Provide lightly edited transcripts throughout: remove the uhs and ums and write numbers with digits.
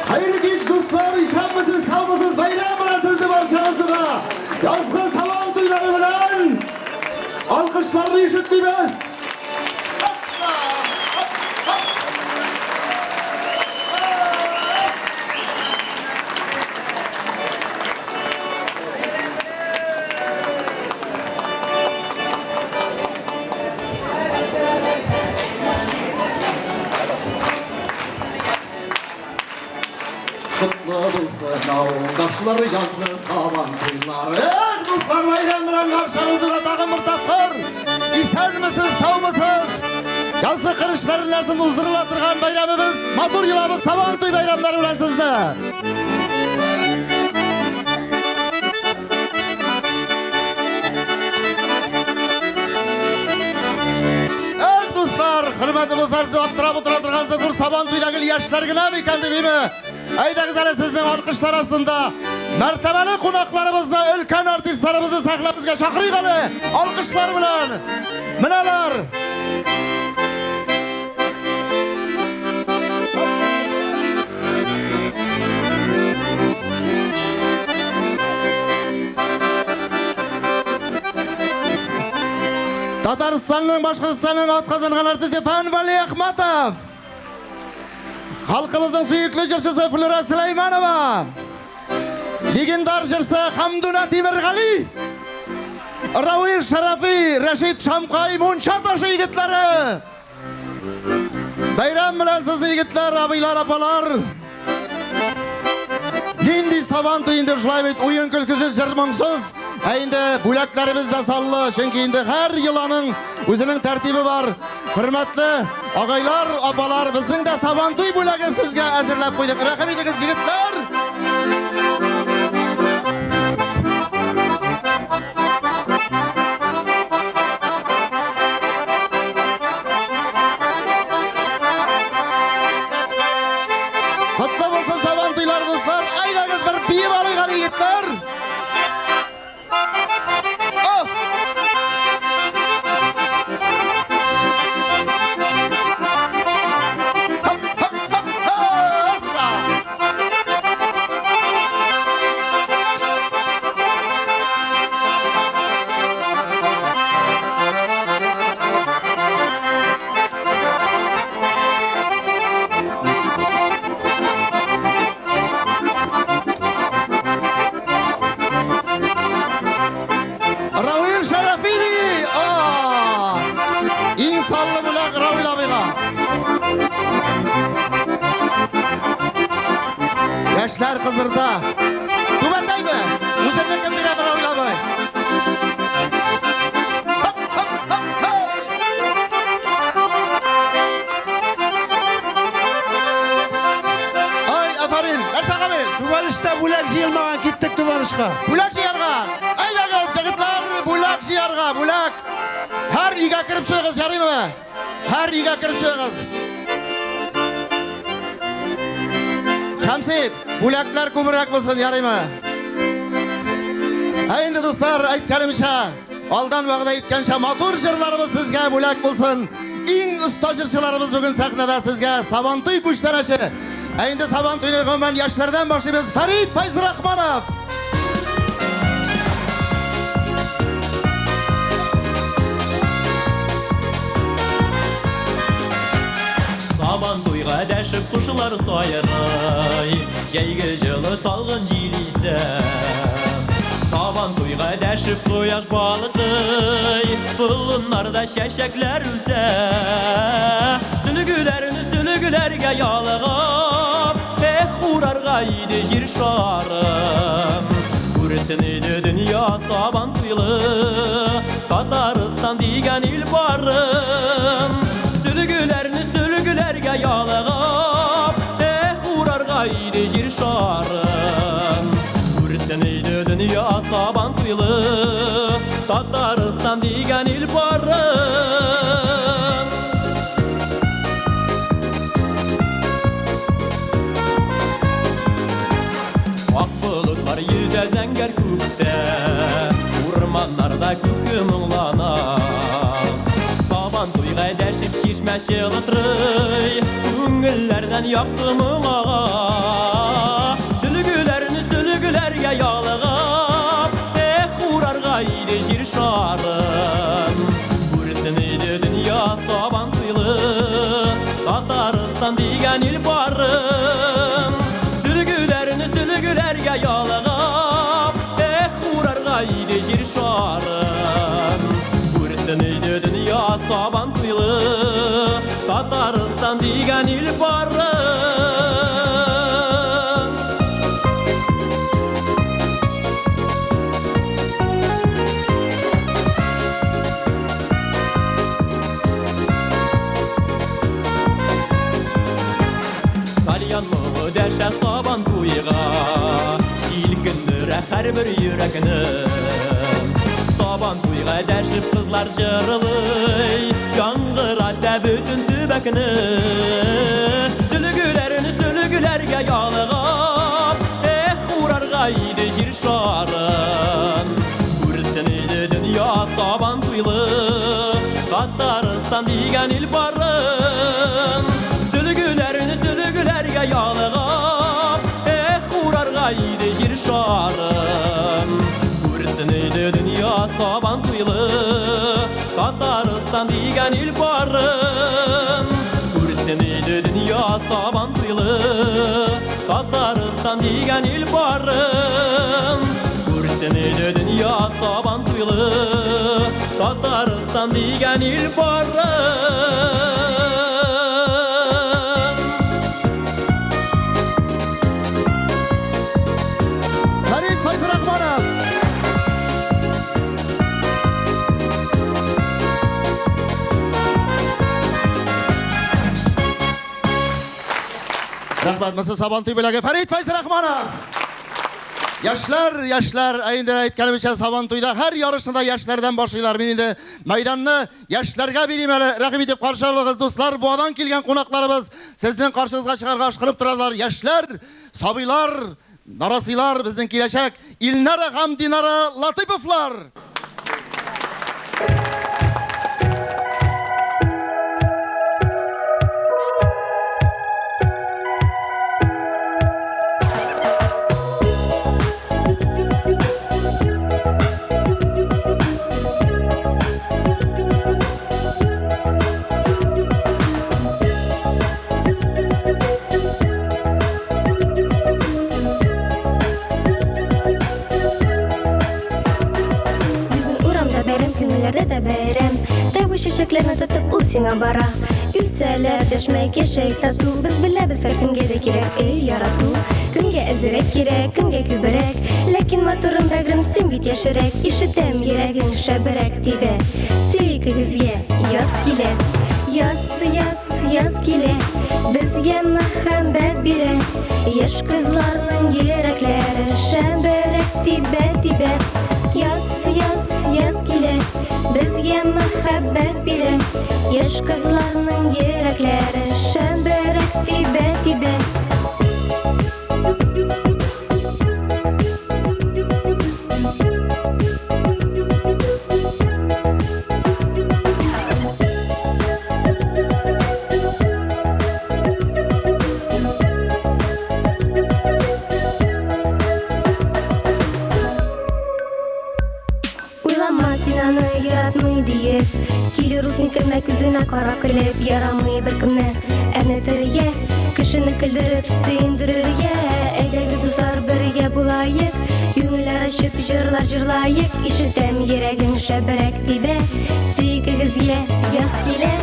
Хәерле кич, дуслар, исәнмесез, саумысыз, бәйрәм белән сезне барчагызны да! Язгы Сабан туйлары белән! Алкышларны ишетмибез! Котлы булсын, авылдашлар, язгы Сабан туйлары! Эх, дуслар, бәйрәм белән барчагызны тагын бер тапкыр! Исәнмесез, саумысыз! Язгы кыр эшләре белән уздырыла торган бәйрәмебез, матур йолабыз Сабан туй бәйрәмнәре белән сезне! Эх, дуслар, хөрмәтле дуслар, сез аптырап утыра торгансыз, бу Сабан туйда гел яшьләр генә микән дип, име? Әйдәгез әле сезнең алкышлар астында мәртәбәле кунакларыбызны, өлкән артистларыбызны сәхнәбезгә чакырыйк әле, алкышлар белән. Менәләр. Татарстанның, Башкортстанның атказанган артисты Фән Вәлиәхмәтов. Халкыбызның сөекле җырчысы Флюра Сөләйманова. Легендар җырчы Хамдуна Тимергали. Равил Шарафи, Рәшит Шамкай, Мунча ташы егетләре. Бәйрәм белән сезне, егетләр, абыйлар, апалар. Нинди сабан туй инде шулай бит, уен көлкесез, җыр моңсыз. Ә инде бүләкләребез дә саллы, чөнки инде һәр йоланың үзенең тәртибе бар. Хөрмәтле агайлар, апалар, безнең дә сабан туй бүләген сезгә әзерләп куйдык. Рәхим итегез, егетләр. Котлы булсын Сабан туйлары, дуслар! Әйдәгез бер биеп алыйк әле, егетләр! Ох! Хоп, хоп, хоп, хосса! Равил Шарафиви! А! Иң саллы бүләк Равил абыйга. Яшьләр кызырда. Түбәтәйме? Үземне кем бирә Равил абый? Хоп, хоп, хоп, хей! Ай, афәрин! Нәрсә, Гамил? Түбәнештә бүләк җыелмаган, киттек Түбәнешкә. Бүләк җыярга! Әйдәгез, егетләр, бүләк җыярга, бүләк! Һәр өйгә кереп чыгыгыз, ярыймы? Һәр өйгә кереп чыгыгыз. Шәмси, бүләкләр күбрәк булсын, ярыймы? Ә инде, дуслар, әйткәнемчә, алдан вәгъдә иткәнчә, матур җырларыбыз сезгә бүләк булсын. Иң оста җырчыларыбыз бүген сәхнәдә сезгә Сабантуй күчтәнәче. Ә инде Сабантуйны гомумән яшьләрдән башлыйбыз. Фәрит Фәйзрахманов! Сабан туйга дәшеп кошлар сайрый, Җәйге җылы талгын җил исә. Сабан туйга дәшеп кояш балкый, Болыннарда чәчәкләр үсә. Сөлгеләрне сөлгеләргә ялгап, Эх, урарга иде җир шарын. Күрсен иде дөнья сабан туйлы, Татарстан дигән ил барын. Сөлгеләрне сөлгеләргә ялгап, Эх, урарга иде җир шарын. Күрсен иде дөнья сабан туйлы, Татарстан дигән ил барын. Ак болытлар йөзә зәңгәр күктә, Урманнарда күке моңлана. Сабан туйга дәшеп чишмә чылтырый, Күңелләрдән якты моң ага. барын. Сөлгеләрне сөлгеләргә ялгап, эх, урарга иде җир шарын. Күрсен иде дөнья сабан туйлы, Татарстан дигән ил барын. Тальян моңы дәшә сабан туйга, Җилкендерә һәрбер йөрәкне. Сабан туйга дәшеп кызлар җырлый, Яңгырата бөтен төбәкне. Сөлгеләрне сөлгеләргә ялгап, эх, урарга иде җир шарын. Күрсен иде дөнья сабан туйлы, Татарстан дигән ил барын. Сөлгеләрне сөлгеләргә ялгап, эх, урарга иде җир шарын. Күрсен иде дөнья сабан туйлы, Татарстан дигән ил барын. Күрсен иде дөнья сабан туйлы, Татарстан дигән ил барын. Күрсен иде дөнья сабан туйлы, Татарстан дигән ил барын. Фәрит Фәйзрахманов. Рәхмәт, Мысы Сабантуй бүләге Фәрит Фәйзрахманов. Яшьләр, яшьләр, ә инде әйткәнебезчә Сабантуйда һәр ярышны да яшьләрдән башлыйлар. Мин инде мәйданны яшьләргә бирим әле. Рәхим итеп каршы алыгыз, дуслар. Буадан килгән кунакларыбыз сезнең каршыгызга чыгарга ашкынып торалар. Яшьләр, сабыйлар, нарасыйлар, безнең киләчәк Илнара һәм Динара Латыйповлар. Бүген урамда бәйрәм, күңелләрдә дә бәйрәм. Тәүге чәчәкләрне тотып ул сиңа бара. Үсәләр, дәшмәй яшәйек тату. Без беләбез, һәркемгә дә кирәк өй ярату. Кемгә әзерәк кирәк, кемгә күбрәк. Ләкин матурым бәгърем, син бит яшерәк. Ишетәм, йөрәгең шәбрәк тибә. Сөйкегезгә яз килә. Яз, яз, яз килә. Безгә мәхәббәт бирә. Яшь кызларның йөрәкләре шәбрәк тибә, тибә. Яз, яз, яз килә. Безгә мәхәббәт бирә. Яшь кызларның йөрәкләре шәбрәк тибә, тибә. Уйлама син аны яратмый диеп. Килер ул син кермә күзенә кара көлеп. Ярамый беркемне әрнетергә, кешене көлдереп сөендерергә. Әйдәгез, дуслар, бергә булаек. Күңелләр ачып җырлар җырлаек. Ишетәм, йөрәгең шәбрәк тибә. Сөйкегезгә яз килә.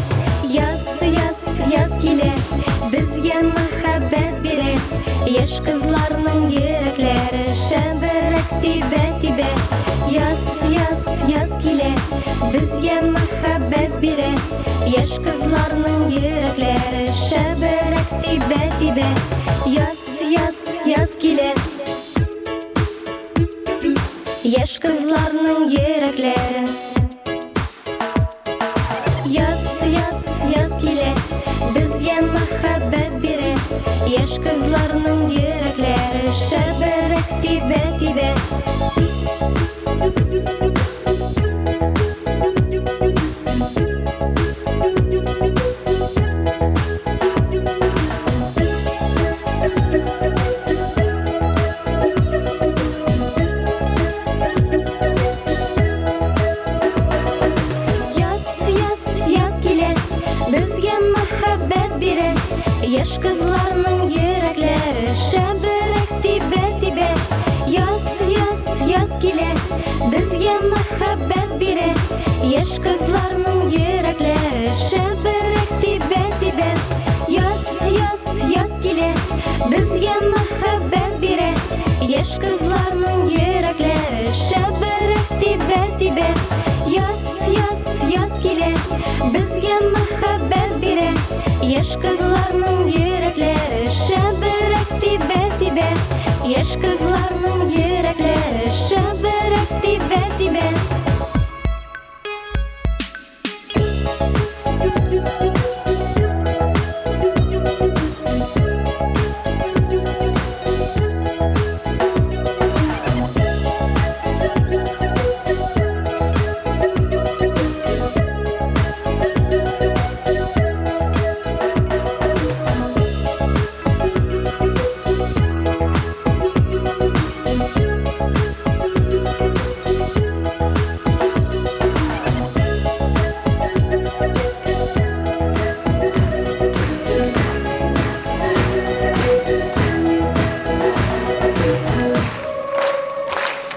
Яз, яз, яз килә. Безгә мәхәббәт бирә. Яшь кызларның йөрәкләре шәбрәк тибә, тибә. Яз, яз, яз килә. Безгә мәхәббәт бирә. Яшь кызларның йөрәкләре шәбрәк тибә, тибә. Яз, яз, яз килә. Яшь кызларның йөрәкләре. Яз, яз, яз килә. Безгә мәхәббәт бирә. Яшь кызларның йөрәкләре шәбрәк тибә, тибә. Яз, яз, яз килә. Безгә мәхәббәт бирә. Яшь кызларның Безгә мәхәббәт бирә. Яшь кызларның йөрәкләре шәбрәк тибә, тибә. Яз, яз, яз килә, безгә мәхәббәт бирә. Яшь кызларның йөрәкләре шәбрәк тибә, тибә. Яшь кызларның йөрәкләре шәбрәк тибә, тибә.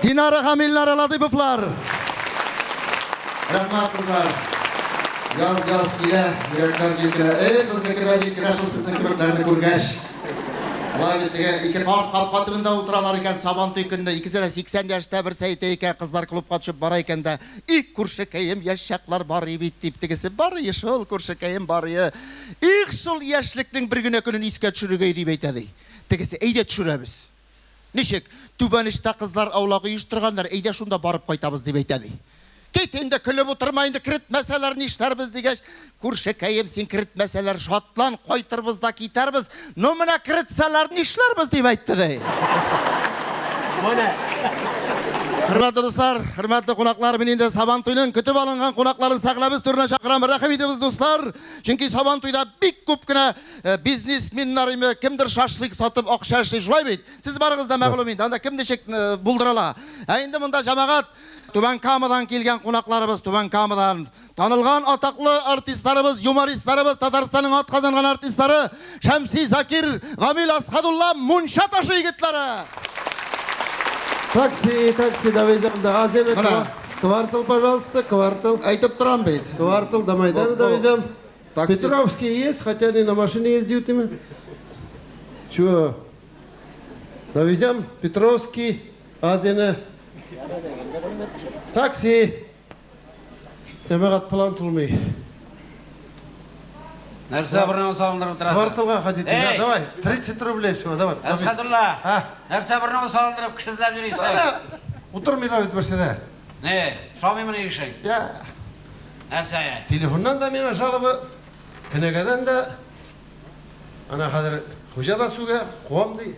Динара һәм Илнара Латыйповлар. Рәхмәт, кызлар. Яз, яз килә, йөрәкләр җилкенә. Эй, безнеке дә җилкенә шул сезнең кебекләрне күргәч. Шулай бит, теге ике карт капка төбендә утыралар икән Сабантуй көнне. Икесе дә 80 яшьтә, берсе әйтә икән, кызлар клубка төшеп бара икән дә, Их, күршекәем, яшь чаклар барые бит, дип, тегесе, Барые шул, күршекәем, барые. Их, шул яшьлекнең бер генә көнен искә төшерергә дип әйтә, ди. Тегесе, Әйдә төшерәбез. Ничек? Түбән очта кызлар аулак оештырганнар, әйдә шунда барып кайтабыз, дип әйтә, ди. Кит инде, көлеп утырма инде, керетмәсәләр нишләрбез, дигәч, күршекәем, син керетмәсәләр, шатлан, кайтырбыз да китәрбез, ну менә керетсәләр нишләрбез, дип әйтте, ди. Хөрмәтле дуслар, хөрмәтле кунаклар, мин инде Сабантуйның көтеп алынган кунакларын сәхнәбез түренә чакырам. Рәхим итегез, дуслар. Чөнки Сабантуйда бик күп кенә бизнесменнар име, кемдер шашлык сатып акча эшли, шулай бит? Сез барыгыз да мәгълүм инде, анда кем ничек булдыра ала. Ә инде монда җәмәгать Түбән Камадан килгән кунакларыбыз, Түбән Камадан танылган атаклы артистларыбыз, юмористларыбыз, Татарстанның атказанган артистлары Шәмси Закир, Гамил Асхадулла, Мунча ташы егетләре. Такси, такси довезем до Азина. Менә. Квартал, пожалуйста, квартал. Әйтеп торам бит. Квартал до Майдана Бу- бу- довезем. Таксист. Петровский есть, хотя они на машине ездят ими. Чего? Довезем Петровский, Азина. Такси. Җәмәгать план тулмый. Нәрсә борыныңны салындырып утырасың? Кварталга хотите? Да, Эй! давай, 30 рублей всего, давай. Әсхәдулла, А? нәрсә борыныңны салындырып кеше эзләп йөрисең? Әнә, утырмыйлар бит берсе дә. Не, шамыймыни эшең? Я, Нәрсә? телефоннан да миңа жалоба, кенәгәдән дә. Ана хәзер хуҗа да сүгә, куам ди.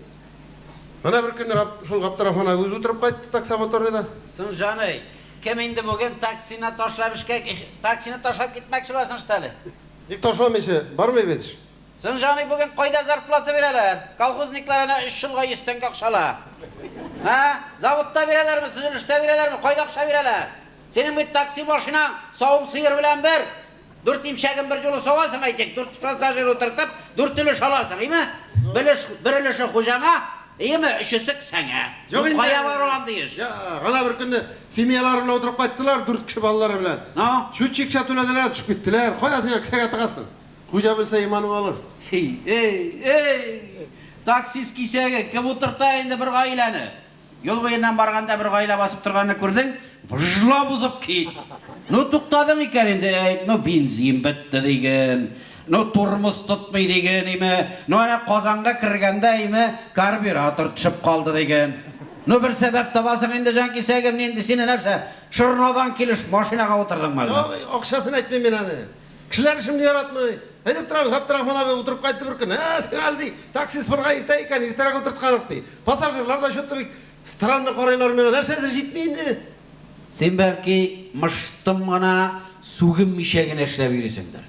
Менә бер көнне шул Габдрахман абый үзе утырып кайтты таксомоторныйдан. Соң, җаный, кем инде бүген таксины ташлап эшкә, таксины ташлап китмәкче буласың что ли? Ник ташламыйча, бармый бит эш. Соң, җаный, бүген кайда зарплата бирәләр? Колхозниклар әнә өч елга 100 тәңкә акча ала. Ә? Заводта бирәләрме, төзелештә бирәләрме? Кайда акча бирәләр? Синең бит такси машинаң савым сыер белән бер. Дүрт имчәген бер юлы савасың, әйтик, дүрт пассажир утыртып, дүрт өлеш аласың, име? Бер өлеш, бер өлеше хуҗаңа, име, өчесе кесәңә. Юк инде. Кая бар ул андый эш? Я, гана бер көнне семьялары белән утырып кайттылар, дүрт кеше балалары белән. Ну? Чүтчик түләделәр, төшеп киттеләр. Кая син кесәгә тыгасың? Хуҗа белсә, иманың алыр. Эй, эй, эй! Таксист кисәге, кем утырта инде бер гаиләне? Юл буеннан барганда бер гаилә басып торганны күрдең, выжлап узып кит. Ну, туктадың икән инде, әйт, ну, бензин бетте диген, ну, тормоз тотмый диген, име, ну, әнә Казанга кергәндә, име, карбюратор төшеп калды диген. Ну, бер сәбәп табасың инде, җанкисәгем, нинди сине нәрсә, шырнадан килеш машинага утырдыңмы әллә? Юк, акчасын әйтмим мин аны. Кешеләр эшемне яратмый. Әйтеп торам, Габдрахман абый утырып кайтты бер көн. Ә, син әле ди, таксист барга иртә икән, иртәрәк утырткан ди. Пассажирлар да что-то бик странно карыйлар миңа. Нәрсәдер җитми инде. Син бәлки мыштым гына сүгенмичә генә эшләп йөрисеңдер.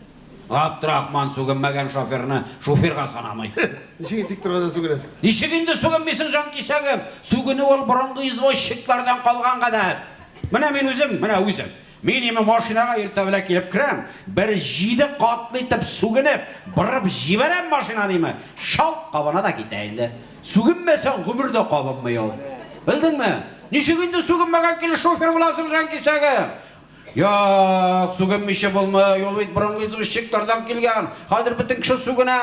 Габдрахман сүгенмәгән шоферны шоферга санамый. Ничек инде тик торганда сүгенәсең? Ничек инде сүгенмисең, җанкисәгем? Сүгенү ул борынгы извозчиклардан калган гадәт. Менә мин үзем, менә үзем. Мин име машинага иртә белән килеп керәм, бер җиде катлы итеп сүгенеп, борып җибәрәм машинаны име, шалт кабына да китә инде. Сүгенмәсәң, гомер дә кабынмый ул. Белдеңме? Ничек инде сүгенмәгән килеш шофер буласың, җанкисәгем? Юк, сүгенмичә булмый, ул бит борынгы извозчиклардан килгән. Хәзер бөтен кеше сүгенә.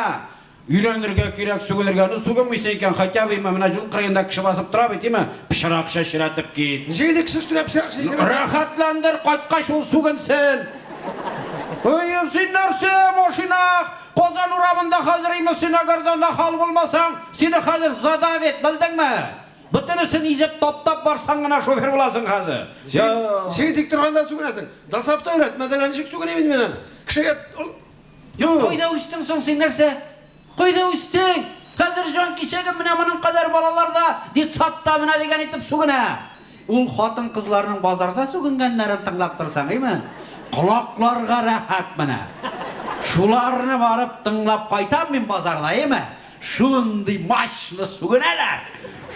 Өйрәнергә кирәк сүгенергә. Ну, сүгенмисең икән, хотя бы менә юл кырыенда кеше басып тора бит, име? Пычрак чәчрәтеп кит. Ничек инде кеше өстенә пычрак чәчрәтә? Рәхәтләндер, кайткач ул сүгенсен. Ой, син нәрсә, машина? Казан урамында хәзер име син әгәр дә нахал булмасаң, сине хәзер задавит, белдеңме? Бөтенесен изеп, таптап барсаң гына шофер буласың хәзер. Ничек тик торганда сүгенәсең? ДОСААФта өйрәтмәделәр, ничек сүгеним инде мин аны? Кешегә ул Юк, кайда үстең соң син нәрсә? Кайда үстең? Хәзер җан кисәгем менә моның кадәр балалар да детсадта менә дигән итеп сүгенә. Ул хатын-кызларның базарда сүгенгәннәрен тыңлап торсаң, әйме? Колакларга рәхәт менә. Шуларны барып тыңлап кайтам мин базарда, әйме? Шундый мощно сүгенәләр.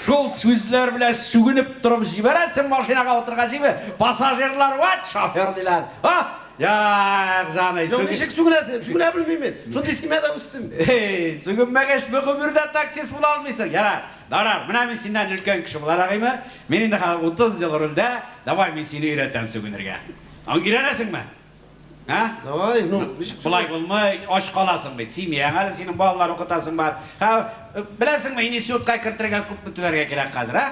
Шул сүзләр белән сүгенеп торып җибәрәсең машинага утыргач, әйме? Пассажирлар, вәт шофер диләр. А? Як, җаный, Юк, ничек сүгенәсең? Сүгенә белмим мин. Шундый семьяда үстем. Эй, сүгенмәгәч, бу гомердә таксист була алмыйсың. Ярар, ярар, менә мин синнән өлкән кеше буларак, әйме? Мин инде хәзер 30 ел рульдә, давай мин сине өйрәтәм сүгенергә. Өйрәнәсеңме? Ә? Давай, ну, ничек Болай булмый, ач каласың бит. Семьяң әле синең, балалар укытасың бар. Һә, беләсеңме, институтка кертергә күпме түләргә кирәк хәзер, ә?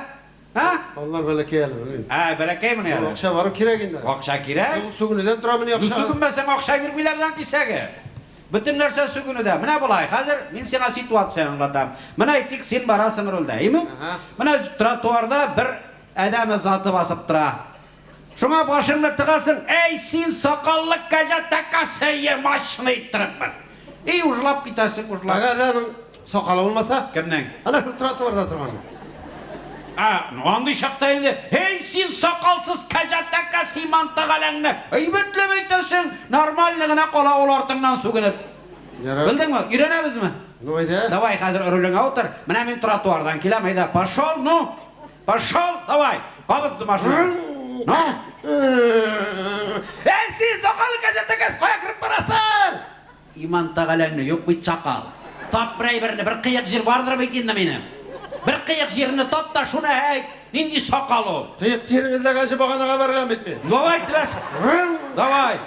Ә? Балалар бәләкәй әле, белмим. Ә, бәләкәймени әле? Акча бару кирәк инде. Акча кирәк. Юк, сүгенүдән торамыни Ну, акча? сүгенмәсәң, акча бирмиләр җан кисәге. Бөтен нәрсә сүгенүдә. Менә болай, хәзер мин сиңа ситуацияне аңлатам. Менә әйтик, син барасың рульдә, әйеме? Ага. Менә тротуарда бер адәм заты басып тора. Шуңа башыңны тыгасың, әй син сакаллы кәҗә тәкәсе, мощный иттереп бер. И ужлап китәсең, ужлап. Әгәр дә аның сакалы булмаса? Кемнең? Ана шул тротуарда торган. А, ну андый чакта инде, эй син сакалсыз кәҗә тәкәсе, иман тәгаләңне, әйбәтләп әйтәсең, нормально гына кала ул артыңнан сүгенеп. Ярар. Белдеңме? Өйрәнәбезме? Ну, әйдә. Давай, хәзер рулеңә утыр. Менә мин тротуардан киләм, әйдә, пошел, ну. Пошел, давай. Кабыз машина. Ну. Әй син сакаллы кәҗә тәкәс, кая кереп барасың? Иман тәгаләңне, юк бит сакал. Тап бер әйберне, бер кыек җир бардыр бит инде минем. Бер кыек җирне тап та шуны әйт. Нинди сакал ул? Кыек җирен эзләгәнче баганага бәреләм бит мин. Давай, теләсә. Давай.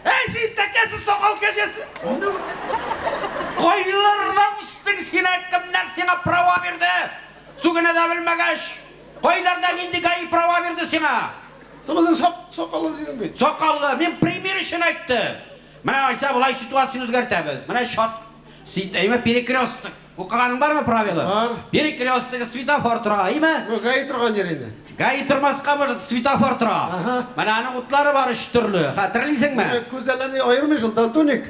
Әй син тәкәсе сакал кәҗәсе. Кайларда үстең син, ә? Кемнәр сиңа права бирде? Сүгенә дә белмәгәч, кайларда нинди ГАИ права бирде сиңа? Син үзең сакаллы дидең бит. Сакаллы, мин пример өчен әйттем. Менә Айса болай ситуацияне үзгәртәбез. Менә чат, әйме, перекресток. Укыганың бармы правила? Бар. Перекресток, светофор тора, әйме? Ну, ГАИ торган җир инде. ГАИ тормаска может, светофор тора. Ага. Менә аның утлары бар өч төрле. Хәтерлисеңме? Күзләрне аермый шул, дальтоник.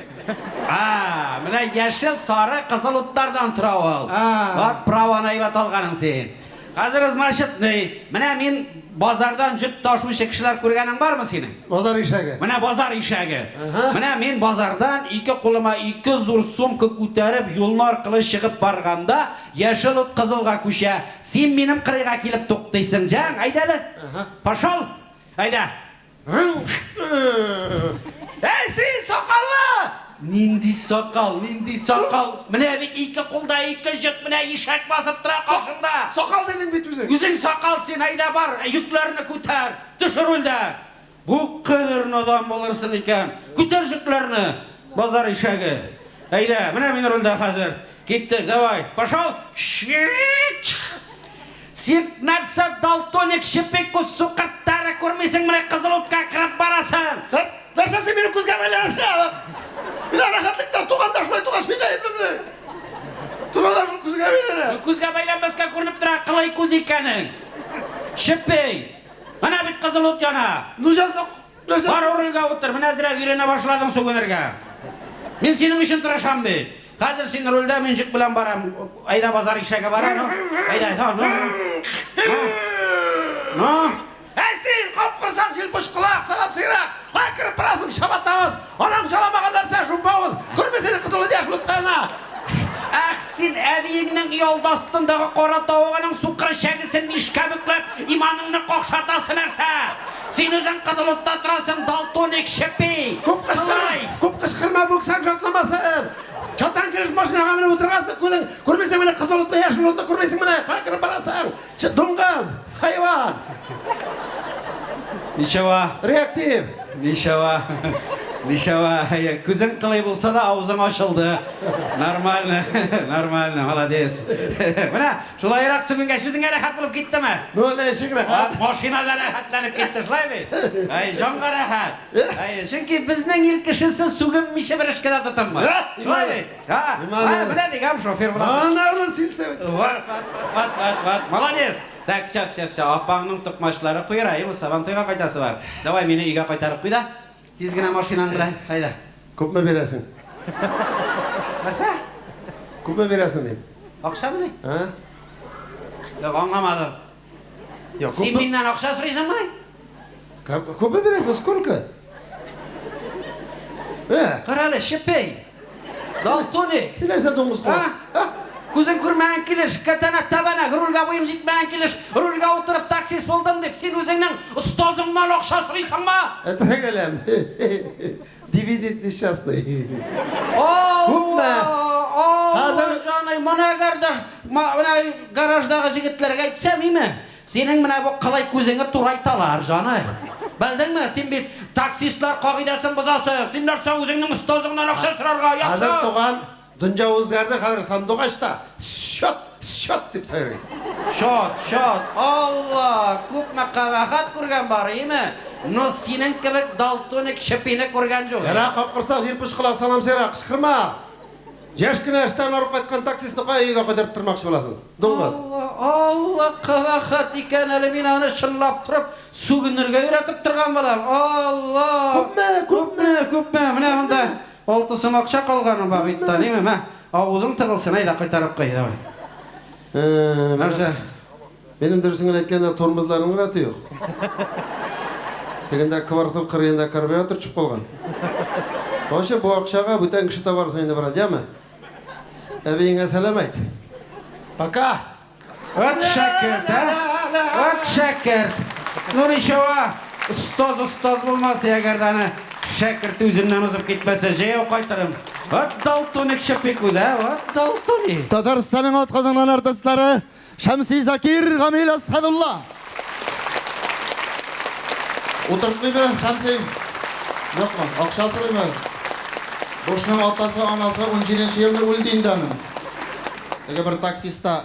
А, менә яшел, сары, кызыл утлардан тора ул. А. Вот праваны әйбәт алганың син. Хәзер, значит, ни, менә мин базардан җөк ташучы кешеләр күргәнең бармы синең? Базар ишәге. Менә базар ишәге. Ага. Менә мин базардан ике кулыма ике зур сумка күтәреп юлны аркылы чыгып барганда, яшел ут кызылга күчә. Син минем кырыйга килеп туктыйсың, җәң, әйдә әле. Ага. Пошел. Әйдә. Әй син сакаллы! Нинди сакал, нинди сакал. Менә бит ике кулда ике җөк, менә ишәк басып тора каршыңда. Сакал дидең бит үзең. Үзең сакал син, әйдә бар, йөкләрне күтәр, төш рульдән. Бу кадәр надан булырсың икән. Күтәр йөкләрне, базар ишәге. Әйдә, менә мин рульдә хәзер. Киттек, давай. Пошел. Син нәрсә далтоник чепи күз сукырттары күрмисең, менә кызыл утка кереп барасың. Нәрсә син минем күзгә бәйләнәсең? Мин рәхәтлектә туганда шулай тугач мин гаеплеме? Тора да шул күзгә бәйләнә. Күзгә бәйләнмәскә күренеп тора, кылый күз икәнең. Чепи. Менә бит кызыл ут яна. Ну җаза, нәрсә? Бар рульгә утыр, менә әзрәк өйрәнә башладың сүгенергә. Мин синең өчен тырышам бит. Хәзер син рульдә, мин җөк белән барам. Әйдә базар ишәге бара, ну. Әйдә, ну, ну. Ну. Әй син, капкорсак җилпуш колак, сарап сыйрак, кая кереп барасың, чабатавыз, анаң җаламаган нәрсә, жумбавыз, күрмисең кызыл яшь уткана. Ах, син әбиеңнең оялды астындагы кара тавыгының сукыр чәгесен мишкә бөкләп, иманыңны какшатасы нәрсә. Син үзең кызыл утта торасың, далтоник, чепи. Күп кычкырма, күп кычкырма, бүксәң шартламасын. Чатан килеш машинага менеп утыргансың, күзең күрмисең менә кызыл утны, яшел утны күрмисең менә, кая кереп барасың? Дуңгыз, хайван, Ничего, реактив. ничего. Ничава, күзең кылый булса да, авызың ачылды. Нормально, нормально, молодец. Менә шулайрак сүгенгәч, үзеңә рәхәт булып киттеме? Ну, ничек рәхәт. Машинада рәхәтләнеп китте, шулай бит? Әй, җанга рәхәт. Әй, чөнки безнең ил кешесе сүгенмичә бер эшкә дә тотынмый. Шулай бит? Ха, менә дигән шофер буласың. Анарны силсә. Вот, вот, вот, вот, вот, молодец. Так, все, все, все, апаңның токмачлары куера, әйме, Сабантуйга кайтасы бар. Давай мине өйгә кайтарып куй да. Тиз генә машинаң белән, әйдә. Күпме бирәсең? Нәрсә? Күпме бирәсең дим. Акчамыни? А? Юк, аңламадым. Юк, Син күпме? миннән акча сорыйсыңмыни? Күпме бирәсең? Сколько? Э, Кара әле, шепей. Далтоник. син нәрсә дуңгыз А? Күзең күрмәгән килеш, кәтәнәк тәбәнәк, рульгә буем җитмәгән килеш, рульгә утырып таксист булдым дип, син үзеңнең остазыңнан акча сорыйсыңмы? Әтрәгәләм. Дивидит несчастный. Күпме? Хәзер- Хәзер моны әгәр дә менә гараждагы җегетләргә әйтсәм, име? Синең менә бу кылай күзеңне турайталар, җаный. Белдеңме? Син бит таксистлар кагыйдәсен бозасың. Син нәрсә үзеңнең остазыңнан акча сорарга Хәзер оятсың? туган дөнья үзгәрде, хәзер сандугач та счет, счет дип сайрый. Шот, шот, Алла, күпме кабахат күргән бар, име? Но синең кебек далтоник шипине күргән юк. Яра капкырсак җилпеш колак салам сира, кычкырма. Яшь кенә эштән арып кайткан таксистны кая өйгә кайтарып тормакчы буласың? Дуңгыз. Алла, Алла, кабахат икән әле мин аны чынлап торып сүгенергә өйрәтеп торган булам. Алла! Күпме, күпме, күпме? Менә монда алты сум акча калганы бар бит та, ниме? Мә, авызың тыгылсын, әйдә кайтарып куй, давай. Нәрсә? Минем дөресен генә әйткәндә тормозларның рәте юк. Тегендә квартал кырыенда карбюратор төшеп калган. Вообще бу акчага бүтән кеше табарсың инде, брат, яме? Әбиеңә сәлам әйт. Пока. От шәкерт, ә? От шәкерт. Ну ничего, остаз остаз булмас, әгәр дә аны шәкерт үзеннән узып китмәсә, җәяү кайтырым. От далтоник шипик үзе, ә? От далтоник. Татарстанның атказанган артистлары Шәмси Закир, Гамил Асхадулла. Утыртмыймы, Шәмси? Юкмы? Акча сорыймы? Бушның атасы, анасы 17 елны үлде инде аның. Теге бер таксиста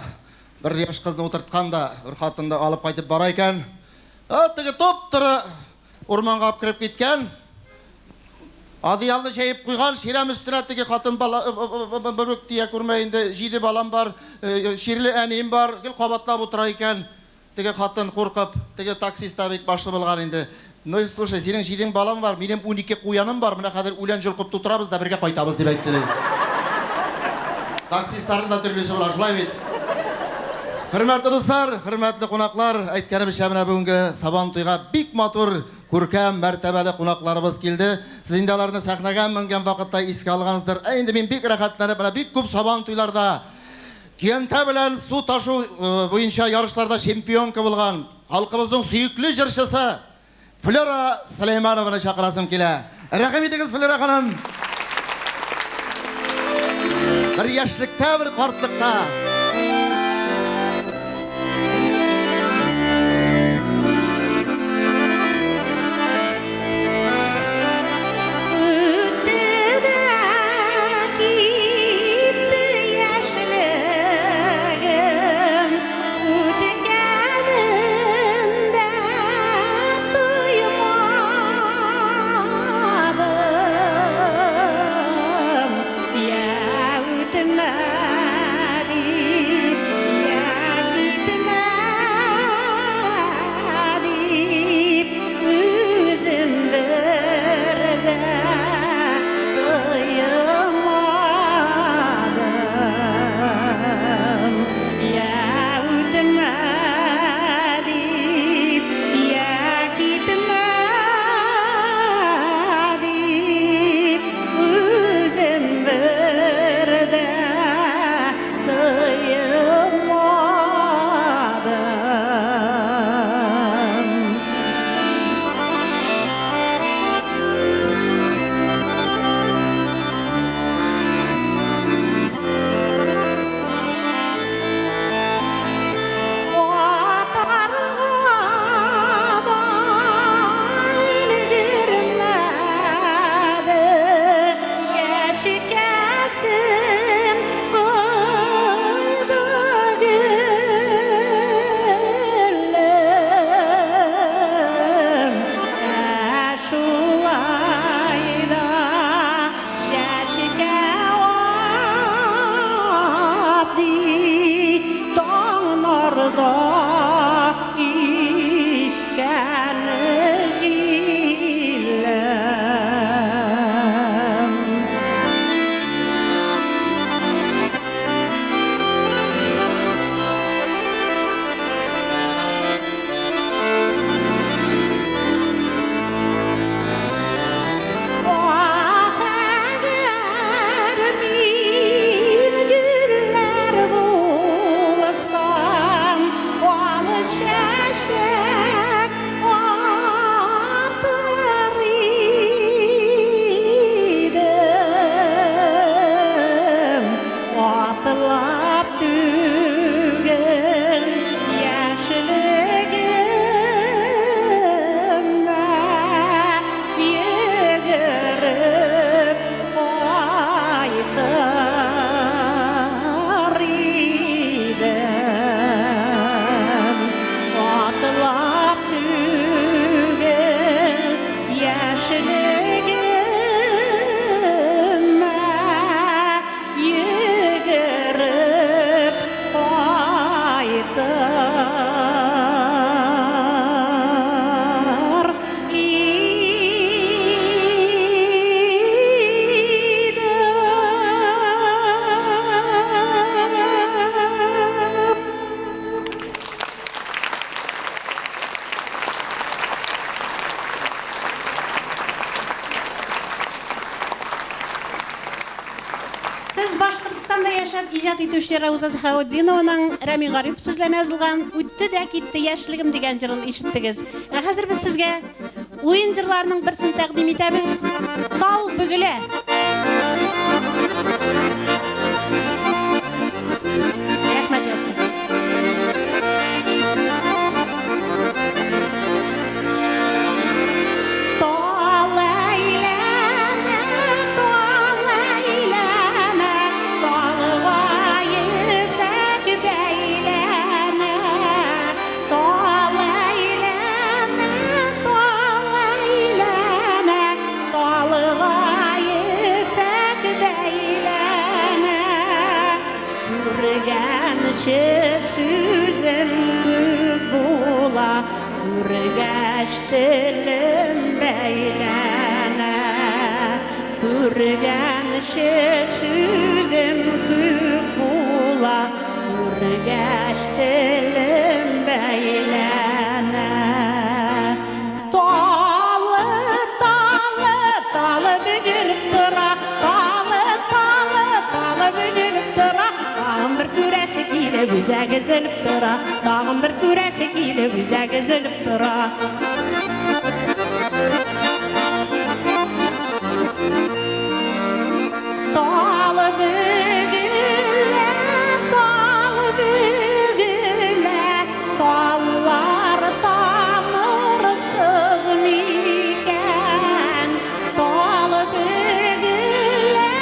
бер яшь кызны утырткан да, бер хатынны алып кайтып бара икән. А, теге топ-туры урманга алып кереп киткән. Одеялны җәеп куйган, чирәм өстенә теге хатын бала бер үк тия күрмә инде, җиде балам бар, чирле әнием бар, гел кабатлап утыра икән. Теге хатын куркып, теге таксист та бик башлы булган инде. Ну, слушай, синең җидең балам бар, минем 12 куяным бар, менә хәзер үлән җолкып тутырабыз да бергә кайтабыз дип әйтте. Таксистларның да төрлесе була, шулай бит. Хөрмәтле дуслар, хөрмәтле кунаклар, әйткәнемчә менә бүгенге Сабан туйга бик матур, күркәм, мәртәбәле кунакларыбыз килде. Сез инде аларны сәхнәгә менгән вакытта искә алгансыздыр. Ә инде мин бик рәхәтләнеп, менә бик күп Сабан туйларда көянтә белән су ташу буенча ярышларда чемпионка булган халкыбызның сөекле җырчысы Флера Сөләйманованы чакырасым килә. Рәхим итегез, Флера ханым. Бер яшьлектә, бер картлыкта. Үтте дә китте яшьлегем, үткәнен дә тоймадым. Я үтмәде Далаларда искән җиллем. Ах, әгәр мин гөлләр булсам, ал чәчәк атыр идем. Атлап түгел яшьлегемә йөгереп кайтыр идем. Атлап түгел яшьлегемә йөгереп кайтыр идем. Сез Башкортстанда яшәп иҗат итүче Рауза Заһаутдинованың Рәми Гарипов сүзләренә язылган Үтте дә китте яшьлегем дигән җырын ишеттегез. Ә хәзер без сезгә уен җырларының берсен тәкъдим итәбез. Тал бөгелә. Рәхмәт яусын. Тал әйләнә, тал әйләнә, талга ефәк бәйләнә. Тал әйләнә, тал әйләнә, талга ефәк бәйләнә. Күргәнче сүзем күп була, күргәч телем бәйләнә. Күргәнче сүзем күп була, күргәч телем бәйләнә. Талы, талы, талы бөгелеп тора, талы, талы, талы бөгелеп тора. Тагын бер күрәсе килеп, үзәге өзелеп тора. Тагын бер күрәсе килеп, үзәге өзелеп тора. Талы бөгелә, талы бөгелә, таллар тамырсыз микән? Талы бөгелә,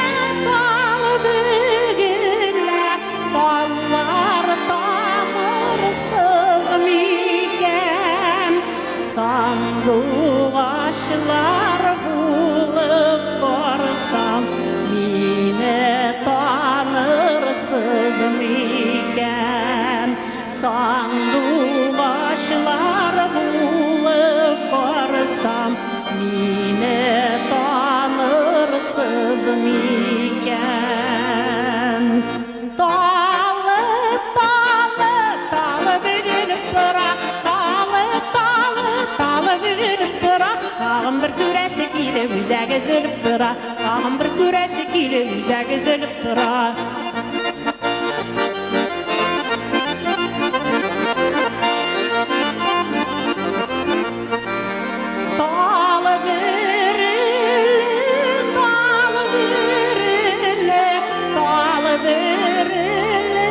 талы бөгелә, таллар тамырсыз микән? Сандугачлар булып барсам, мине танырсыз микән? Сандугачлар булып барсам, мине танырсыз микән? Талы, талы, талы бөгелеп тора, талы, талы, талы бөгелеп тора. Тагын бер күрәсе килеп, үзәге өзелеп тора. Тагын бер күрәсе килеп, үзәге өзелеп тора. Талы бөреле, талы бөреле, талы бөреле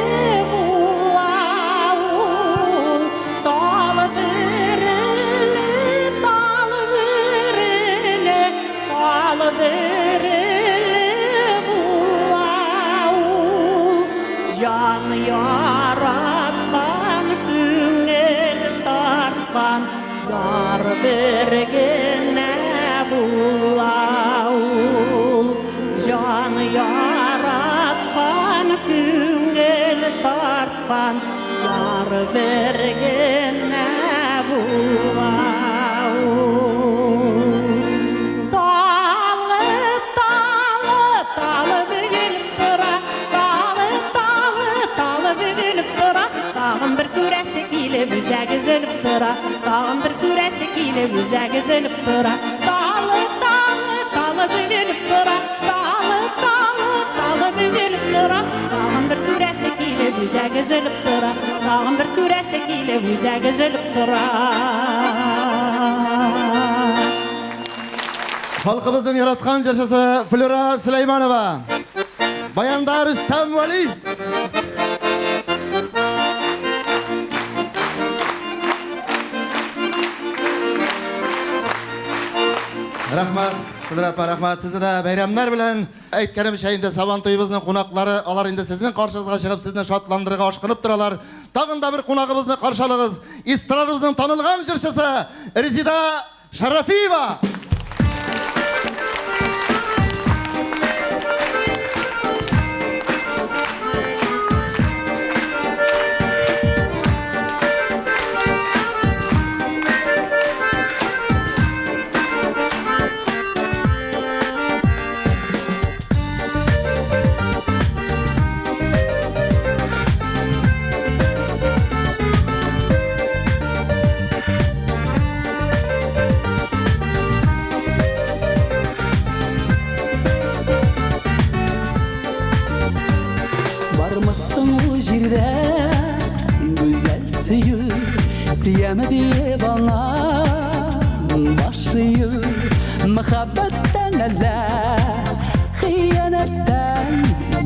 була ул. Талы бөреле, талы бөреле, талы бөреле була ул. Җан яраткан, күңел тарткан, яр бер генә була ул. Җан яраткан, күңел тарткан, Яраткан яр бер генә була ул. Талып, талып, талып бөгелеп тора, талып, талып, талып бөгелеп тора. Тагын бер күрәсе килеп, үзәк өзелеп тора. Тагын бер күрәсе килеп, үзәк өзелеп тора. Талып, талып, талып бөгелеп тора. Талып, талып, талып бөгелеп тора. Тагын бер күрәсе килеп, үзәк өзелеп тора. Тагын бер күрәсе килеп, үзәк өзелеп тора. Халкыбызның яраткан җырчысы Флюра Сөләйманова. Баянда Рөстәм Вәли. Рәхмәт, Флюра апа, рәхмәт. Сезне дә бәйрәмнәр белән әйткәнемчә инде Сабан туебызның кунаклары, алар инде сезнең каршыгызга чыгып, сезне шатландырырга ашкынып торалар. Тагын да бер кунагыбызны каршы алыгыз. Эстрадабызның танылган җырчысы Резида Шарафиева! Бармы соң ул җирдә гүзәл сөю, сөяме диеп аңа баш ию? Мәхәббәттән әллә хыянәттән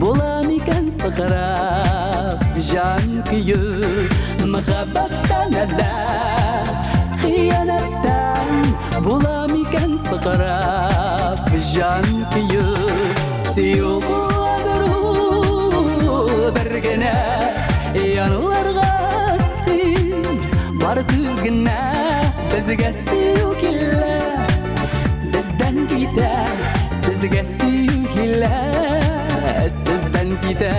була микән сыкрап җан көю? Мәхәббәттән әллә хыянәттән була микән сыкрап җан көю? Сөю буладыр ул бер генә, януларга син бар түз генә. Безгә сөю килә, бездән китә, сезгә сөю килә, сездән китә.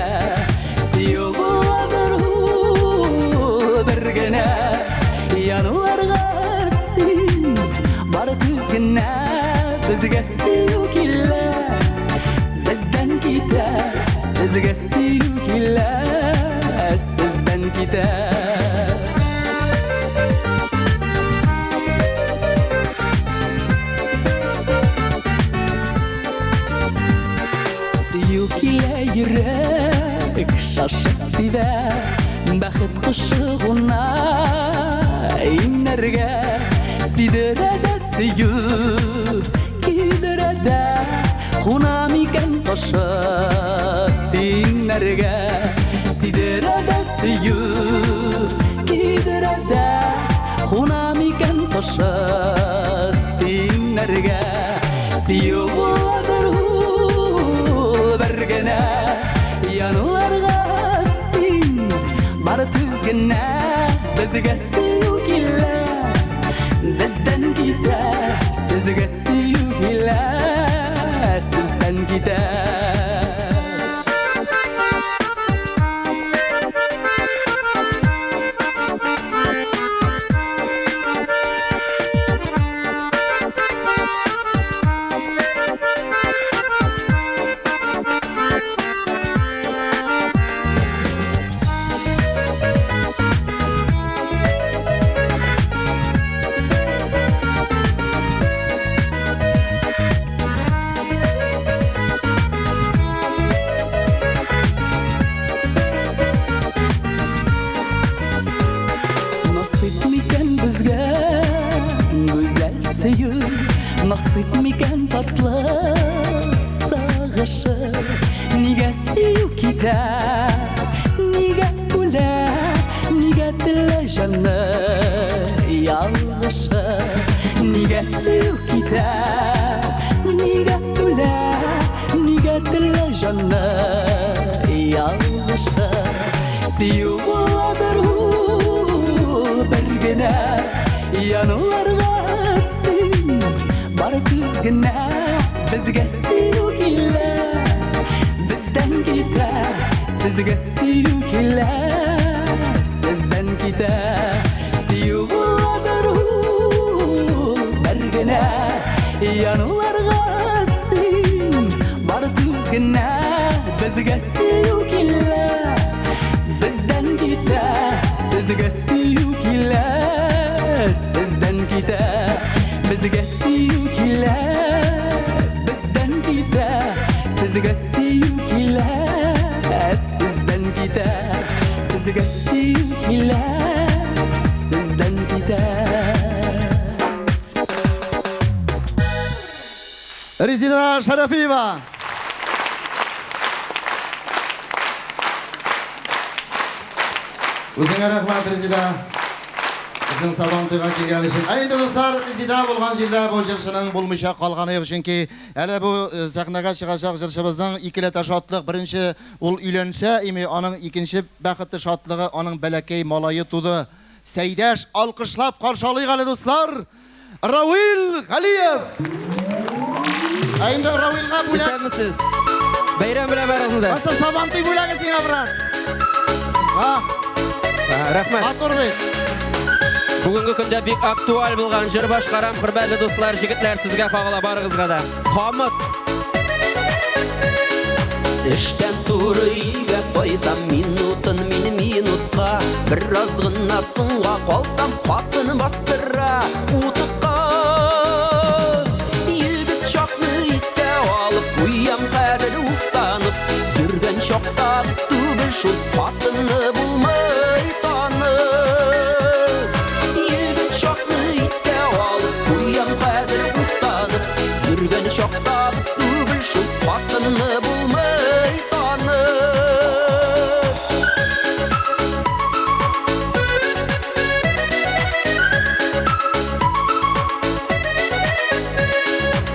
Сөю буладыр ул бер генә, януларга син бар түз генә. Безгә сөю килә, бездән китә, сезгә сөю килә, сездән китә. Сөю килә, йөрәк шашып тибә, бәхет кошы куна иңнәргә. Сидерә дә сөю, көйдерә дә, куна микән кошы тиңнәргә? Сидерә дә сөю, көйдерә дә, куна микән кошы тиңнәргә? Сөю буладыр ул бер генә, януларга син бар түз генә. Безгә сөю килә, бездән китә, сезгә сөю килә, сездән китә. Насыйп микән безгә гүзәл сөю, насыйп микән татлы сагышы? Нигә сөю китә, нигә үлә, нигә телә җанны ялгышы? Нигә сөю китә, нигә үлә, нигә телә җанны ялгышы? Сөю буладыр ул бер генә, януларга син бар түз генә. Безгә сөю килә, бездән китә, сезгә сөю килә, Сезгә сөю килә, сездән китә. Резеда Шәрәфиева. Үзеңә рәхмәт, Резеда. Безнең Сабан туйга килгән өчен. Ә инде, дуслар, Резеда булган җирдә бу җырчының булмыйча калганы юк, чөнки әле бу сәхнәгә чыгачак җырчыбызның икеләтә шатлык. Беренче, ул өйләнсә, ими, аның икенче бәхете, шатлыгы, аның бәләкәй малае туды. Сәйдәш, алкышлап каршы алыйк әле, дуслар, Равил Галиев! Ә инде Равилгә бүләк. Исәнмесез. Бәйрәм белән барыгызны да. Барсы Сабантуй бүләге сиңа, брат. А, Рәхмәт. Матур бит. Бүгенге көндә бик актуаль булган җыр башкарам, хөрмәтле дуслар, җегетләр, сезгә кагыла барыгызга да. Камыт. Эштән туры өйгә кайтам, минутын мин минутка. Бераз гына соңга калсам, хатын бастыра утыкка. Егет чакны искә алып, куям хәзер уфтанып. Йөргән чакта түгел шул хатынны булмый танып. Егет чакны искә алып, куям хәзер уфтанып. Йөргән чакта түгел шул хатынны булмый танып.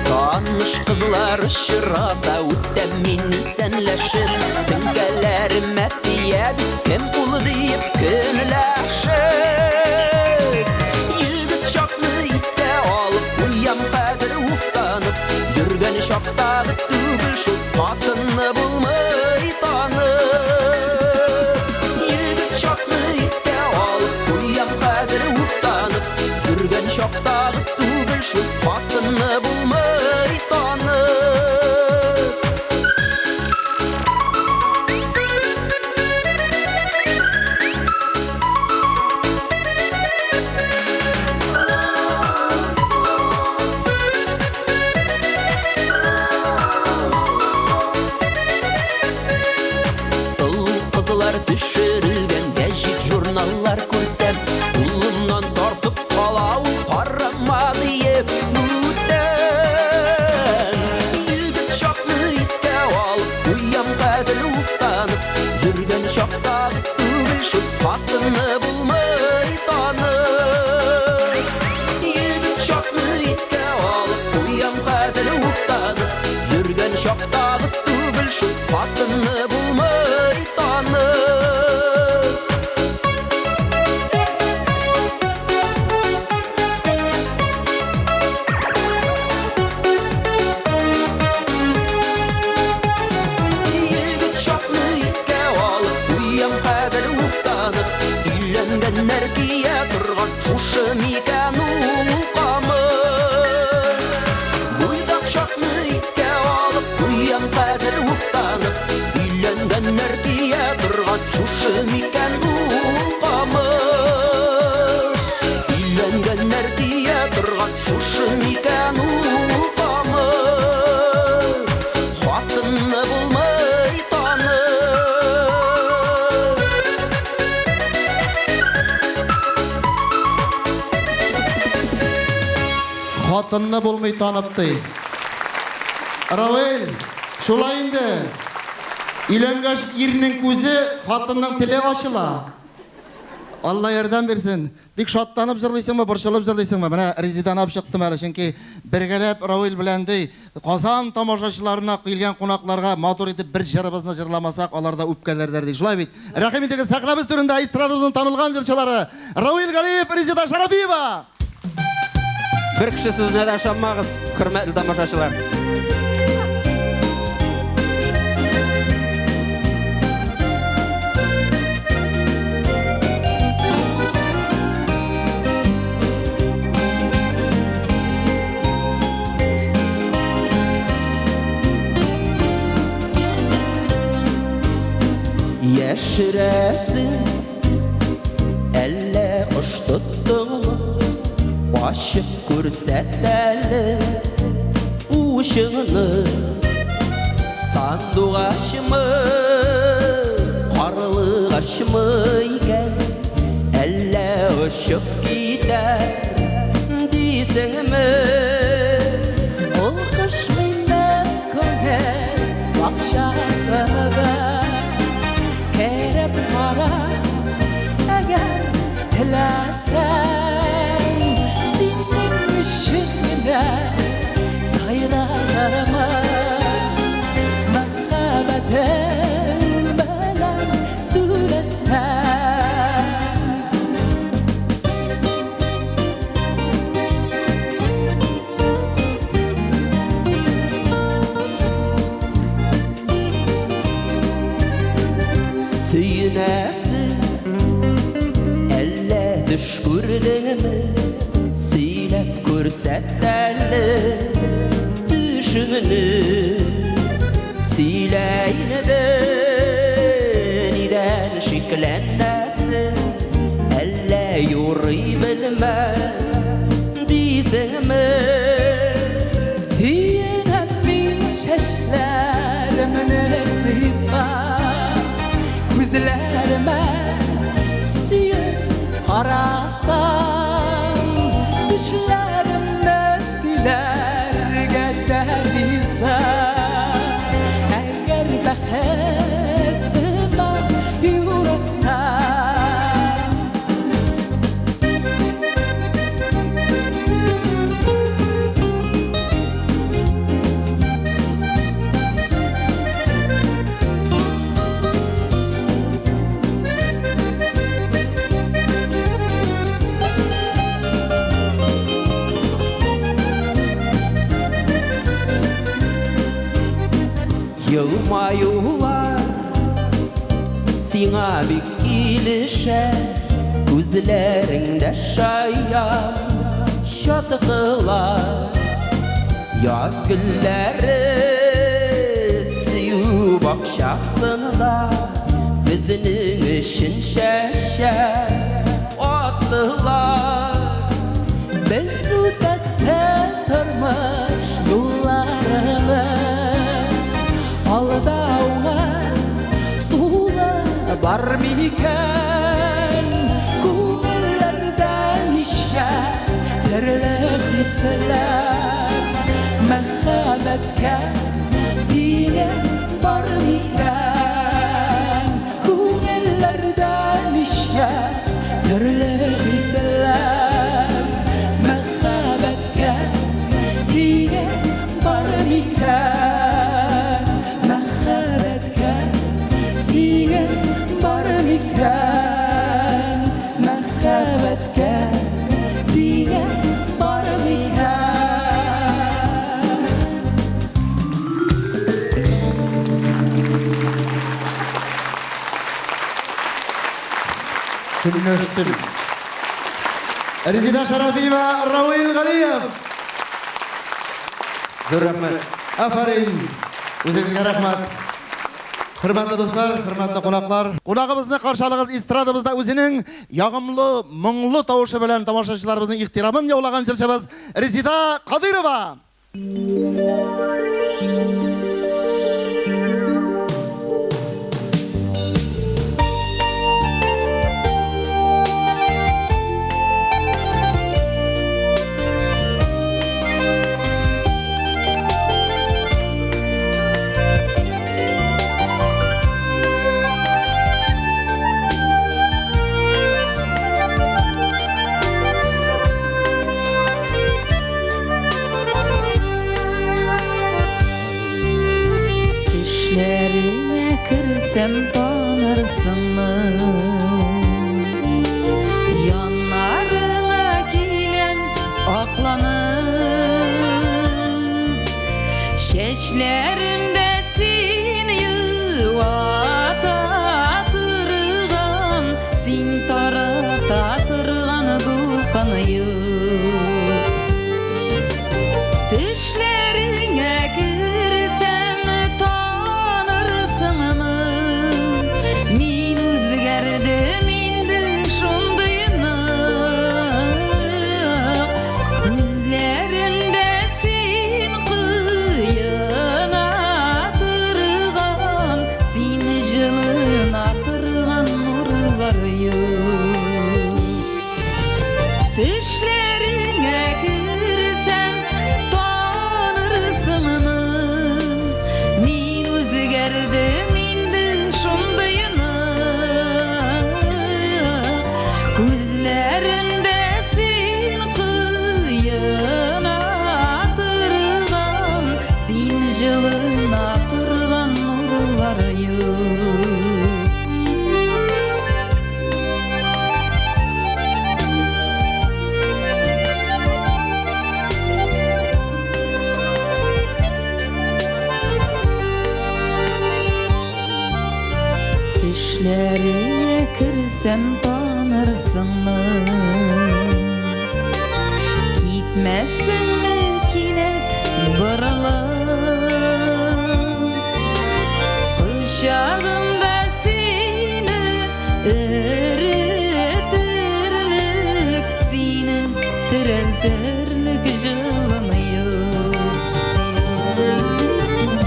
Таныш кызлар очраса, үтәм мин исәнләшеп. Теңкәләремә тия бит, кем ул диеп көнләшеп. Егет чакны искә алып, куям хәзер уфтанып. Йөргән чактагы түгел шул хатынны булмый танып. Егет чакны искә алып, куям хәзер уфтанып. Йөргән чактагы түгел шул хатынны булмый танып. Сылу кызлар төшерелгән гәҗит журналлар күрсәм, кулымнан тартып кала ул карама диеп бүтән. Егет чакны искә алып, куям хәзер уфтанып. Йөргән чактагы түгел шул хатынны булмый танып. Егет чакны искә алып, куям хәзер уфтанып. Йөргән чактагы түгел шул хатынны булмый танып. Егет чакны искә алып, куям хәзер уфтанып. Өйләнгәннәр кия торган шушы микән ул камыт? Буйдак чакны искә алып, куям хәзер уфтанып. Өйләнгәннәр кия торган шушы микән ул камыт? Өйләнгәннәр кия торган шушы микән ул камыт? Хатынны булмый танып. Хатынны булмый танып ди. Равил, шулай инде. Өйләнгәч ирнең күзе, хатынның теле ачыла. Алла ярдәм бирсен. Бик шатланып җырлыйсыңмы, борчылып җырлыйсыңмы? Менә Резедан алып чыктым әле, чөнки бергәләп Равил белән ди, Казан тамашачыларына килгән кунакларга матур итеп бер җырыбызны җырламасак, алар да үпкәләрләр ди. Шулай бит. Рәхим итегез, сәхнәбез түрендә эстрадабызның танылган җырчылары Равил Галиев, Резеда Шарафиева. Бер кеше сүзенә дә ышанмагыз, хөрмәтле тамашачылар. Яшерәсең, әллә кош тоттыңмы? Ачып күрсәт әле учыңны. Сандугачмы, карлыгачмы? Сандугачмы икән, әллә очып китәр дисеңме? Ул кош минем күңел бакчасында. Кереп кара, әгәр теләсәң, синең өчен генә сайрармын. Мәхәббәтем белән түләсәң. Сөенәсең, әллә төш күрдеңме? Сөйләп күрсәт әле төшеңне. Сөйлә инде, нидән шикләнәсең? Әллә юрый белмәс дисеңме? Сөенәм мин чәчләремне сыйпап, күзләремә сөеп карасаң, төшләремне сөйләргә дә риза. Әгәр бәхетемә юрасаң. Елмаюлар сиңа бик килешә, күзләреңдә шаян чаткылар. Яз гөлләре сөю бакчасында безнең өчен чәчәк аттылар. Без үтәсе тормыш юлларını, алда уңа, сулы бар микән? Күңелләрдә ничә төрле хисләр, мәхәббәткә тиңе бар микән? Күңелләрдә ничә төрле хисләр, мәхәббәткә тиңе бар микән? Мәхәббәткә тиңе бар микән? Мәхәббәткә тиңе бар микән? Көнләштем. Резеда Шарафиева, Равил Галиев. Зур рәхмәт. Афәрин. Үзегезгә рәхмәт. Хөрмәтле дуслар, хөрмәтле кунаклар. Кунагыбызны каршы алыгыз эстрадабызда үзенең ягымлы, моңлы тавышы белән тамашачыларыбызның ихтирамын яулаган җырчыбыз Резеда Кадыйрова. Төшләреңә керсәм танырсыңмы? Яннарыңа киләм акланып, Чәчләремдә син юата торган, син тарата торган дулкын юк. Төшләреңә керсәм танырсыңмы? Мин үзгәрдем инде шундый нык. Күзләремдә син коена торган, син җылына торган нурлар юк. Төшләреңә керсәм, танырсыңмы? Мин үзгәрдем инде шундыйны. Күзләремдә син коена торган, син җылына торган нурлар юк. Төшләреңә керсәм танырсыңмы? Китмәссеңме кинәт борылып? Кочагымда сине эретерлек, сине терелтерлек җылым юк.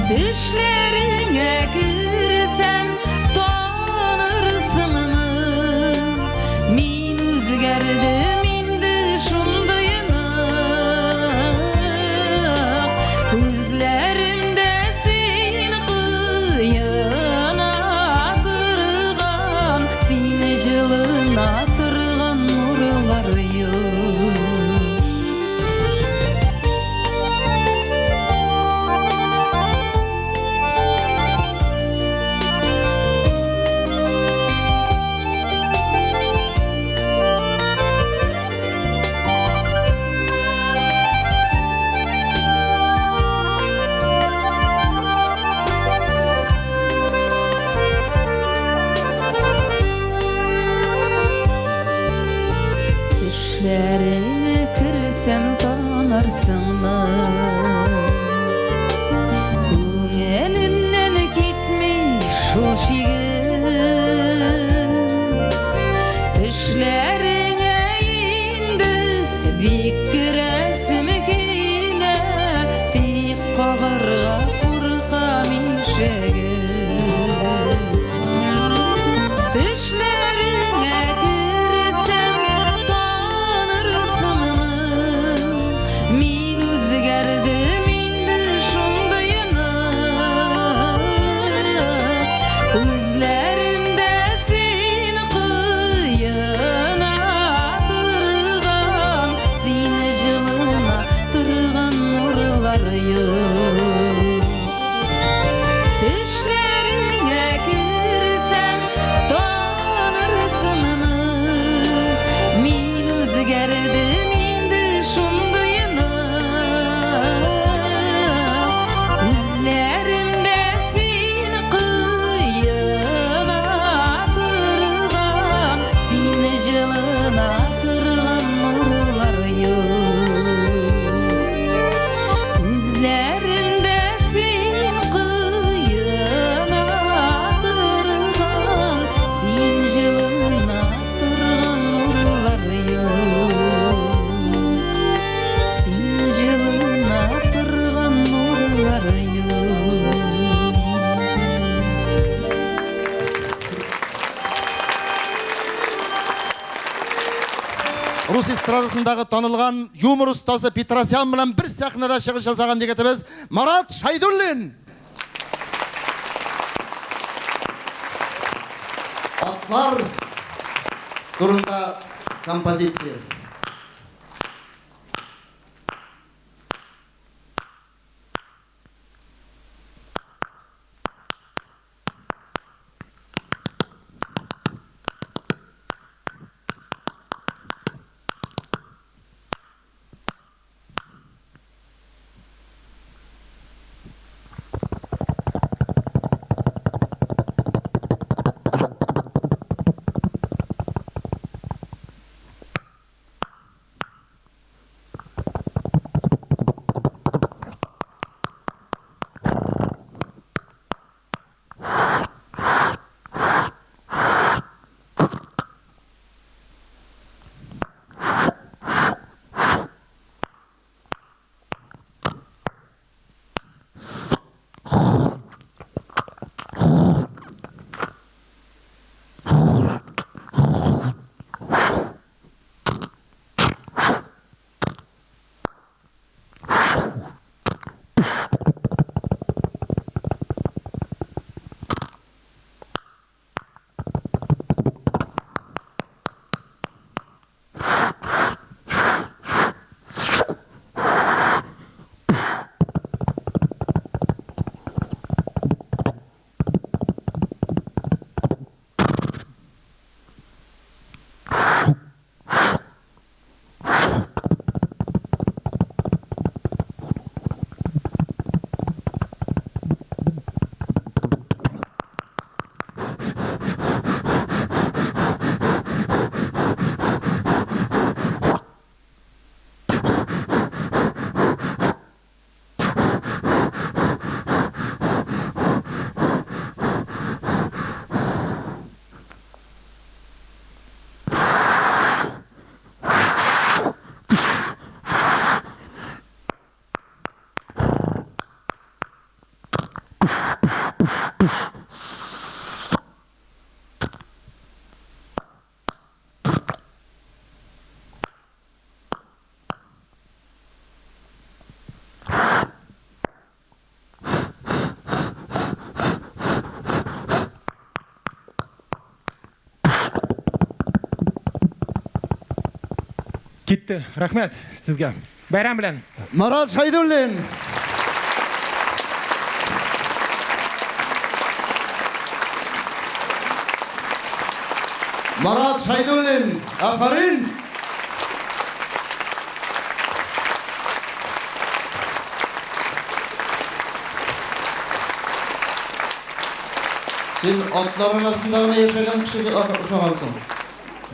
Төшләреңә керсәм, танырсыңмы? Мин үзгәрдем инде шундыйны. Күзләремдә син коена торган, син җылына торган нурлар юк. Төшләреңә керсәм танырсыңмы? Күңелемнән китми шул шигем. Төшләреңә инде бик керәсем килә, тик кабарга куркам ишеген. Төшләреңә керсәм танырсыңмы? Мин үзгәрдем инде шундыйны. Күзләремдә син коена торган, син җылына торган нурлар юк. Төшләреңә керсәм танырсыңмы? Мин үзгәрдем инде шундыйны. Күзләремдә син коена торган, син җылына торган нурлар юк. Күзләремдә син коена торган, син җылына торган нурлар юк. Син җылына торган нурлар юк. Рус эстрадасындагы танылган юмор остасы Петросян белән бер сәхнәдә чыгыш ясаган егетебез Марат Шайдуллин. Атлар турында композиция. Китте. Рәхмәт сезгә. Бәйрәм белән. Марат Шайдуллин. Марат Шайдуллин, афәрин! Син атлар арасында гына яшәгән кешегә охшагансың.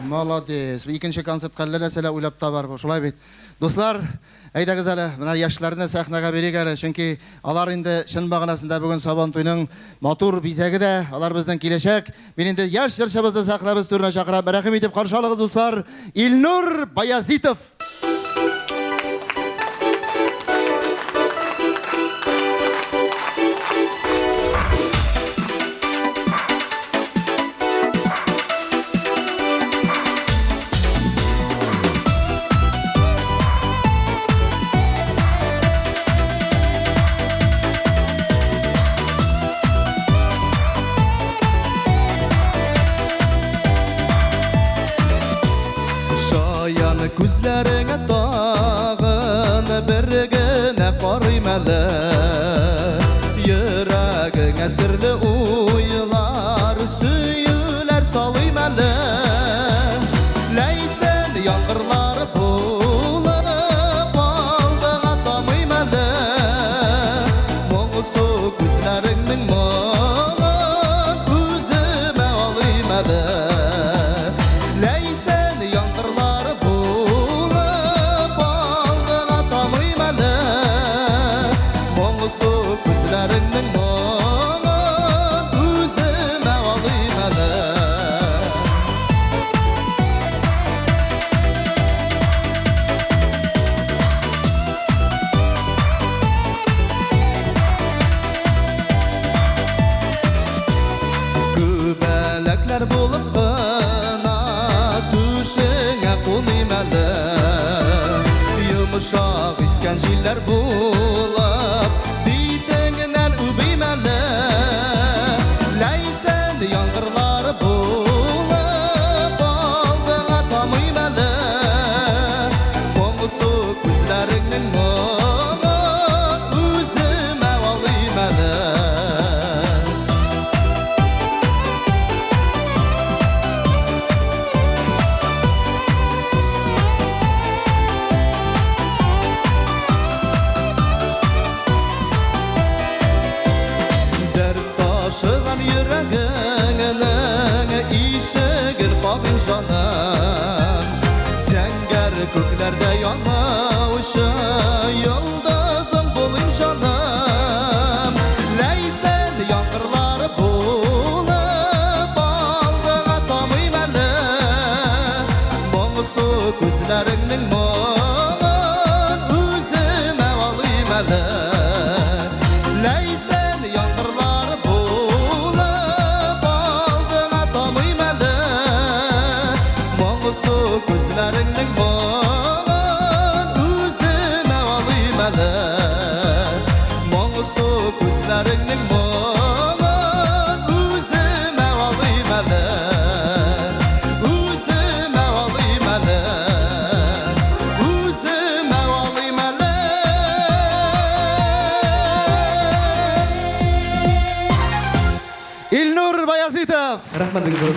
Молодец. Икенче концертка әллә нәрсәләр уйлап табар бу, шулай бит. Дуслар, әйдәгез әле, менә яшьләрне сәхнәгә бирик әле, чөнки алар инде чын мәгънәсендә бүген Сабантуйның матур бизәге дә, алар безнең киләчәк. Мин инде яшь җырчыбызны сәхнәбез түренә чакырам. Рәхим итеп каршы алыгыз, дуслар, Илнур Баязитов! Шаян күзләреңә тагын бер генә карыйм әле. Йөрәгеңә серле уйлар, сөюләр салыйм әле. Ләйсән яңгырлар булып алдыңа тамыйм әле. Моңсу күзләреңнең моңын үземә алыйм әле. Ләйсән яңгырлар булып алдыңа тамыйм әле. Моңсу күзләреңнең моңын үземә алыйм әле. Күбәләкләр булып кына түшеңә куныйм әле. Йомшак искән җилләр булып битеңнән үбим әле. Ләйсән яңгырлар булып алдыңа тамыйм әле. Моңсу күзләреңнең моңын үземә алыйм әле. Дәрт ташыган йөрәгеңнең ишеген кагыйм җаным. Зәңгәр күкләрдә янаучы йолдызың булыйм җаным. Ләйсән яңгырлар булып алдыңа тамыйм әле. Моңсу күзләреңнең моңын үземә алыйм әле. Ләйсән яңгырлар булып алдыңа тамыйм әле. Моңсу күзләреңнең моңын үземә алыйм әле. Моңсу күзләреңнең моңын үземә алыйм әле. Үземә алыйм әле. Үземә алыйм әле. Илнур Баязитов! Рәхмәт бик зур.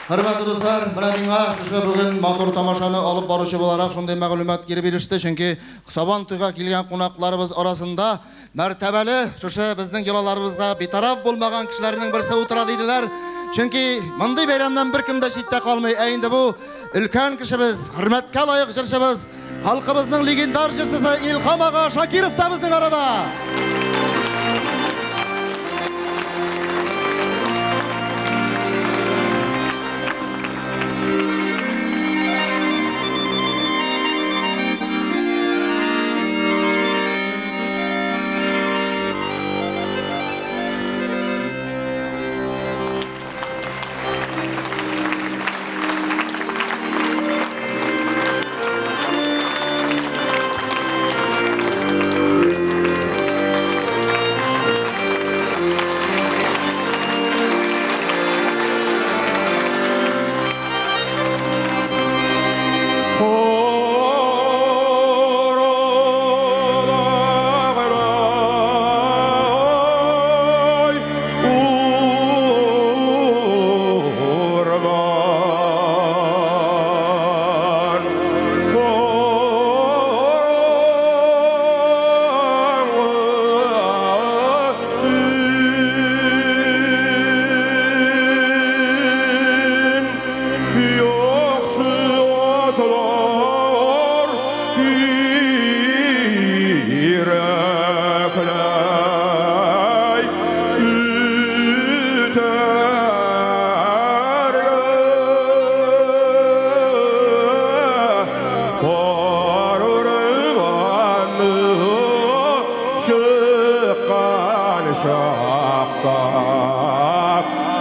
Хөрмәтле дуслар, менә миңа шушы бүген матур тамашаны алып баручы буларак шундый мәгълүмат килеп иреште, чөнки Сабан туйга килгән кунакларыбыз арасында мәртәбәле шушы безнең йолаларыбызга битараф булмаган кешеләрнең берсе утыра диделәр. Чөнки мондый бәйрәмнән беркем дә читтә калмый. Ә инде бу өлкән кешебез, хөрмәткә лаек җырчыбыз, халкыбызның легендар җырчысы Илһам ага Шакиров та безнең арада.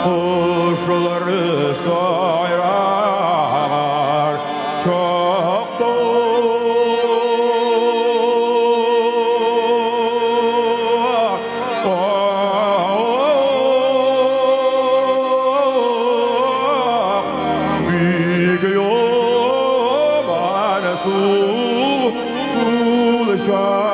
Кошлар сайрар чакта. Бик яман сул чакта.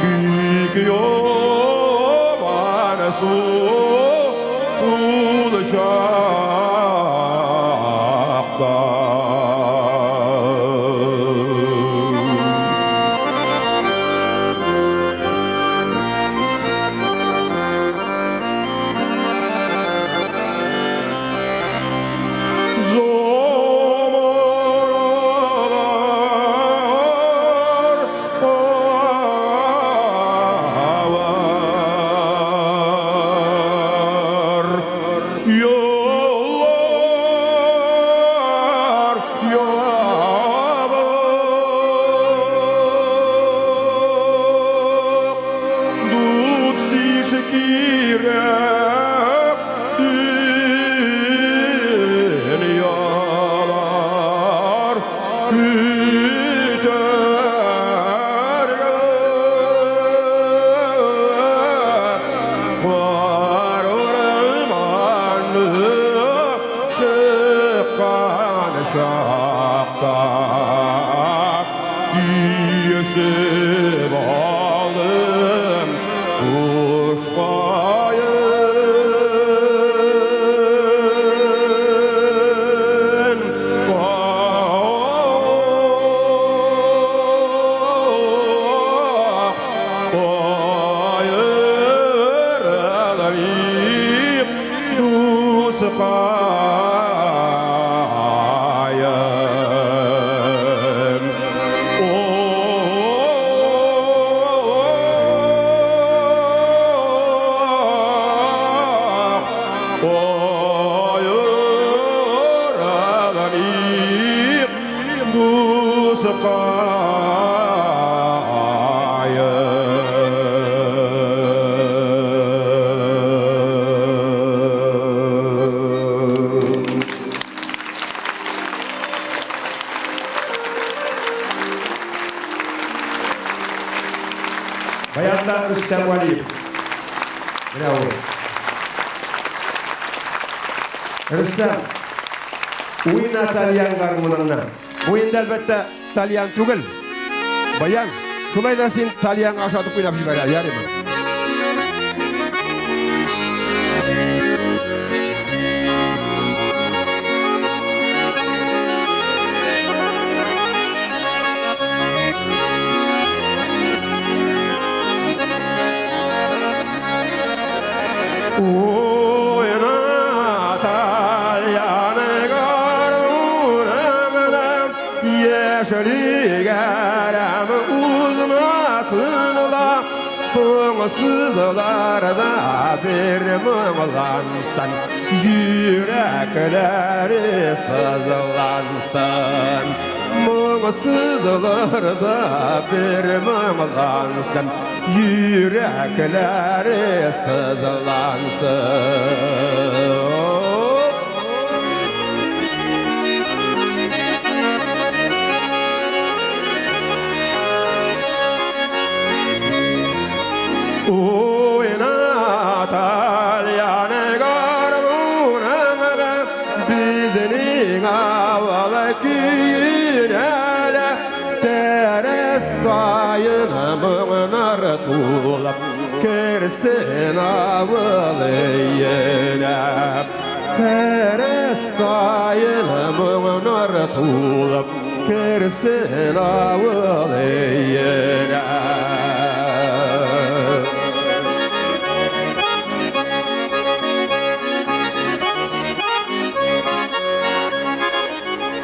Бик яман сул чакта. Заманалар yollar ябык, Дус кирәк дөньялар көтәргә Бар урманны чыккан чакта Киесеп алдым кушкаен. Ах, аерылып дускаем. Ах, аерылып дускаем. Баянда Рөстәм Вәлиев. Менә ул. Рөстәм, уйна тальян гармуныңны. Бу инде әлбәттә тальян түгел. Баян, шулай да син тальянга ошатып уйнап җибәр, ярыймы? Уйна тальян гармуныңны, Яшьлегәрем узмасын ла, Моңсызларда бер моңлансын, Йөрәкләре сызлансын. Моңсызларда бер моңлансын, Йөрәкләре сызлансын. Уйна тальян гармуныңны, Безнең авыл көенә лә Тәрәз саен моңнар тулып Керсен авыл өенә. Тәрәз саен моңнар тулып Керсен авыл өенә.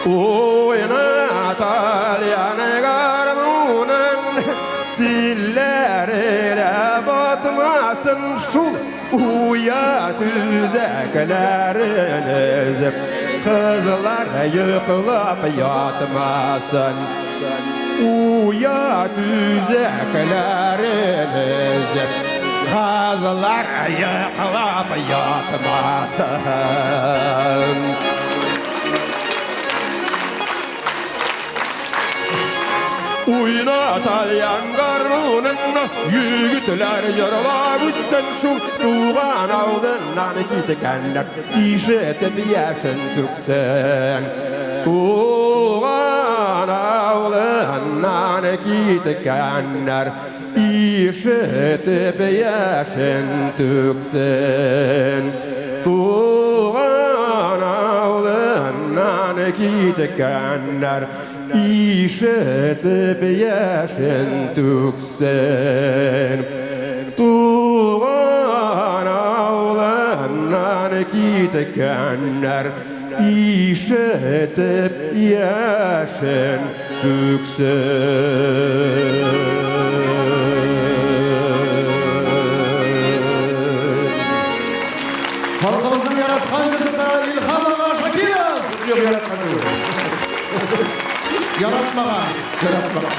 Уйна тальян гармуның, Телләре лә батмасын шул. Уя түзәкләрен өзеп, кызлар йоклап ятмасын. Уя түзәкләрен өзеп, кызлар йоклап ятмасын. Уйна тальян гармуныңны, егетләр җырлап үтсен шул туган авылыннан киткәннәр, ишетеп яшен түксен. Туган авылыннан киткәннәр, ишетеп яшен түксен. Туган авылыннан киткәннәр, ишетеп яшен түксен. Туган авылыннан киткәннәр, ишетеп яшен түксен. Халкыбызның яраткан җырчысы Илһам ага Шакиров. Юк, яраткан түгел. Яратмаган, яратмаган.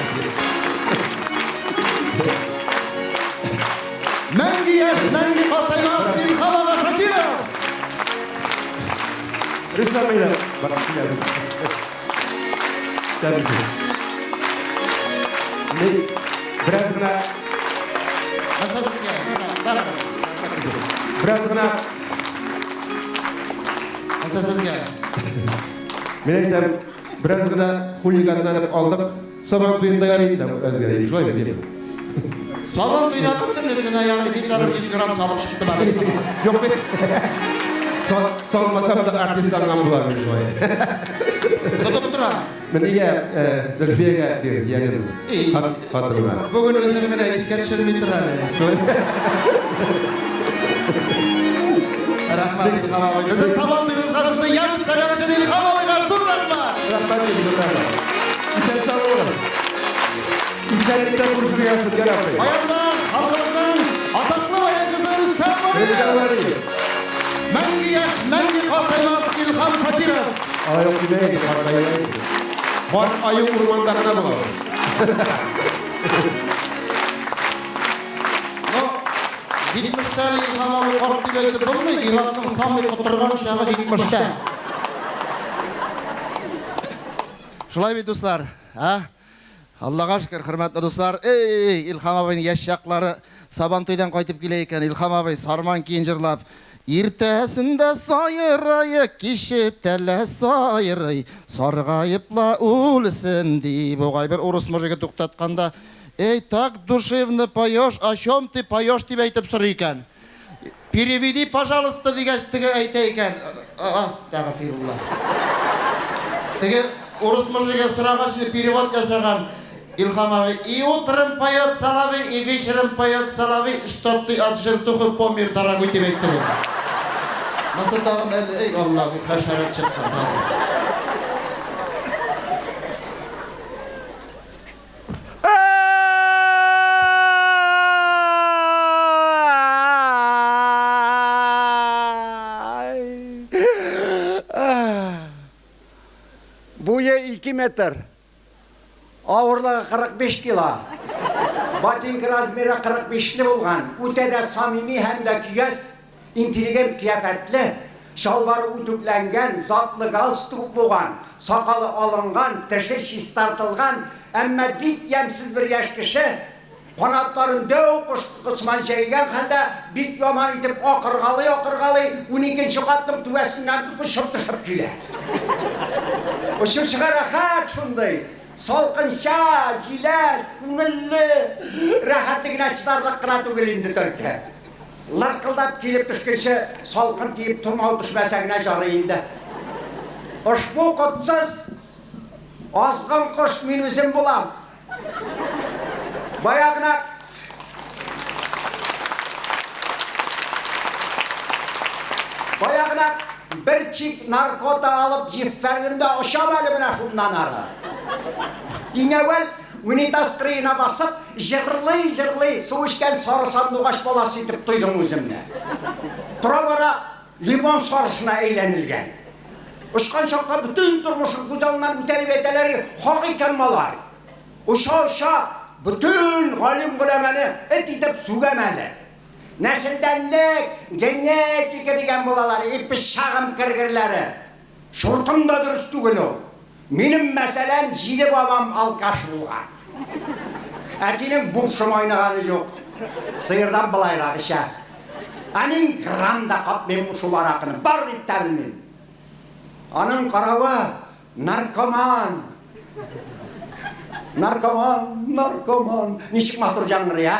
Мәңге яшь, мәңге картаймас Илһам ага Шакиров. Рөстәм әйдә. Барам, килә. Тәбрик. Ни, бераз гына, Нәрсә сезгә? Бар. Бераз гына Нәрсә сезгә? Мин әйтәм, бераз гына хулиганланып алдык. Сабан туенда ярый инде әзгә, шулай бит? Сабан туйда бөтенесенә, ягъни мин дә бер 100 грамм салып чыктым әле. Юк бит. Салмасам да артистланган булар мин шулай. Тотып тора. Мин нигә Зөлфиягә бир, ягъни хатыныма. Бүген үзем генә искә төшерми тора әле. Рәхмәт, Илһам абый. Безнең Сабан туебызга шундый ямь өстәгән өчен Илһам абыйга зур рәхмәт. Рәхмәт, егетләр. Исән сау булыгыз. Исәнлектә күрешергә язсын, я Рабби. Баянда халкыбызның атаклы баянчысы Рөстәм Рөстәм Вәлиев. Вәлиев. Мәңге яшь, мәңге картаймас Илһам Шакиров. Алай ук димә инде, картаймай. Карт аю урманда гына була. Ну, 70-тә Илһам абый карт дип әйтеп булмый, ир-атның самый котырган чагы 70-тә. Шулай бит, дуслар, а? Аллага шөкер, хөрмәтле дуслар. Эй, Илһам абыйның яшь чаклары Сабан туйдан кайтып килә икән. Илһам абый Сарман көен җырлап. Иртәсендә сайрай, киче тәлә сайрай, саргаеп ла үлсен, ди. Бугай бер урыс мужигы туктатканда, «Эй, так душевно поешь, о чем ты поешь?» дип әйтеп сорый икән. «Переведи, пожалуйста», дигәч, теге әйтә икән. Астагфирулла. Теге урыс мужигы сорагач, перевод ясаган. Илһам абый: «И утром поет соловей, и вечером поет соловей, чтоб ты от жертухы помер, дорогой», дип әйтте. Монысы тагын әле, эй, Алла, бу хәшәрәт чыккан тагын. Буе 2 метр. Авырлыгы 45 кило. Ботинка размеры 45-ле булган. Үтә дә самими һәм дә көяз, интеллигент кыяфәтле, чалбары үтүкләнгән, затлы галстук булган, сакалы алынган, теше чистартылган, әмма бик ямьсез бер яшь кеше канатларын дәү кош сыман җәйгән хәлдә бик яман итеп акыргалый-акыргалый 12 катның түбәсеннән очып төшеп килә. Очып чыга рәхәт шундый. Салкынча, җиләс, күңелле, рәхәтлегенә чыдарлык кына түгел инде только. Лыркылдап килеп төшкәнче салкын тиеп томау төшмәсә генә ярый инде. Ошбу котсыз азгын кош мин үзем булам. Баягына бер чик наркота алып җиффәрдем дә очам әле менә шуннан ары. Иң әүвәл Унитаз кырыена басып, җырлый-җырлый су эчкән сары сандугач баласы итеп тойдым үземне. Тора-бара лимон сарысына әйләнелгән. Очкан чакта бөтен тормышың күз алдыннан үтә дип әйтәләр, хак икән малай. Оча-оча бөтен галим-голәмәне эт итеп сүгәм әле. Нәселдәнлек, генетика дигән булалар, и пычагым кергерләре. Чуртым да дөрес түгел ул. Минем, мәсәлән, җиде бабам алкаш булган. Әтинең бувшым айныганы юк. Сыердан былайрак эчә. Ә мин грамм да капмыйм шул аракыны, бар дип тә белмим. Аның каравы, наркоман. Наркоман, наркоман. Ничек матур яңгырый, ә?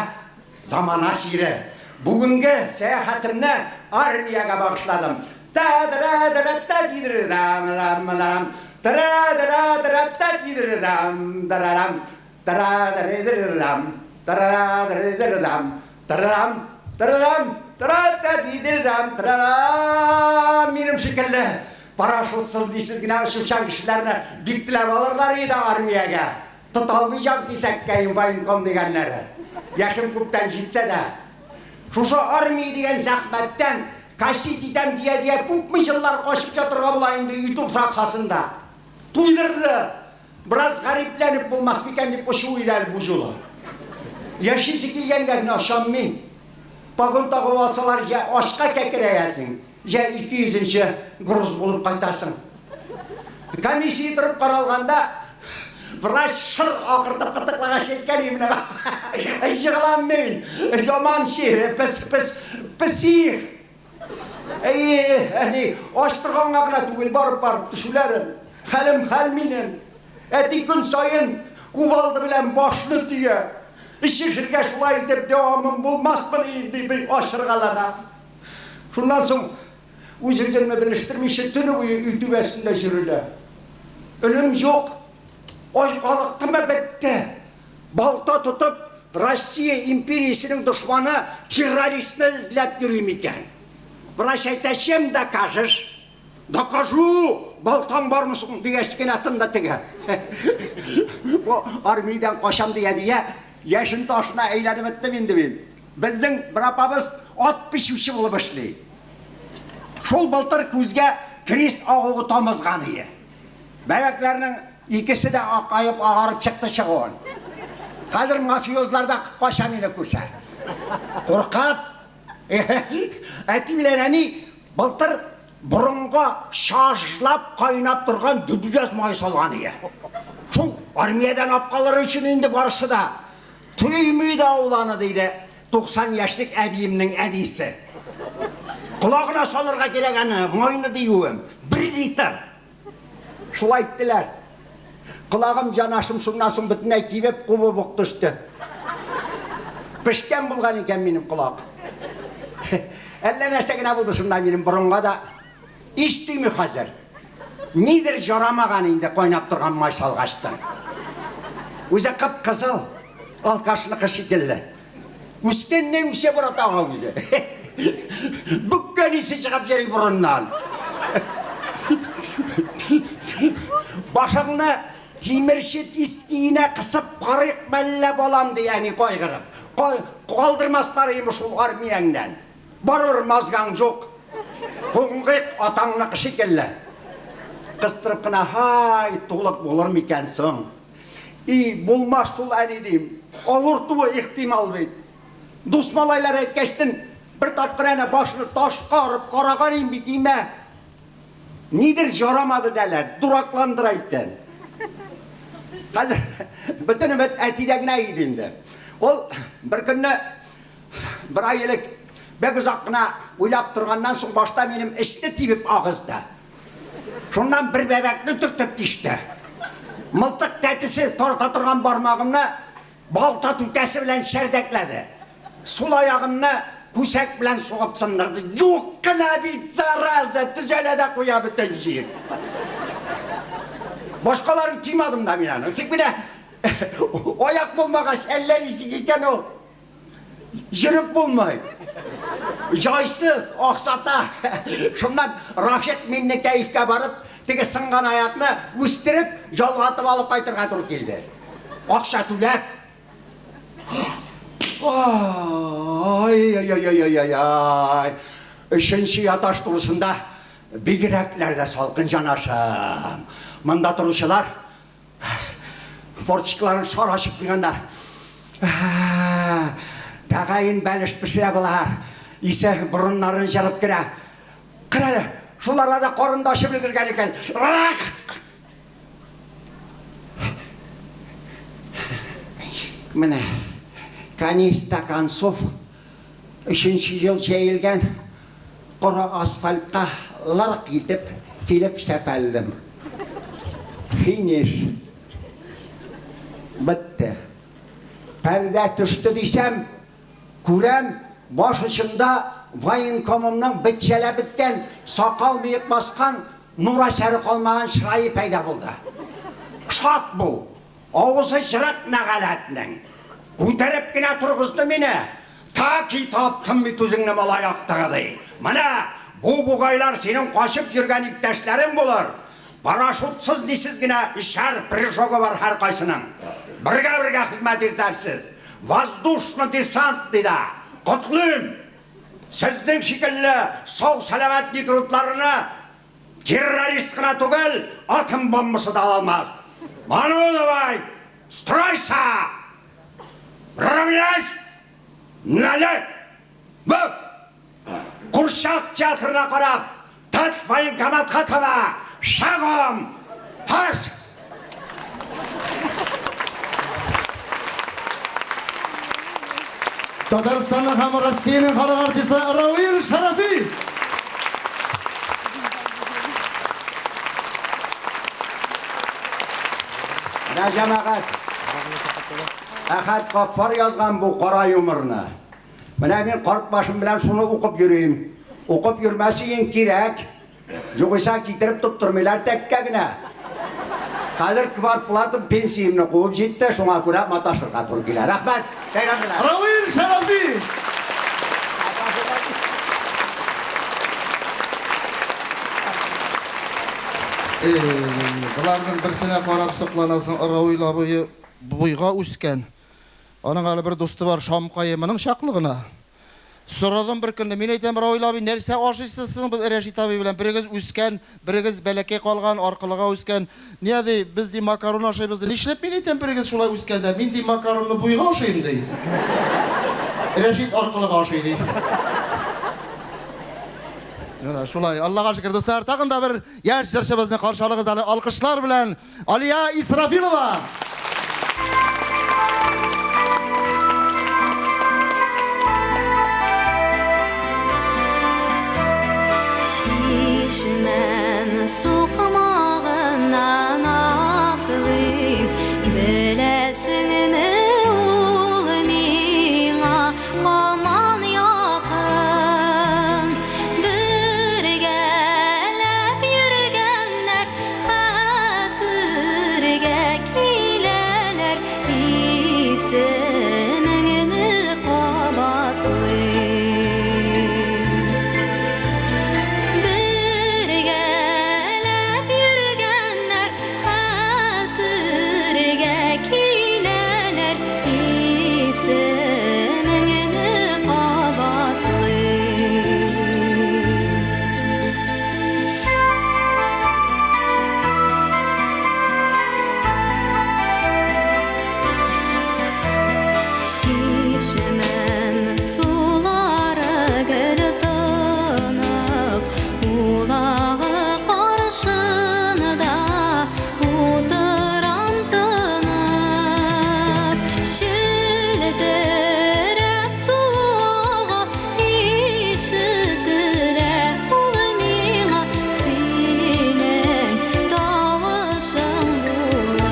Замана чире. Бүгенге сәяхәтемне армиягә багышладым. Та-да-да-да-да-та-ди-дри-дам-дам-дам. Тара-да-да-да-та-ди-дри-дам, дарарам. Тара-да-ри-дри-дам, тара-да-ри-дри-дам, тарарам, тарарам, тара-та-ди-дри-дам, тарарам. Минем шикелле парашютсыз-нисез генә очучан кешеләрне бик теләп алырлар иде армиягә. Тота алмый җанкисәккәем военком дигәннәре. Яшем күптән җитсә дә. Шушы армия дигән зәхмәттән косить итәм дия-дия күпме еллар качып ятырга була инде ютуб фракциясендә. Туйдырды! Бераз гарипләнеп булмас микән дип очу иде әле бу юлы. Яшисе килгәнгә генә очам мин. Погон тагып алсалар, җә ачка кәкерәясең, җә икейөзенче груз булып кайтасың. Комиссия торып каралганда, врач шыр акыртып кытыклагач әйткән иде менә, егылам мин, яман чир, пес, пес, псих. Әйе, әни, ач торганга гына түгел, барып-барып төшүләрем. Хәлем хәл минем. Әти көн саен кувалда белән башны төя. Эчешергә шулай итеп дәвамым булмасмыни, дип ачыргалана. Шуннан соң Үз-үземне белештермичә төне буе өй түбәсендә җөрелә. Өнем юк. Ай калыктымы, бетте. Балта тотып, Россия империясенең дошманы террористны эзләп йөрим икән. Врач әйтә, чем докажешь? Докажу! Балтаң бармы соң? дигәч кенә тынды теге. Бу армиядән качам дия-дия, яшен ташына әйләнеп беттем инде мин. Безнең бер апабыз ат печүче булып эшли. Шул былтыр күзгә крис агуы тамызган ие. Бәбәкләрнең икесе дә акаеп агарып чыкты чыгуын. Хәзер мафиозлар да кача мине күрсә. Куркып. Әти белән әни былтыр борынга чажлап кайнап торган дөбъяз май салган ие. Шул армиядән апкалыр өчен инде барысы да. Тоймый да ул аны, диде 90 яшьлек әбиемнең әнисе. Колагына салырга кирәк аны, майны диюем. Бер литр. Шулай әйттеләр. Колагым, җанашым шуннан соң бөтенләй кибеп, кубып ук төште. Пешкән булган икән минем колак. Әллә нәрсә генә булды шунда минем борынга да. Ис тими хәзер. Нидер җарамаган инде кайнап торган май салгачтын. Үзе кып-кызыл, алкашныкы шикелле. Үскәннән үсә бара тагы үзе. Бөккән исе чыгып йөри борыннан. Башыңны тимерче тискиенә кысып карыйк мәллә, балам, ди әни кайгырып. Калдырмаслар имеш ул армияңнән. Барыбер мозгаң юк. Куңгыйк атаңныкы шикелле. Кыстырып кына, һай, тулык булыр микән соң? И, булмас шул, әни, дим. Авыртуы ихтимал бит. Дус малайлар әйткәчтен, бер тапкыр әнә башны ташка орып караган идем бит, имә. Нидер җарамады дәләр, дуракландыра икән. Хәзер бөтен өмет әтидә генә иде инде. Ул бер көнне Бер ай элек, бик озак кына уйлап торганнан соң, башта минем эчне тибеп агызды. Шуннан бер бәбәкне төртеп тиште. Мылтык тәтесе тарта торган бармагымны балта түтәсе белән чәрдәкләде. Сул аягымны күсәк белән сугып сындырды. Юк кына бит, зараза, төзәлә дә куя бөтен җир. Башкаларын тоймадым да мин аны. Тик менә аяк булмагач, әллә ничек икән ул. Йөреп булмый. Җайсыз, аксата. Шуннан Рафик Миннекәевкә барып, теге сынган аякны үстереп, ялгатып алып кайтырга туры килде. Акча түләп. Ай-яй-яй-яй-яй. Өченче яташ турысында бигрәкләр дә салкын җанашым. Монда торучылар форточкаларын шар ачып куйганнар. Тәгаен бәлеш пешерә болар. Исе борыннарын җырып керә. Кер әле, шуларда да карын да ачып өлгергән икән. Менә, конец-то концов, өченче ел җәелгән коры асфальтка лырк итеп килеп чәпәлдем. Финиш. Бетте. Пәрдә төште дисәм, күрәм, баш очында военкомымның бетчәләп беткән, сакал-мыек баскан, нур әсәре калмаган чырае пәйда булды. Шат бу! Авызы җырык нәгаләтнең! Күтәреп кенә торгызды мине. Таки таптым бит үзеңне, малай актыгы, ди. Менә, бу бугайлар синең качып йөргән иптәшләрең булыр. Парашютсыз-нисез генә өчәр прыжогы бар һәркайсының. Бергә-бергә хезмәт итәрсез. Воздушно-десант, ди дә. Котлыйм! Сезнең шикелле сау-сәламәт никрутларны террорист кына түгел, атом бомбасы да ала алмас. А ну давай, стройся! Равняйсь! Нале! Бу! Курчак театрына карап, тот военкоматка таба, шагом! Һаш! Татарстанның һәм Россиянең халык артисты Равил Шарафи! Менә җәмәгать, Әхәт Гаффар язган бу кара юморны. Менә мин карт башым белән шуны укып йөрим. Укып йөрмәсең кирәк. Югыйсә китереп тоттырмыйлар тәккә генә. Хәзер квартплатам пенсиямне куып җитте, шуңа күрә маташырга туры килә. Рәхмәт! Бәйрәм белән! Равил Шәрәфи! Эй, боларның берсенә карап сокланасың, Равил абые буйга үскән. Аның әле бер дусты бар, Шамкае, моның чаклы гына. Сорадым бер көнне, мин әйтәм, Равил абый, нәрсә ашыйсыз соң без Рәшит абый белән? Берегез үскән, берегез бәләкәй калган, аркылыга үскән. Ния, ди, без, ди, макарон ашыйбыз, ди. Нишләп, мин әйтәм, берегез шулай үскән дә, мин, ди, макаронны буйга ашыйм, ди. Рәшит аркылыга ашый, ди. Менә шулай, Аллага шөкер, дуслар, тагын да бер яшь җырчыбызны каршы алыгыз әле алкышлар белән. Алия Исрафилова! Чишмәм сукмагыннан атлыйм, Беләсеңме, ул миңа һаман якын. Бергәләп йөргәннәр Хәтергә киләләр, Исемеңне кабатлыйм. Бергәләп йөргәннәр Хәтергә киләләр, Исемеңне кабатлыйм. Чишмәм сулары гел тонык, Улагы каршында утырам тынып. Челтерәп су ага, ишетелә ул миңа синең тавышың булып.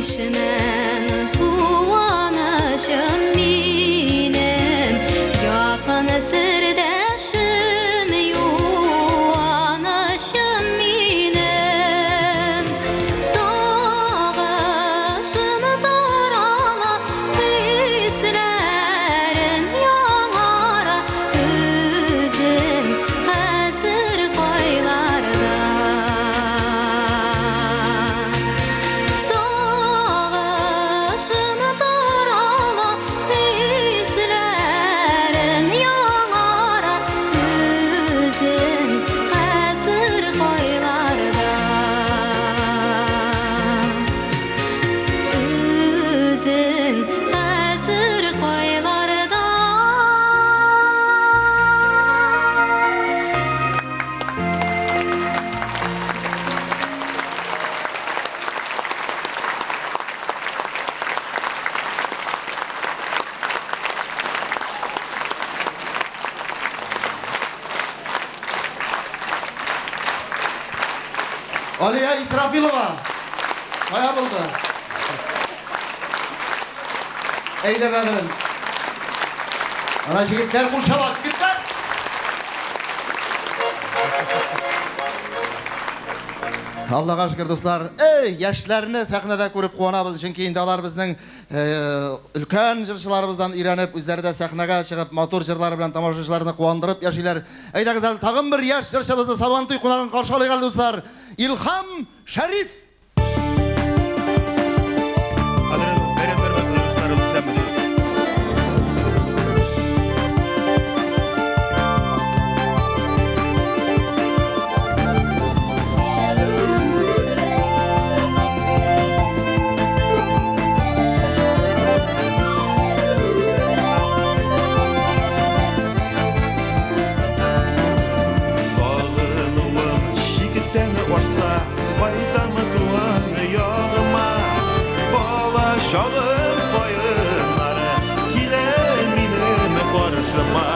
Чишмәм, куанычым минем, Якын сердәшем, юанычым минем. Алия Исрафилова. Кая булды? Әйдә бәгырем. Ана җегетләр кул чаба, җегетләр. Аллага шөкер, дуслар. Эй, яшьләрне сәхнәдә күреп куанабыз, чөнки инде алар безнең өлкән җырчыларыбыздан өйрәнеп, үзләре дә сәхнәгә чыгып, матур җырлары белән тамашачыларны куандырып яшиләр. Әйдәгез әле тагын бер яшь җырчыбызны Сабантуй кунагын каршы алыйк әле, дуслар. Илһам Шәриф! Сагынуым чиктән ашса, кайтам туган ягыма. Бала чагым каеннары килә минем каршыма.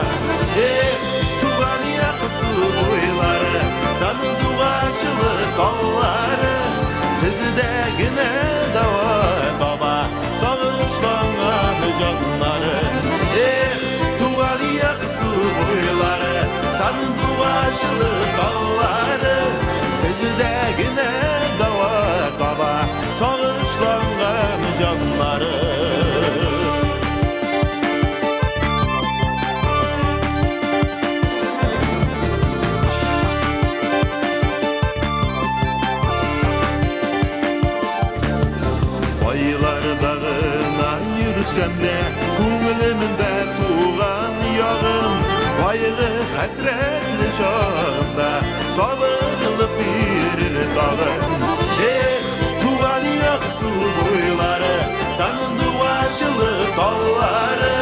Эх, туган як су буйлары, сандугачлы таллары, сездә генә дәва таба сагышланган җаннары. Эх, туган як су буйлары, сандугачлы таллары, сездә генә дәва таба сагышланган җаннары. Айларда гына йөрсәм дә, күңелемдә туган ягым, кайгы хәсрәтле чагымда сабырлык бирер тагын. Эх, туган як су буйлары, сандугачлы таллары,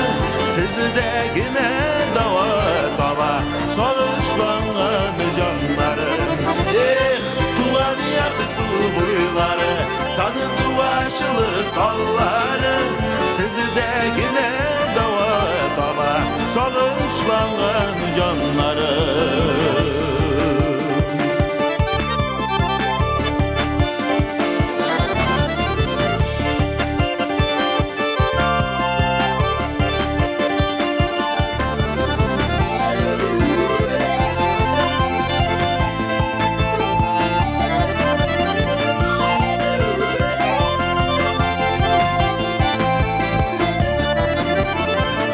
сездә генә дәва таба сагышланган җаннары. Эх, туган як су буйлары, сандугачлы таллары, сездә генә дәва таба сагышланган җаннары.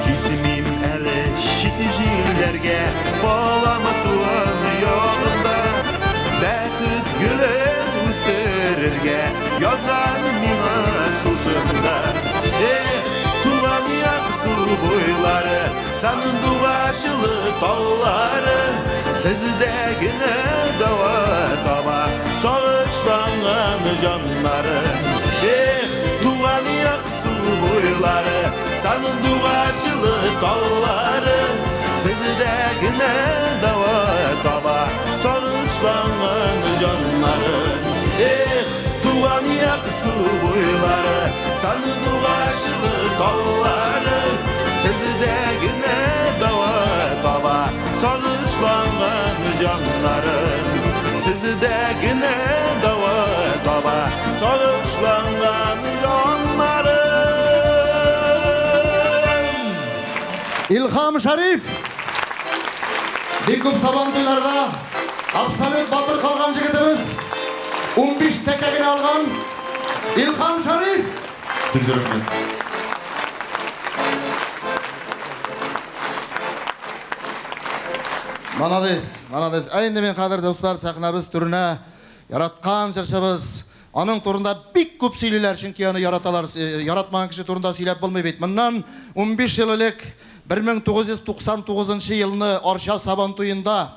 Китмим әле чит җирләргә, балам туган ягымда. Бәхет гөлен үстерергә язган миңа шушында. Эх, туган як су буйлары, сандугачлы таллары, сездә генә дәва таба сагышланган җаннары. Эх, туган як су буйлары, сандугачлы таллары, сездә генә дәва таба сагышланган җаннары. Эх, туган як су буйлары, сандугачлы таллары, сездә генә дәва таба сагышланган җаннары. Сездә генә дәва таба сагышланган җаннары. Илһам Шәриф! Бик күп Сабантуйларда абсолют батыр калган җегетебез, 15 тәкә генә алган Илһам Шәриф! Бик зур рәхмәт. Молодец, молодец. Ә инде мин хәзер, дуслар, сәхнәбез түренә яраткан җырчыбыз. Аның турында бик күп сөйлиләр, чөнки аны яраталар. Яратмаган кеше турында сөйләп булмый бит. Моннан 15 ел элек 1999 елны Арча Сабантуенда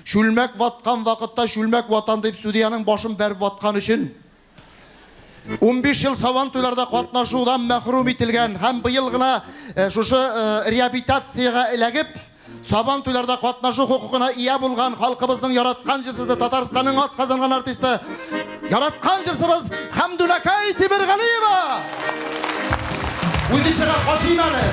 чүлмәк ваткан вакытта чүлмәк ватан дип судьяның башын бәреп ваткан өчен 15 ел Сабантуйларда катнашудан мәхрүм ителгән һәм быел гына шушы реабилитациягә эләгеп Сабантуйларда катнашу хокукына ия булган халкыбызның яраткан җырчысы, Татарстанның атказанган артисты, яраткан җырчыбыз Хәмдүнәкәй Тимергалиева! Үзе чыга, кашыйм әле.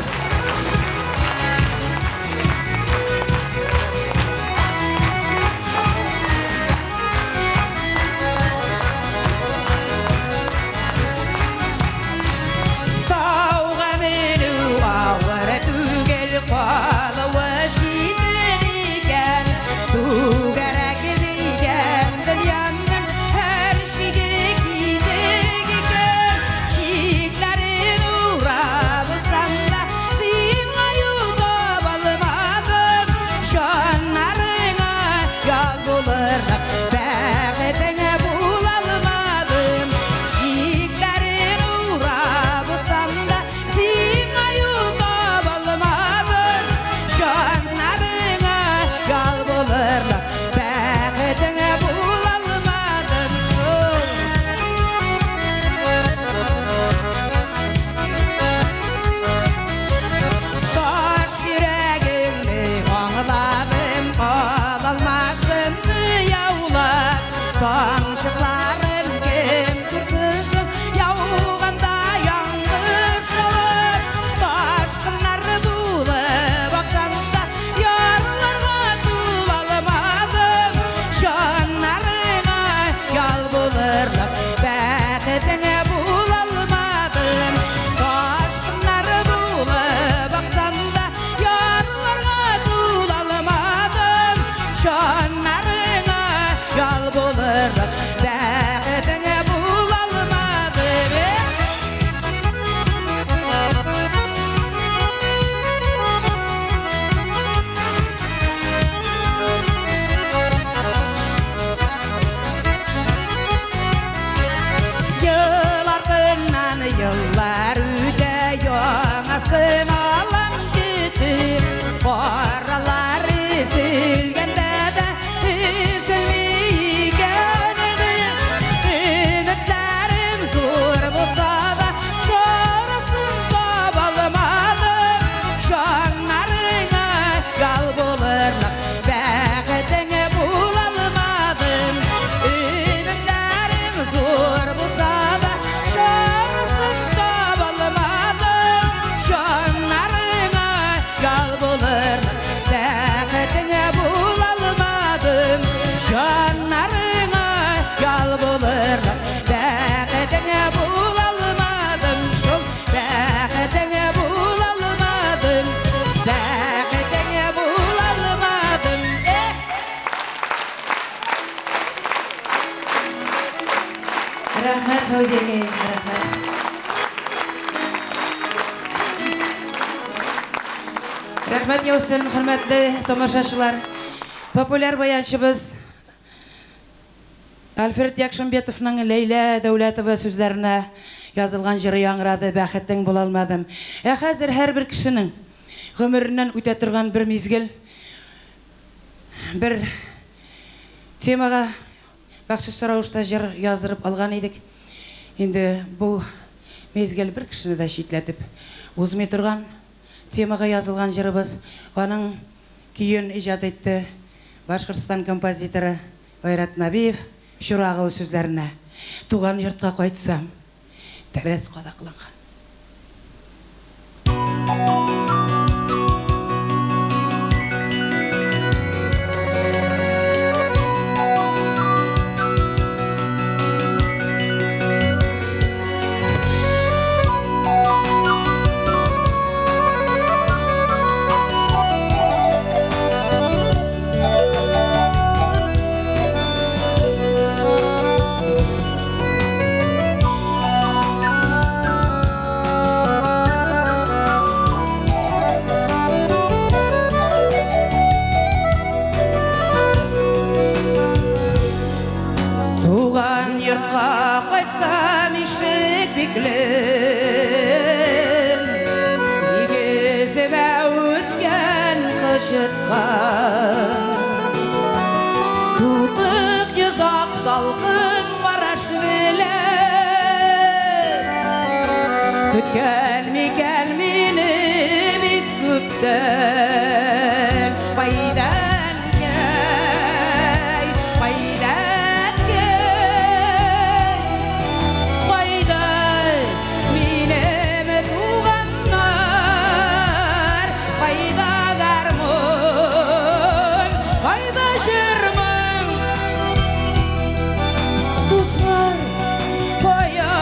Өзелгәндә дә өзелми икән. Өметләрем зур булса да, чарасын таба алмадым. Жаннарыңа ял булырлык бәхетеңе була алмадым. Өметләрем зур булса да, чарасын таба алмадым. Жаннарыңа ял булырлык бәхетеңе була алмадым. Жаннарыңа ял булырлык бәхетеңе була алмадым. Шул бәхетеңе була алмадым. Бәхетеңе була алмадым. Эх! Рәхмәт, Фәүзиякәй, рәхмәт. Рәхмәт яусын, хөрмәтле тамашачылар. Популяр баянчыбыз Альфред Якшымбетовның Ләйлә Дәүләтова сүзләренә язылган җыры яңгырады, Бәхетең була алмадым. Ә хәзер һәрбер кешенең гомереннән үтә торган бер мизгел, бер темага махсус рәвештә җыр яздырып алган идек. Инде бу мизгел бер кешене дә читләтеп узмый торган темага язылган җырыбыз. Аның көен иҗат итте Башкортстан композиторы Айрат Набиев Чурагыл сүзләренә. Туган йортка кайтсам, тәрәз кадакланган. Туган йортка кайтсам, ишек бикле. Нигеземә үскән кычыткан. Тутык йозак салкын караш белән көткән микән мине бик күптән. Кайдан кәй, кайдан кәй, кайда минем туганнар, кайда гармун, кайда җырмың, дуслар кая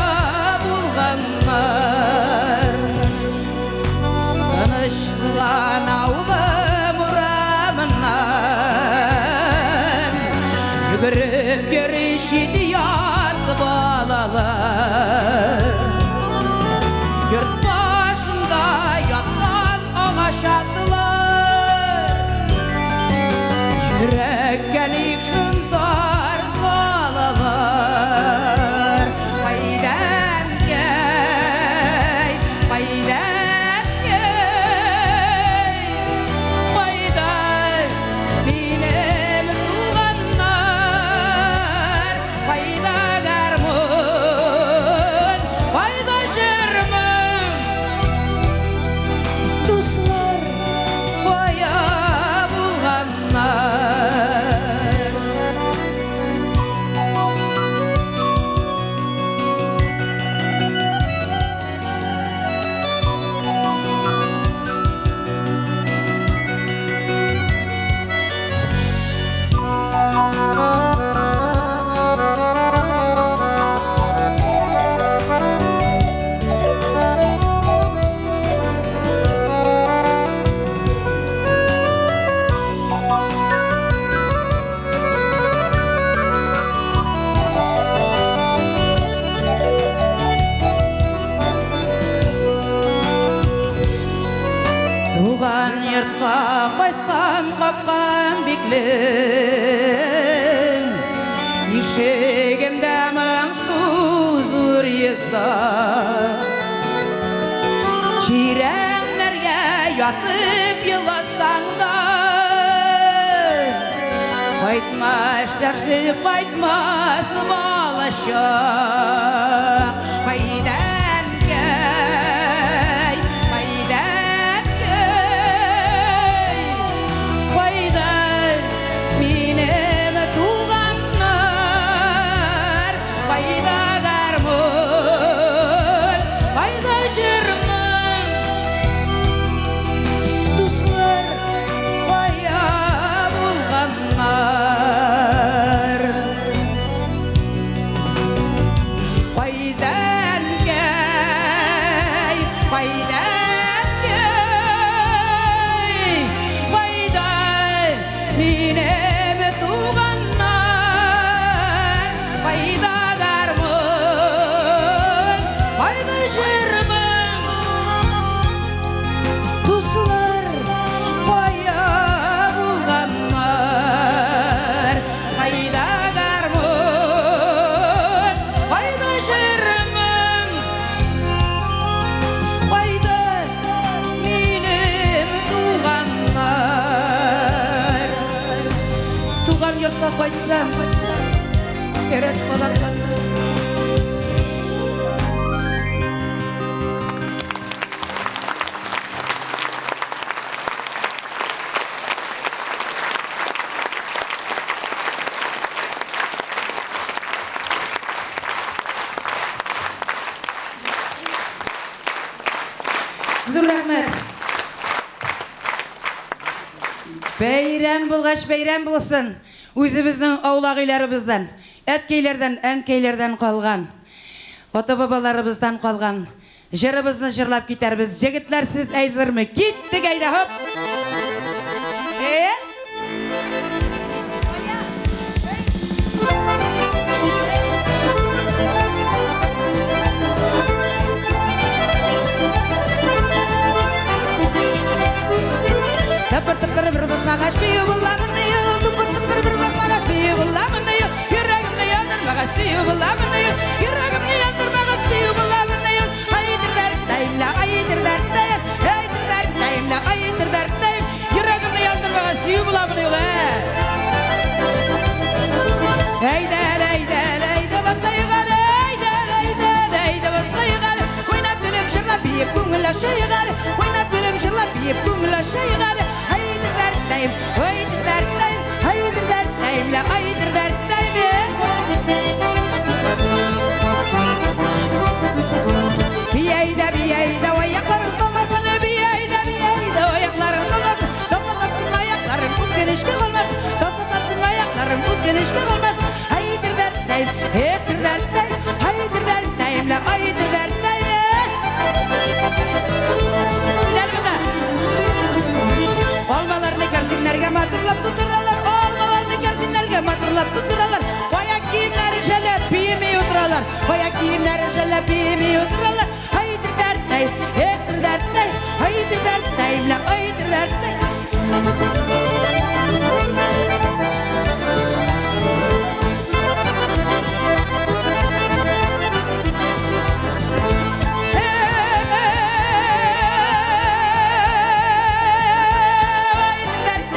булганнар? Тыныч булган авылым урамыннан йөгереп йөри чит-ят балалар. Йорт башында яткан агач атлар йөрәккә ник зар салалар? Кайдан кәй, кайдан кәй, кайда минем туганнар, кайда гармун, кайда җырмың, дуслар кая булганнар? Туган йортка кайтсам, капкам бикле. Ишегемдә моңсу зур йозак. Чирәмнәргә ятып еласаң да, Кайтмас яшьлек, кайтмас балачак. Кайда әнкәй, кайда әнкәй, кайда минем туганнар, кайда гармун, кайда җырмын, дуслар кая булганнар? Кайда әнкәй, кайда әнкәй, кайда минем туганнар, кайда гармун, кайда җырмын, дуслар кая булганнар, кайда гармун, кайда җырмын, кайда минем туганнар? Туган йортка кайтсам, тәрәз калакланды. Зур рәхмәт. Бәйрәм булгач бәйрәм булсын. Үзебезнең аулак өйләребездән, әткәйләрдән, әнкәйләрдән калган, ата-бабаларыбыздан калган җырыбызны җырлап китәрбез. Җегетләр, сез әзерме? Киттек әйдә, хоп! Э? Тыпыр-тыпыр бер басмагач бию буламыни ул, тыпыр-тыпыр бер басмагач бию буламыни ул, йөрәгемне яндырмагач сөю буламыни ул, йөрәгемне яндырмагач сөю буламыни ул. Айдыр дәрттәйм лә, айдыр дәрттәйм, айдыр дәрттәйм лә, айдыр дәрттәйм, йөрәгемне яндырмагач сөю буламыни ул, ә? Әйдә, әйдә, әйдә басайык әле, әйдә, әйдә, әйдә басайык әле, уйнап көлеп җырлап биеп күңел ачыйк әле, уйнап көлеп җырлап биеп күңел ачыйк әле. Айдыр дәрттәйм, айдыр дәрттәйм, айдыр дәрттәйм лә, айдыр дәрттәйм. Бияйдә, бияйдә, аякларың талмасын, бияйдә, бияйдә, аякларың талмасын, талса талсын аякларың, үкенечкә калмасын, талса талсын аякларың, үкенечкә калмасын. Айдыр дәрттәйм, айдыр дәрттәйм, айдыр дәрттәйм лә, айдыр дәрттәйм. Киләле монда. Алмаларны кәрзиннәргә матурлап тутыралар, алмаларны кәрзиннәргә матурлап тутыралар. Аяк киемнәрен жәлләп бийми утыралар, аяк киемнәрен жәлләп бийми утыралар. Айдыр дәрттәйм, айдыр дәрттәйм, айдыр дәрттәйм лә, айдыр дәрттәйм.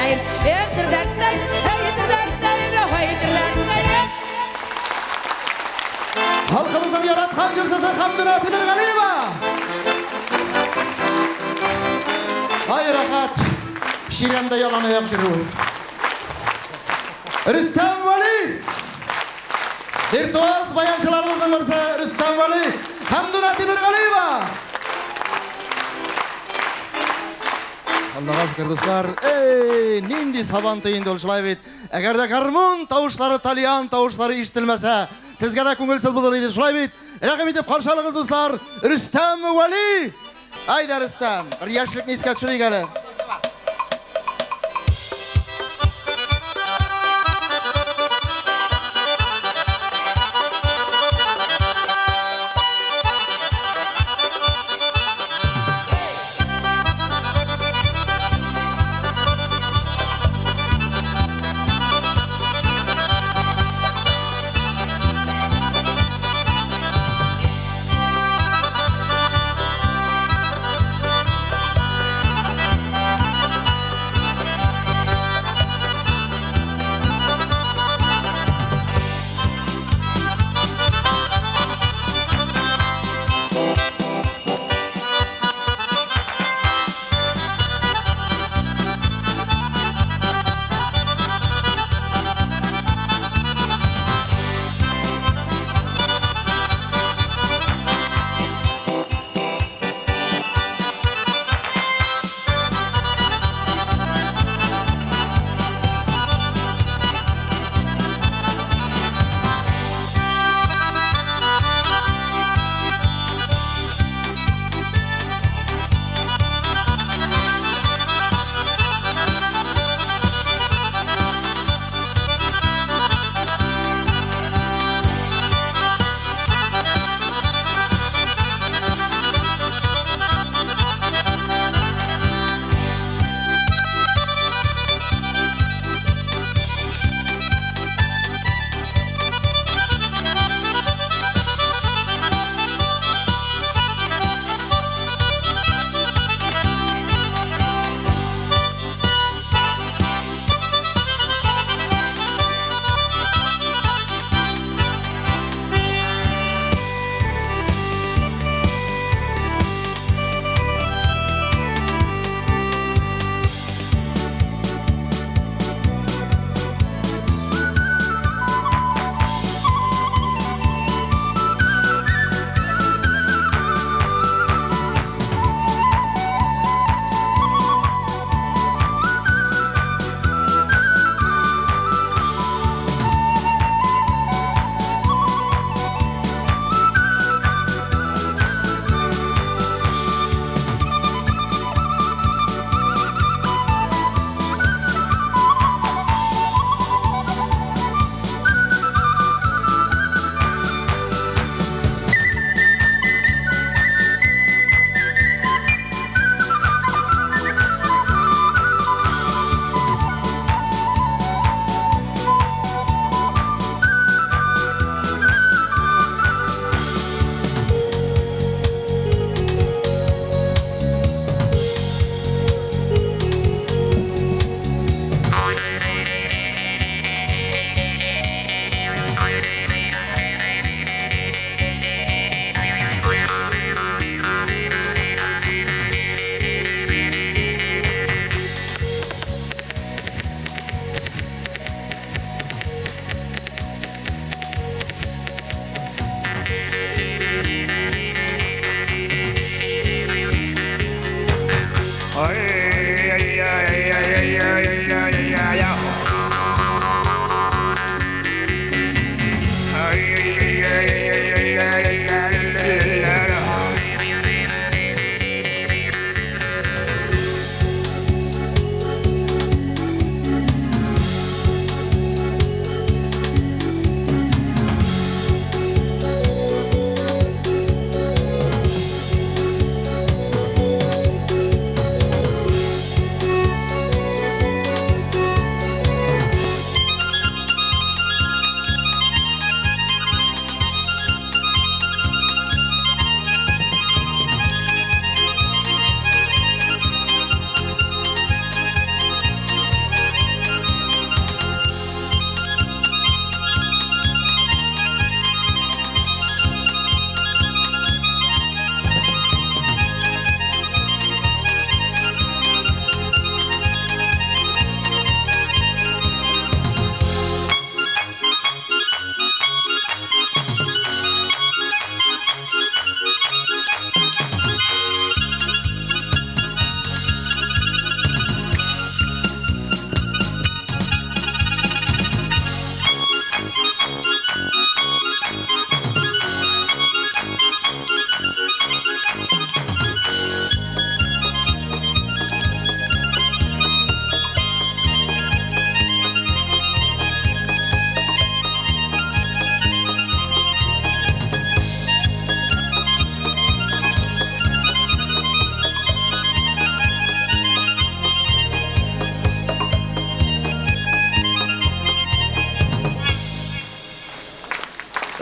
Айдыр дәрттәйм, айдыр дәрттәйм, айдыр дәрттәйм. Халкыбызның яраткан җырчысы Хамдуна Тимиргалиева. Ай, рәхәт. Чирәмдә ялан аяк йөрү. Рөстәм Вәли. Виртуоз баянчыларыбызның берсе Рөстәм Вәли. Хамдуна Тимиргалиева. Аллага шөкер, дуслар. Эй, нинди сабантуй инде ул шулай бит. Әгәр дә гармун тавышлары, тальян тавышлары ишетелмәсә, сезгә дә күңелсез булыр иде, шулай бит. Рәхим итеп каршы алыгыз, дуслар, Рөстәм Вәли. Әйдә, Рөстәм, бер яшьлекне искә төшерик әле.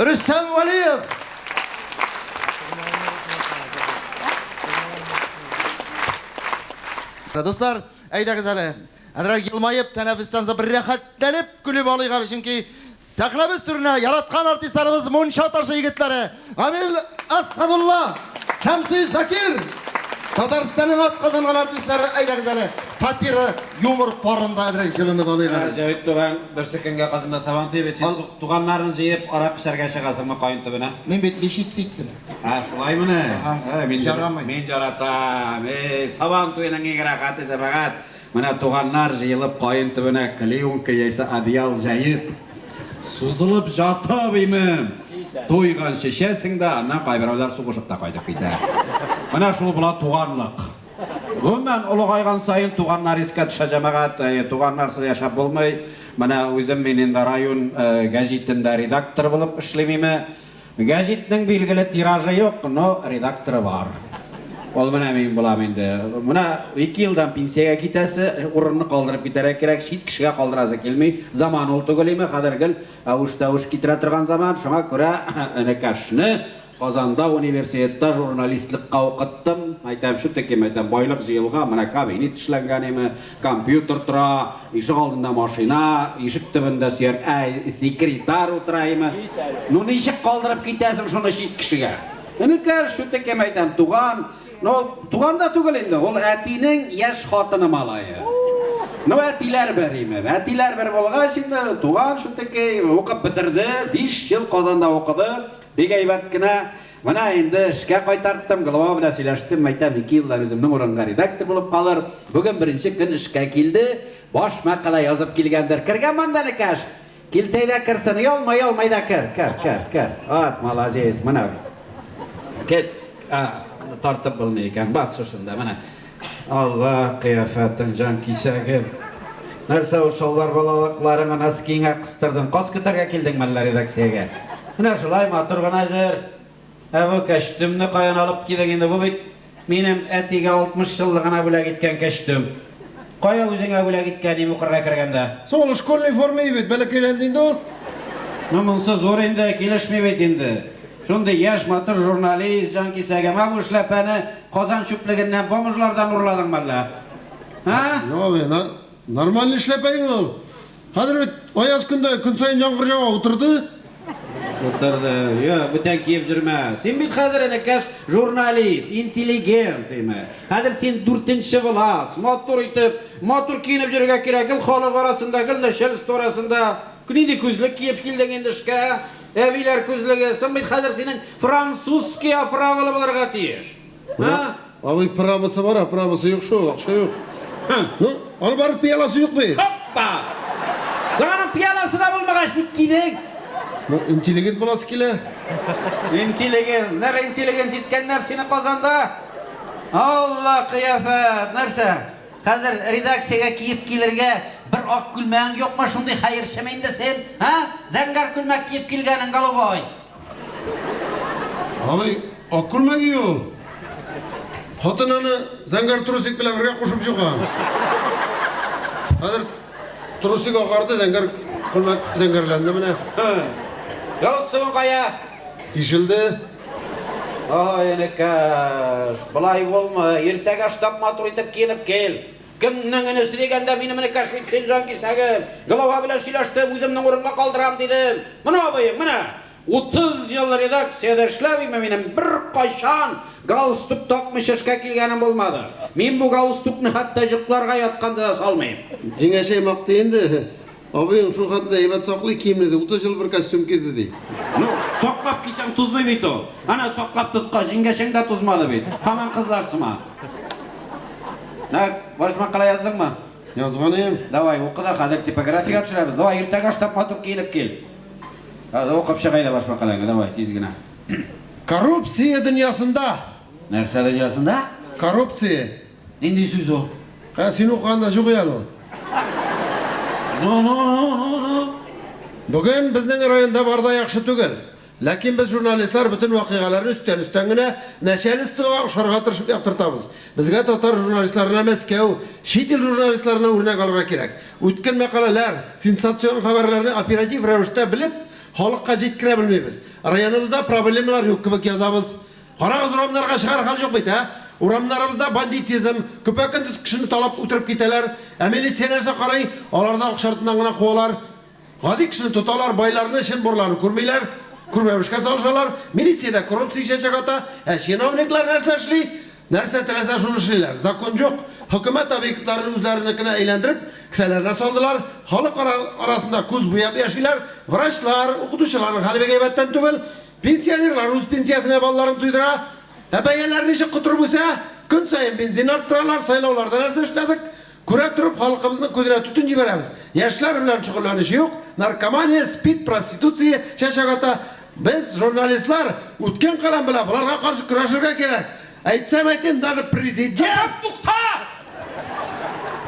Рөстәм Вәлиев. Дуслар, әйдәгез әле. Әзрәк елмаеп, тәнәфестән соң бер рәхәтләнеп көлеп алыйк әле, чөнки сәхнәбез түренә яраткан артистларыбыз Мунча ташы егетләре Гамил Әсхәдулла, Шәмси Закир, Татарстанның атказанган артистлары, әйдәгез әле, сатира, юмор парында әзрәк җылынып алыйк әле. Җәвит туган, берсе көнгә Казанда Сабан туе бит, син туганнарын җыеп, аракы эчәргә чыгасыңмы каен төбенә? Мин бит лечить иттем. Ә, шулаймыни? Мин Ярамый. Мин яратам. Эй, Сабан туеның иң рәхәте, җәмәгать. Менә туганнар җыелып каен төбенә клеенка яисә одеял җәеп, сузылып жатып имем. Туйганчы эчәсең дә, аннан кайберәүләр сугышып та кайтып китә. Менә шул була туганлык. Гомумән, олыгайган саен туганнар искә төшә, җәмәгать. Туганнарсыз яшәп булмый. Менә үзем мин инде район гәҗитендә редактор булып эшлим име. Гәҗитнең билгеле тиражы юк, но редакторы бар. Ул менә мин булам инде. Менә ике елдан пенсиягә китәсе, урынны калдырып китәргә кирәк, чит кешегә калдырасы килми. Заман ул түгел име, хәзер гел әвеш-тәвеш китерә торган заман. Шуңа күрә энекәшне Казанда университетта журналистлыкка укыттым. Әйтәм, чүтеки, әйтәм, байлык җыелган, менә кабинет эшләнгән име, компьютер тора, ишек алдында машина, ишек төбендә сөяр, әй, секретарь утыра име. Ну ничек калдырып китәсең шуны чит кешегә? Энекәш, чүтекем, әйтәм, туган, ну, ул туган да түгел инде, ул әтинең яшь хатыны малае. Ну, әтиләр бер име. Әтиләр бер булгач инде, туган чүтекей, укып бетерде, 5 ел Казанда укыды. Бик әйбәт кенә. Менә инде эшкә кайтарттым, голова белән сөйләштем, әйтәм, ике елдан үземнең урынга редактор булып калыр. Бүген беренче көн эшкә килде, баш мәкалә язып килгәндер. Кергән монда энекәш! Килсә әйдә керсен, оялма, оялма, әйдә кер, кер, кер, кер. Вот, молодец, менә бит. Кет, а, тартып булмый икән, бас шушында, менә. Алла, кыяфәтең, җан кисәгем. Нәрсә ул чалбар балалыкларыңа носкиеңә кыстырдың? Каз көтәргә килдең мәллә редакциягә? Менә шулай матур гына җыр. Ә бу кәчтүмне каян алып кидең инде? Бу бит минем әтигә 60 еллыгына бүләк иткән кәчтүм. Кая үзеңә бүләк иткән им укырга кергәндә? Соң ул школьный форма бит, бәләкәйләнде инде ул. Ну, монсы зур инде, килешми бит инде. Шундый яшь, матур журналист, җанкисәгем, ә бу эшләпәне Казан чүплегеннән, бомжлардан урладың мәллә? Ә? Юк, абый, нормальный эшләпә инде ул. Хәзер бит аяз көндә көн саен яңгыр ява, утырды. Утырды. Юк, бүтән киеп йөрмә. Син бит хәзер, энекәш, журналист, интеллигент, димә. Хәзер син дүртенче класс, матур итеп, матур киенеп йөрергә кирәк, гел халык арасында, гел начальство арасында. Нинди күзлек киеп килдең инде эшкә? Әбиләр күзлеге, соң бит хәзер синең французский оправалы булырга тиеш. А? Абый, правасы бар, оправасы юк шул, акча юк. Ну, аны барып пыяласы юк бит. Хоппа! Аның пыяласы да булмагач, ник кидең? Ну, интеллигент буласы килә. Интеллигент, нәкъ интеллигент иткәннәр сине Казанда. Алла кыяфәт, нәрсә? Хәзер редакциягә киеп килергә бер ак күлмәгең юкмы, шундый хәерчеме инде син, ә? Зәңгәр күлмәк киеп килгәнең, голубой. Абый, ак күлмәк ие ул. Хатын аны зәңгәр трусик белән бергә кушып җуган. Хәзер трусик агарды, зәңгәр күлмәк зәңгәрләнде менә. Галстугың кая? Тишелде. Ай, энекәш, болай булмый. Иртәгә штаб матур итеп киенеп кил. Кемнең энесе дигәндә, минем энекәш бит син, җанкисәгем. Голова белән сөйләштем, үземнең урынга калдырам, дидем. Менә абыең, менә. 30 ел редакциядә эшләп име минем беркайчан галстук такмыйча эшкә килгәнем булмады. Мин бу галстукны хәтта йокларга ятканда да салмыйм. Җиңәчәй мактый инде. Абыең шул хәтле әйбәт саклый киемне, ди, 30 ел бер костюм киде, ди. Ну, саклап кисәң тузмый бит ул. Әнә саклап тоткач, җиңгәчәң дә тузмады бит. Һаман кызлар сыман. Так, баш мәкалә яздыңмы? Язган идем. Давай, укы да, хәзер типографиягә төшерәбез. Давай, иртәгә штаб матур киенеп кил. Хәзер укып чык әйдә баш мәкаләңне, давай, тиз генә. Коррупция дөньясында. Нәрсә дөньясында? Коррупция. Нинди сүз ул? Ә син укыганда юк әле ул. Ну, ну, ну, ну, ну. Бүген безнең районда бар да яхшы түгел. Ләкин без журналистлар бөтен вакыйгаларны өстән-өстән генә нәчәлствога охшарга тырышып яктыртабыз. Безгә татар журналистларына Мәскәү, чит ил журналистларына үрнәк алырга кирәк. Үткен мәкаләләр, сенсацион хәбәрләрне оператив рәвештә белеп, Халыкка җиткерә белмибез. Районыбызда проблемалар юк кебек язабыз. Карагыз, урамнарга чыгар хәл юк бит, ә? Урамнарыбызда бандитизм, көпә-көндез кешене талап үтереп китәләр. Ә милиция нәрсә карый? Алар да акча артыннан гына куалар. Гади кешене тоталар, байларны, чын-бурларны күрмиләр, күрмәмешкә салышалар. Милиция дә коррупция чәчәк ата. Ә чиновниклар нәрсә эшли? Нәрсә теләсә шуны эшлиләр. Закон юк. Хөкүмәт объектларын үзләренекенә әйләндереп, кесәләренә салдылар. Халык арасында күз буяп яшиләр. Врачлар, укытучыларның хәле бик әйбәттән түгел. Пенсионерлар үз пенсиясенә балаларын туйдыра. Ә бәяләр ничек котырып үсә? Көн саен бензин арттыралар. Сайлауларда нәрсә эшләдек? Күрә торып, халкыбызның күзенә төтен җибәрәбез. Яшьләр белән шөгыльләнүче юк, наркомания, спид, проституция чәчәк ата. Без, журналистлар, үткен каләм белән боларга каршы көрәшергә кирәк. Әйтсәм әйтим, даже президент! Тукта!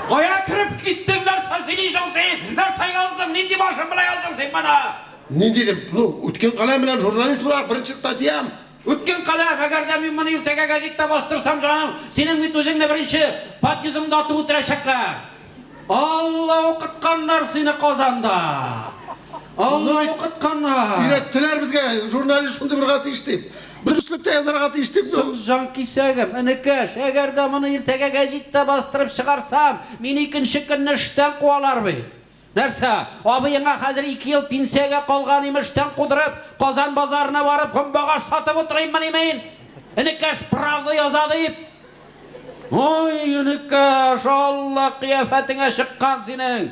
Кая кереп киттең, нәрсә сөйлисең син? Нәрсә яздың? Нинди башың белән яздың син моны? Нинди дип, ну, үткен каләм белән журналист буларак беренче статьям. Үткен каләм, әгәр дә мин моны иртәгә гәҗиттә бастырсам, җаным, синең бит үзеңне беренче подъездыңда атып үтерәчәкләр. Алла укытканнар сине Казанда. Алла укытканнар. Өйрәттеләр безгә, журналист шундый булырга тиеш дип. Дөреслектә язарга тиеш дип. Соң, җанкисәгем, энекәш, әгәр дә моны иртәгә гәҗиттә бастырып чыгарсам, мине икенче көнне эштән куалар бит. Нәрсә, абыеңа хәзер ике ел пенсиягә калган, имеш, эштән кудырып, Казан базарына барып, гөмбәгаш сатып утырыйммыни мин? Энекәш правда яза дип. Ой, энекәш, Алла кыяфәтеңә чыккан синең.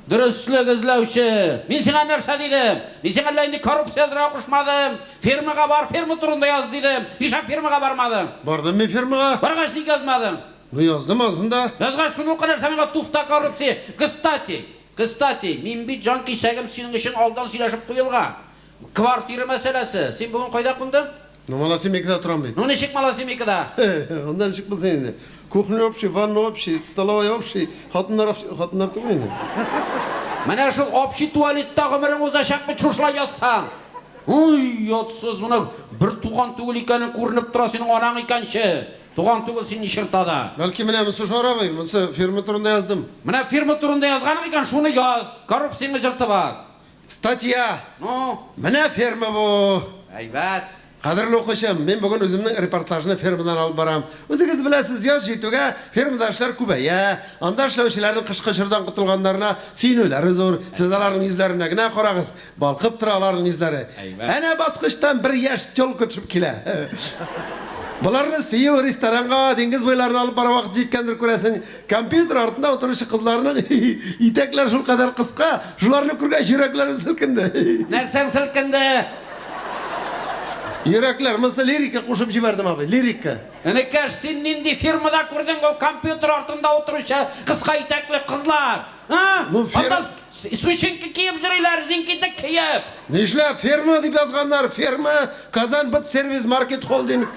Дөреслек эзләүче. Мин сиңа нәрсә дидем? Мин сиңа әллә инде коррупция язарга кушмадым. Фермага бар, ферма турында яз дидем. Нишләп фермага бармадың? Бардым мин фермага. Баргач ник язмадың? Ну яздым анысын да. Язгач шуны укы нәрсә миңа туфта коррупция. Кстати, кстати, мин бит җан кисәгем синең өчен алдан сөйләшеп куелган. Квартира мәсьәләсе. Син бүген кайда кундың? Ну Малосемейкада торам бит. Ну ничек Малосемейкада? Анда ничек булсын инде. Кухня общий, ванна общий, столовая общий, хатыннар общий, хатыннар түгел инде. Менә шул общий туалетта гомерең узачак бит шушылай язсаң. Ой, оятсыз, моны бер туган түгел икәнең күренеп тора синең анаң икәнче. Туган түгел син ни черта да. Бәлки менә монсы шар абый, монсы фирма турында яздым. Менә фирма турында язганың икән, шуны яз. Коррупцияңне җыртып ат. Статья. Ну? Менә ферма бу. Әйбәт. Кадерле укучым, мин бүген үземнең репортажны фермадан алып барам. Үзегез беләсез, яз җитүгә фермада эшләр күбәя. Анда эшләүчеләрнең кышкы чордан котылганнарына сөенүләре зур. Сез аларның йөзләренә генә карагыз. Балкып тора аларның йөзләре. Әнә баскычтан бер яшь тёлка төшеп килә. Боларны сөю, ресторанга, диңгез буйларына алып бару вакыты җиткәндер, күрәсең. Компьютер артында утыручы кызларның итәкләре шулкадәр кыска, шуларны күргәч йөрәкләрем селкенде. Нәрсәң селкенде? Йөрәкләр, монысы лирика кушып җибәрдем, абый, лирика. Энекәш, син нинди фирмада күрдең ул компьютер артында утыручы кыска итәкле кызлар? А? Ну, фер... Анда сучинки киеп йөриләр, зинкитек киеп. Нишләп? Ферма дип язганнар. Ферма, Казан быт сервис маркет холдинг.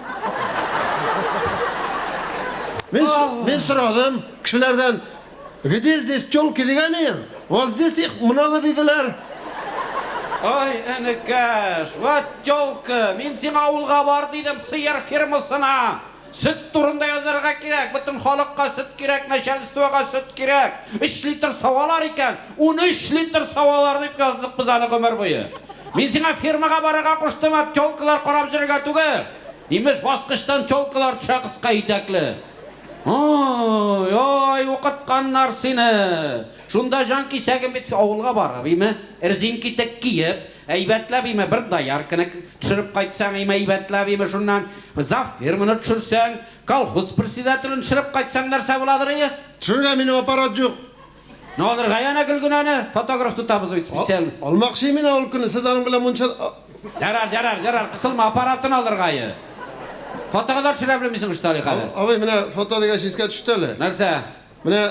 Мин, мин сорадым кешеләрдән, где здесь телки дигән идем. Вот здесь их много диделәр. Ой, энекәш, вот телка, мин сиңа авылга бар дидем, сыер фермасына. Сөт турында язарга кирәк, бөтен халыкка сөт кирәк, начальствога сөт кирәк. Өч литр савалар икән, 13 литр савалар дип яздык без аны гомер буе. Мин сиңа фермага барырга куштым, ә тёлкалар карап йөрергә түгел. Имеш, баскычтан тёлкалар төшә кыска итәкле. Ой, ой, укытканнар сине. Шунда җан кисәгем бит авылга барып, име, эрзинки итек киеп, Әйбәтләп име, бер доярканы төшереп кайтсаң име, әйбәтләп име, шуннан завферманы төшерсәң, колхоз председателен төшереп кайтсаң нәрсә буладыр ие? Төшерергә минем аппарат юк. Ну алырга янә Гөлгенәне, фотограф тотабыз бит специально. Алмакчы мин ул көнне, сез аның белән мунча... Ярар, ярар, ярар, кысылма, аппаратын алырга ие. Фотога да төшерә белмисең что ли хәзер? Абый, менә фото дигәч искә төште әле. Нәрсә? Менә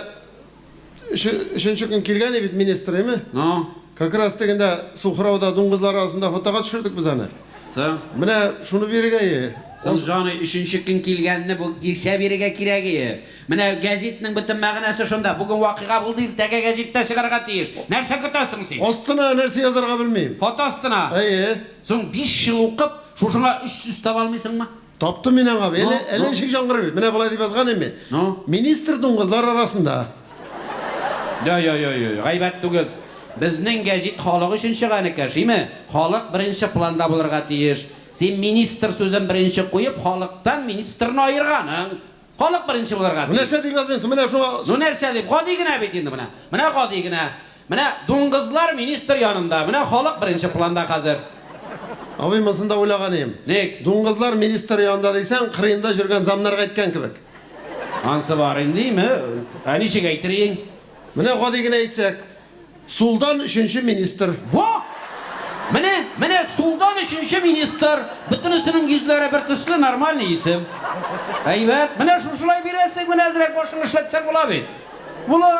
Өченче көн килгән бит министр, әйме? Ну? Как раз тегендә Сухрауда дуңгызлар арасында фотога төшердек без аны. Соң? Менә шуны бирергә ие. Соң, җаный, өченче көн килгәнне бу ирчә бирергә кирәк ие. Менә гәзитнең бөтен мәгънәсе шунда. Бүген вакыйга булды, иртәгә гәзиттә чыгарга тиеш. Нәрсә көтәсең син? Астына нәрсә язарга белмим. Фото астына? Әйе. Соң, биш ел укып, шушыңа өч сүз таба алмыйсыңмы? Таптым мин аңа. Әле, әле ничек яңгырый бит. Менә болай дип язган идем мин. Ну? Министр дуңгызлар арасында. Я, я, я, я, гайбәт түгел. Безнең гәҗит халык өчен чыга, энекәш, име? Халык беренче планда булырга тиеш. Син министр сүзен беренче куеп, халыктан министрны аерганың. Халык беренче булырга тиеш. Нәрсә дип языйм соң? Менә шуңа. Ну нәрсә дип? Гади генә бит инде менә. Менә гади генә. Менә дуңгызлар министр янында. Менә халык беренче планда хәзер. Абый, монысын да уйлаган идем. Ник? Дуңгызлар министр янында дисәң, кырыенда йөргән замнарга әйткән кебек. Ансы бар инде, име? Ә ничек әйтер иең? Менә гади генә әйтсәк, сулдан өченче министр. Во! Менә, менә сулдан өченче министр. Бөтенесенең йөзләре бер төсле, нормальный исем. Әйбәт. Менә шушылай бирәсең, менә әзрәк башыңны эшләтсәң була бит. Була.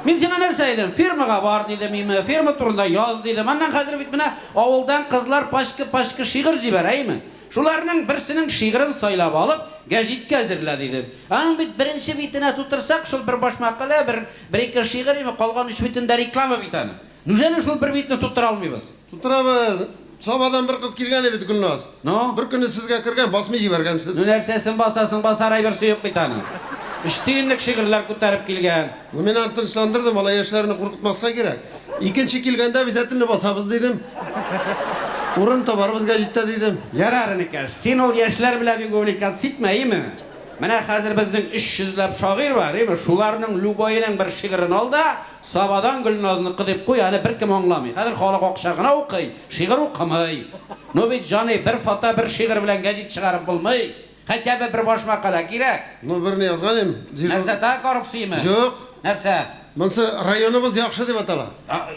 Мин сиңа нәрсә әйдем? Фирмага бар дидем, име, фирма турында яз дидем. Аннан хәзер бит менә авылдан кызлар пачка-пачка шигырь җибәрә, әйме? Шуларның берсенең шигырен сайлап алып, гәҗиткә әзерлә дидем. Аның бит беренче битенә тутырсак, шул бер баш мәкалә, бер, бер-ике шигырь, име, калган өч битендә реклама бит аның. Нүжәли шул бер битне тутыра алмыйбыз? Тутырабыз. Сабадан бер кыз килгән иде бит, Гөлназ. Ну? Бер көнне сезгә кергән, басмый җибәргәнсез. Ну нәрсәсен басасың, басар әйберсе юк бит аның. Өч тиенлек шигырьләр күтәреп килгән. Ну мин аны тынычландырдым, алай яшьләрне куркытмаска кирәк. Икенче килгәндә обязательно басабыз, дидем. Урын табарбыз гәҗиттә, дидем. Ярар, энекәш, син ул яшьләр белән бик увлекаться итмә, име? Менә хәзер безнең өч йөзләп шагыйрь бар, име? Шуларның любоеның бер шигырен ал да, Сабадан Гөлназныкы дип куй, аны беркем аңламый. Хәзер халык акча гына укый, шигырь укымый. Ну бит, җаный, бер фото, бер шигырь белән гәҗит чыгарып булмый. Хотя бы бер баш мәкалә кирәк. Ну, берне язган идем. Нәрсә, тагы коррупциеме? Юк. Нәрсә? Монсы Районыбыз яхшы дип атала.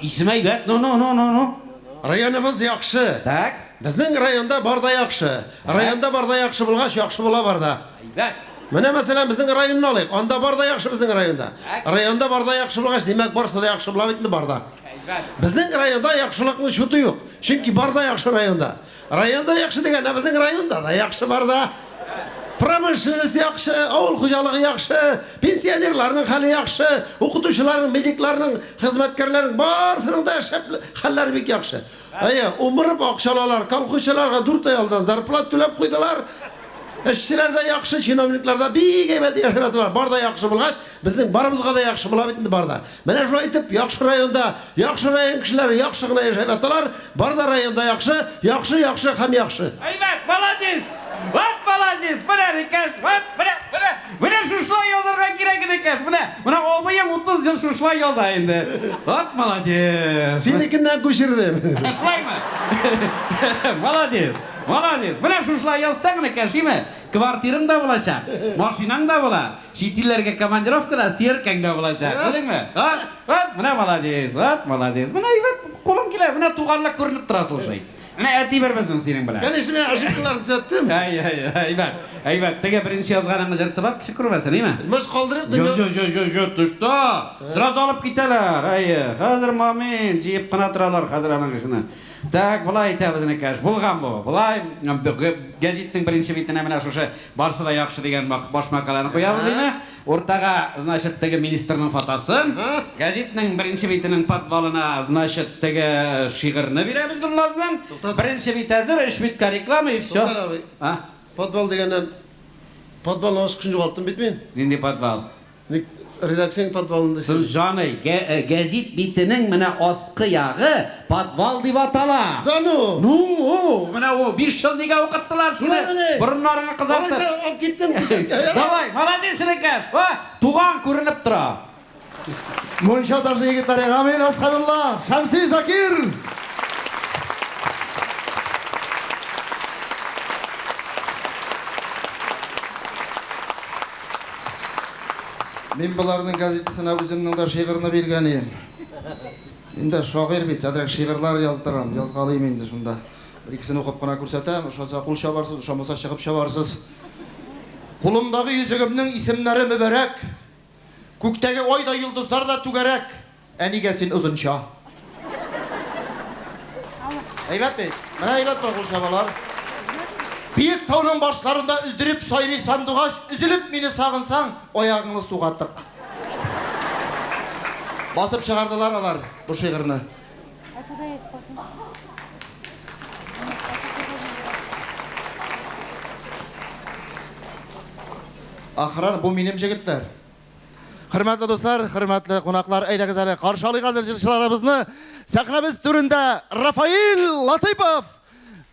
Исеме әйбәт, ну, ну, ну, ну, ну. Районыбыз яхшы. Так. Безнең районда бар да яхшы. Районда бар да яхшы булгач, яхшы була бар да. Әйбәт. Менә, мәсәлән, безнең районны алыйк. Анда бар да яхшы безнең районда. Районда бар да яхшы булгач, димәк, барысы да яхшы була бит инде бар да. Безнең районда яхшылыкның чуты юк. Чөнки бар да яхшы районда. Районда яхшы дигән, ә безнең районда да яхшы бар да. Промышленность яхшы, авыл хуҗалыгы яхшы, пенсионерларның хәле яхшы, укытучыларның, медикларның, хезмәткәрләрнең барысының да шәп хәлләре бик яхшы. Әйе, умырып акча алалар, колхозчыларга дүрт ай алдан зарплата түләп куйдылар. Эшчеләр дә яхшы, чиновниклар да бик әйбәт яшәп яталар. Бар да яхшы булгач, безнең барыбызга да яхшы була бит инде бар да. Менә шулай итеп, яхшы районда, яхшы район кешеләре яхшы гына яшәп яталар. Бар да районда яхшы, яхшы, яхшы һәм яхшы. Әйбәт, молодец! Вот молодец! Менә, энекәш, вот, менә, менә, менә шушылай язарга кирәк, энекәш, менә, менә абыең 30 ел шушылай яза инде. Вот молодец! Синекеннән күчердем. Шулаймы? Молодец! Молодец! Менә шушылай язсаң, энекәш, име? Квартираң да булачак, машинаң да була, чит илләргә командировка да, сөяркәң дә булачак. Күрдеңме? Вот, вот, менә молодец, вот молодец. Менә әйбәт, кулың килә, менә туганлык күренеп тора, слушай. Менә әти бер безнең синең белән. Конечно, мин ошибкаларны төзәттем. Әй, әй, әйбәт, әйбәт. Теге беренче язганыңны җыртып ат, кеше күрмәсен, име? Может, калдырыйк? Юк, юк, юк, юк, юк, ты что? Сразу алып китәләр. Әйе, хәзер мамин җыеп кына торалар хәзер аның кешене. Так, болай итәбез, энекәш. Булган бу. Болай гәҗитнең беренче битенә менә шушы барсы да яхшы дигән баш мәкаләне куябыз име? Уртага, значит, теге министрның фотосын, гәҗитнең беренче битенең подвалына, значит, теге шигырьне бирәбез Гөлназның. Беренче бит әзер, өч биткә реклама и все. Туктал, абый. Подвал дигәннән, подвалның ачкычын югалттым бит мин. Нинди подвал? Ник редакциянең подвалында Соң, җаный, гәзит битенең менә аскы ягы подвал дип атала. Да ну! Ну, у, менә ул 5 ел нигә укыттылар сине? Борыннарыңны кызартып. Алайса, алып киттем. Давай, молодец, энекәш. Ва, туган күренеп тора. Мунча ташы егетләре Гамил Әсхәдулла, Шәмси Закир! Мин боларның газетасына үземнең дә шигырьне биргән идем. Мин дә шагыйрь бит, әзрәк шигырьләр яздырам, язгалыйм инде шунда. Бер-икесен укып кына күрсәтәм, ошаса кул чабарсыз, ошамаса чыгып чабарсыз. Кулымдагы йөзегемнең исемнәре мөбарәк. Күктәге ай да, йолдызлар да түгәрәк. Ә нигә син озынча? Әйбәт бит. Менә әйбәт була кул чабалар. Биек тауның башларында өздереп сайрый сандугач, өзелеп мине сагынсаң, аягыңны суга тык. Басып чыгардылар алар бу шигырьне. Охрана, бу минем җегетләр. Хөрмәтле дуслар, хөрмәтле кунаклар, әйдәгез әле каршы алыйк хәзер җырчыларыбызны. Сәхнәбез түрендә Рафаил Латыйпов.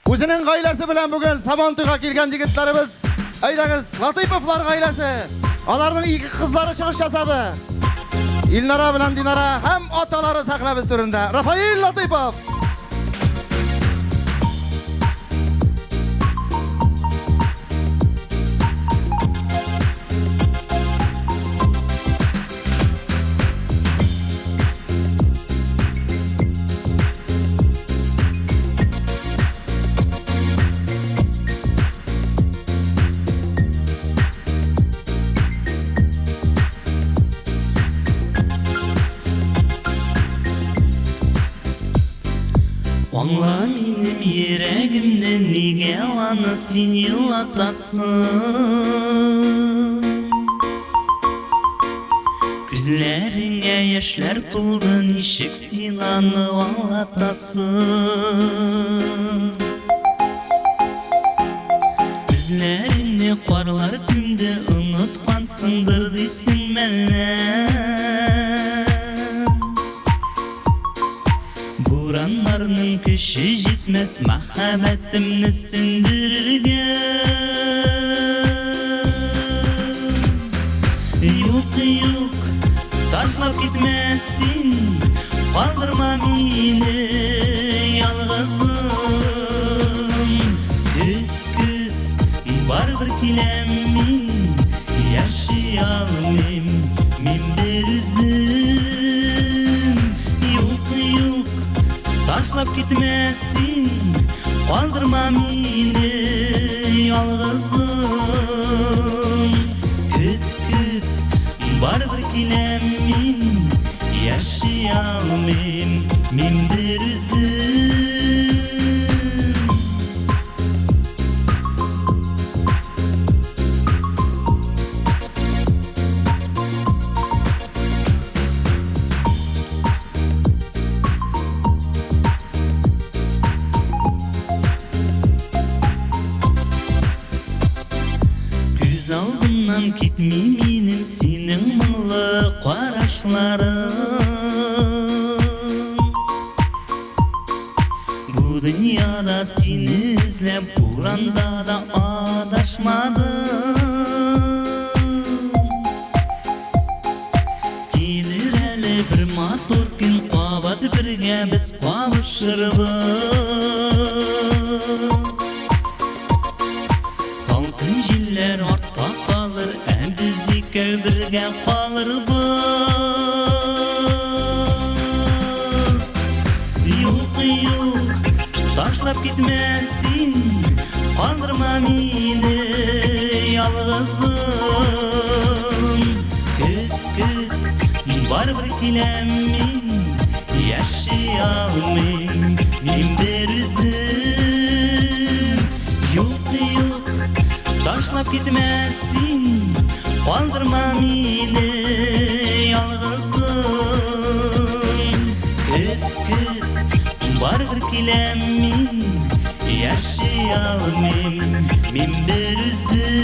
Үзенең гаиләсе белән бүген Сабантуйга килгән егетләребез. Әйдәгез, Латыйповлар гаиләсе. Аларның ике кызлары чыгыш ясады. Илнара белән Динара һәм аталары сәхнәбез түрендә. Рафаил Латыйпов. Аңла минем йөрәгемне, нигә аны син елатасың? Күзләреңә яшьләр тулды, ничек син аны аңлатасың? Күзләреңне карлар күмде, оныткансыңдыр дисең мәллә? Бураннарның көче җитмәс мәхәббәтемне сүндерергә. Юк, юк, ташлап китмә син, калдырма мине ялгызым. Көт, көт, барыбер киләм мин, яши алмыйм мин берүзем. Юк, юк, ташлап китмә син, калдырма мине ялгызым. Көт, көт, барыбер киләм мин, яши алмыйм мин берүзем. Күз алдымнан китми минем синең моңлы карашларың. Бу дөньяда сине эзләп буранда да адашмадым. Килер әле бер матур көн, кабат бергә без кавышырбыз. Салкын җилләр артта калыр, ә без икәү бергә калырбыз. Юк, юк, ташлап китмә син, калдырма мине ялгызым. Көт, көт, барыбер киләм мин, яши алмыйм мин берүзем. Юк, юк, ташлап китмә син, калдырма мине ялгызым. Көт, көт, барыбер киләм мин, яши алмыйм мин берүзем.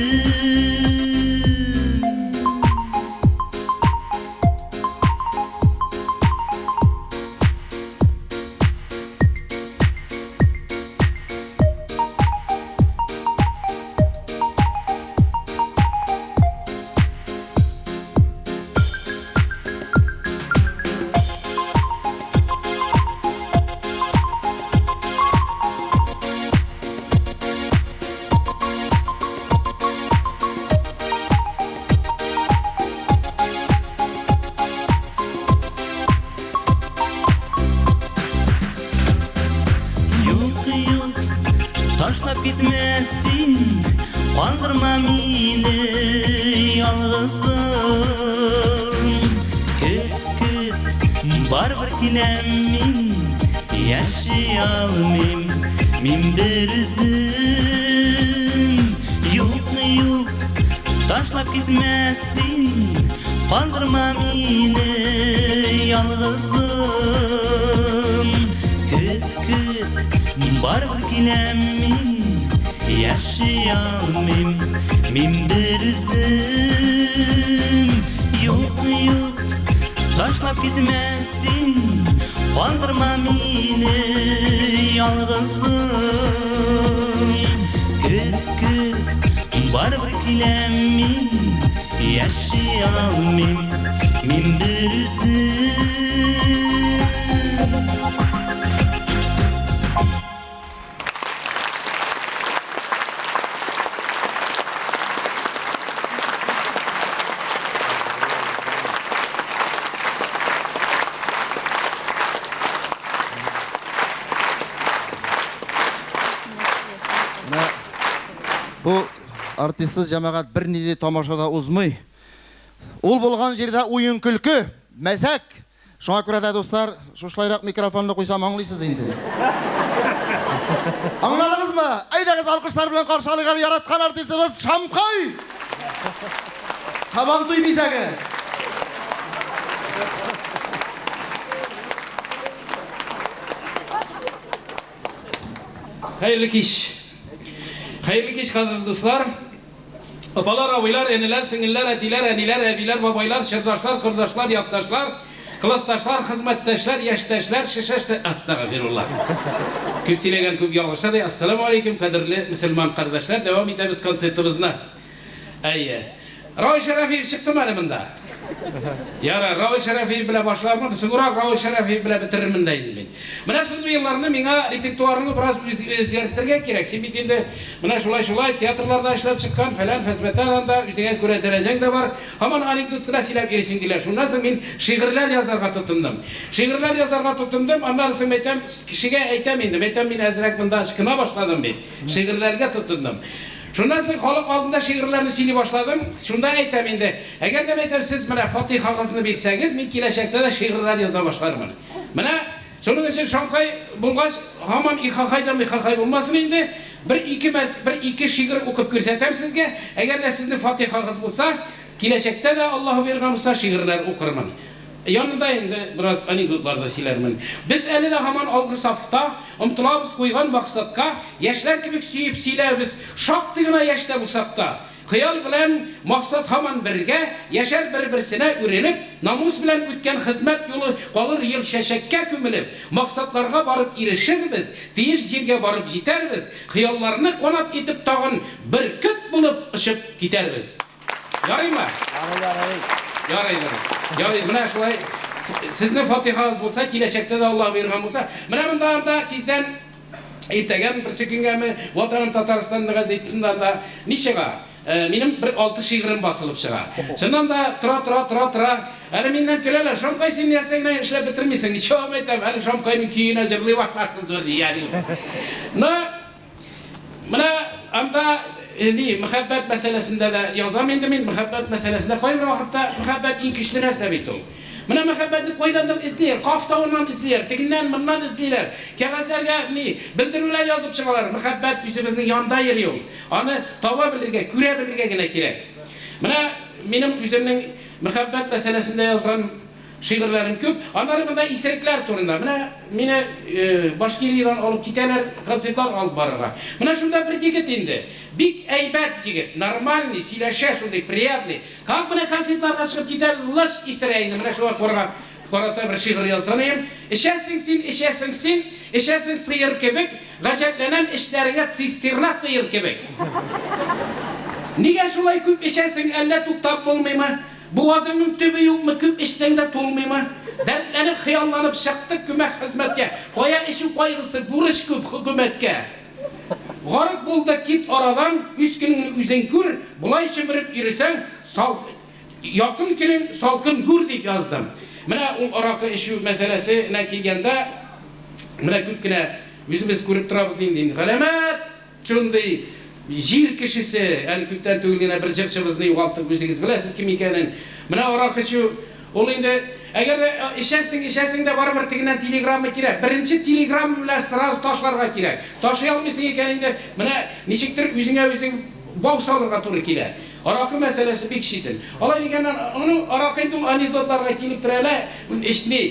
Юк, юк, ташлап китмә син, калдырма мине ялгызым. Көт, көт, барыбер киләм мин, яши алмыйм мин берүзем. Юк, юк, ташлап китмә син, калдырма мине ялгызым. Көт, көт, барыбер киләм мин, яши алмыйм мин берүзем. Юк, юк, ташлап китмә син, калдырма мине ялгызым. Көт, көт, барыбер киләм мин, яши алмыйм мин берүзем. Менә бу артистсыз җәмәгать бернинди тамаша да узмый. Ул булган җирдә уен-көлке, мәзәк. Шуңа күрә дә, дуслар, шушылайрак микрофонны куйсам, аңлыйсыз инде. Аңладыгызмы? Әйдәгез, алкышлар белән каршы алыйк әле яраткан артистыбыз Шамкай! Сабантуй бизәге! Хәерле кич. Хәерле кич, кадерле дуслар. Апалар, абыйлар, энеләр, сеңелләр, әтиләр, әниләр, әбиләр, бабайлар, чордашлар, кордашлар, якташлар, классташлар, хезмәттәшләр, яшьтәшләр, шешәштә... Астагфирулла. Күп сөйләгән күп ялгыша ди. Ассаламу алейкум, кадерле мөселман кардәшләр. Дәвам итәбез концертыбызны. Әйе. Равил Шәрәфиев чыктымы әле монда? Ярар, Равил Шәрәфиев белән башлармын, соңрак Равил Шәрәфиев белән бетерермен дә инде мин. Менә соңгы елларны миңа репертуарны бераз үзгәртергә кирәк. Син бит инде менә шулай-шулай театрларда эшләп чыккан, фәлән, фәсмәтән анда, үзеңә күрә дәрәҗәң дә бар. Һаман анекдот кына сөйләп йөрисең, диләр. Шуннан соң мин шигырьләр язарга тотындым. Шигырьләр язарга тотындым, аннары соң мәйтәм, кешегә әйтәм инде, мәйтәм, мин әзрәк монда ычкына башладым бит. Шигырьләргә тотындым. Шуннан соң халык алдында шигырьләрне сөйли башладым. Шунда әйтәм инде, әгәр дә, мәйтәм, сез менә фатыйхагызны бирсәгез, мин киләчәктә дә шигырьләр яза башлармын. Менә шуның өчен Шамкай булгач, һаман ихахай да михахай булмасын инде, бер-ике мәрт, бер-ике шигырь укып күрсәтәм сезгә. Әгәр дә сезнең фатыйхагыз булса, киләчәктә дә, Аллаһы боерган булса, шигырьләр укырмын. Янында инде бераз анекдотлар да сөйләрмен. Без әле дә һаман алгы сафта, омтылабыз куйган максатка, яшьләр кебек сөеп сөйләбез, шактый гына яшьтә булсак та. Хыял белән максат һаман бергә, яшәр бер-берсенә үрелеп, намус белән үткән хезмәт юлы калыр ел чәчәккә күмелеп, максатларга барып ирешербез, тиеш җиргә барып җитәрбез, хыялларны канат итеп тагын бөркет булып очып китәрбез. Ярыймы? Ярый, ярый. Ярыйдыр. Ярый, менә шулай сезнең фатихагыз булса, киләчәктә дә Аллаһ боерган булса, менә монда анда тиздән иртәгәме, берсе көнгәме, Ватаным Татарстан газетасында да ни чыга? Э, минем бер алты шигырем басылып чыга. Чыннан да тора, тора, тора, тора. Әле миннән көләләр, Шамкай, син нәрсә генә эшләп бетермисең? Ничего әйтәм, әле Шамкайның көенә җырлый башларсыз бер, ди, ягъни. Но Менә анда ни, мәхәббәт мәсьәләсендә дә язам инде мин, мәхәббәт мәсьәләсендә. Кайбер вакытта мәхәббәт иң көчле нәрсә бит ул. Менә мәхәббәтне кайдандыр эзлиләр, Каф тавыннан эзлиләр, тегеннән, моннан эзлиләр. Кәгазьләргә ни, белдерүләр язып чыгалар. Мәхәббәт үзебезнең янда йөри ул. Аны таба белергә, күрә белергә генә кирәк. Менә минем үземнең мәхәббәт мәсьәләсендә язган Шигырьләрем күп. Аннары монда исерекләр турында. Менә мине Башкириядән алып китәләр концертлар алып барырга. Менә шунда бер егет инде. Бик әйбәт егет, нормальный, сөйләшә шундый, приятный. Как менә концертларга чыгып китәбез, лыч исерә инде. Менә шуңа карга карата бер шигырь язган идем. Эчәсең син, эчәсең син, эчәсең сыер кебек, гаҗәпләнәм эчләреңә цистерна сыер кебек. Нигә шулай күп эчәсең, әллә туктап булмыймы? Бугазыңның төбе юкмы, күп эчсәң дә тулмыймы? Дәртләнеп, хыялланып чыктык күмәк хезмәткә. Кая эчү кайгысы, бурыч күп хөкүмәткә. Гарык бул да кит арадан, үз көнеңне үзең күр, болай чөмереп йөресәң, сал, якын көнең салкын гүр, дип яздым. Менә ул аракы эчү мәсьәләсенә килгәндә, менә күп кенә үзебез күреп торабыз инде, галәмәт! Шундый җир кешесе, әле күптән түгел генә бер җырчыбызны югалттык, үзегез беләсез кем икәнен. Менә аракы эчү, ул инде, әгәр дә эчәсең, эчәсең дә барыбер тегеннән телеграмма кирәк. Беренче телеграмма белән сразу ташларга кирәк. Ташлый алмыйсың икән инде, менә ничектер үзеңә үзең бау салырга туры килә. Аракы мәсьәләсе бик читен. Алай дигәннән, аның аракы инде ул анекдотларга килеп терәлә, эчми.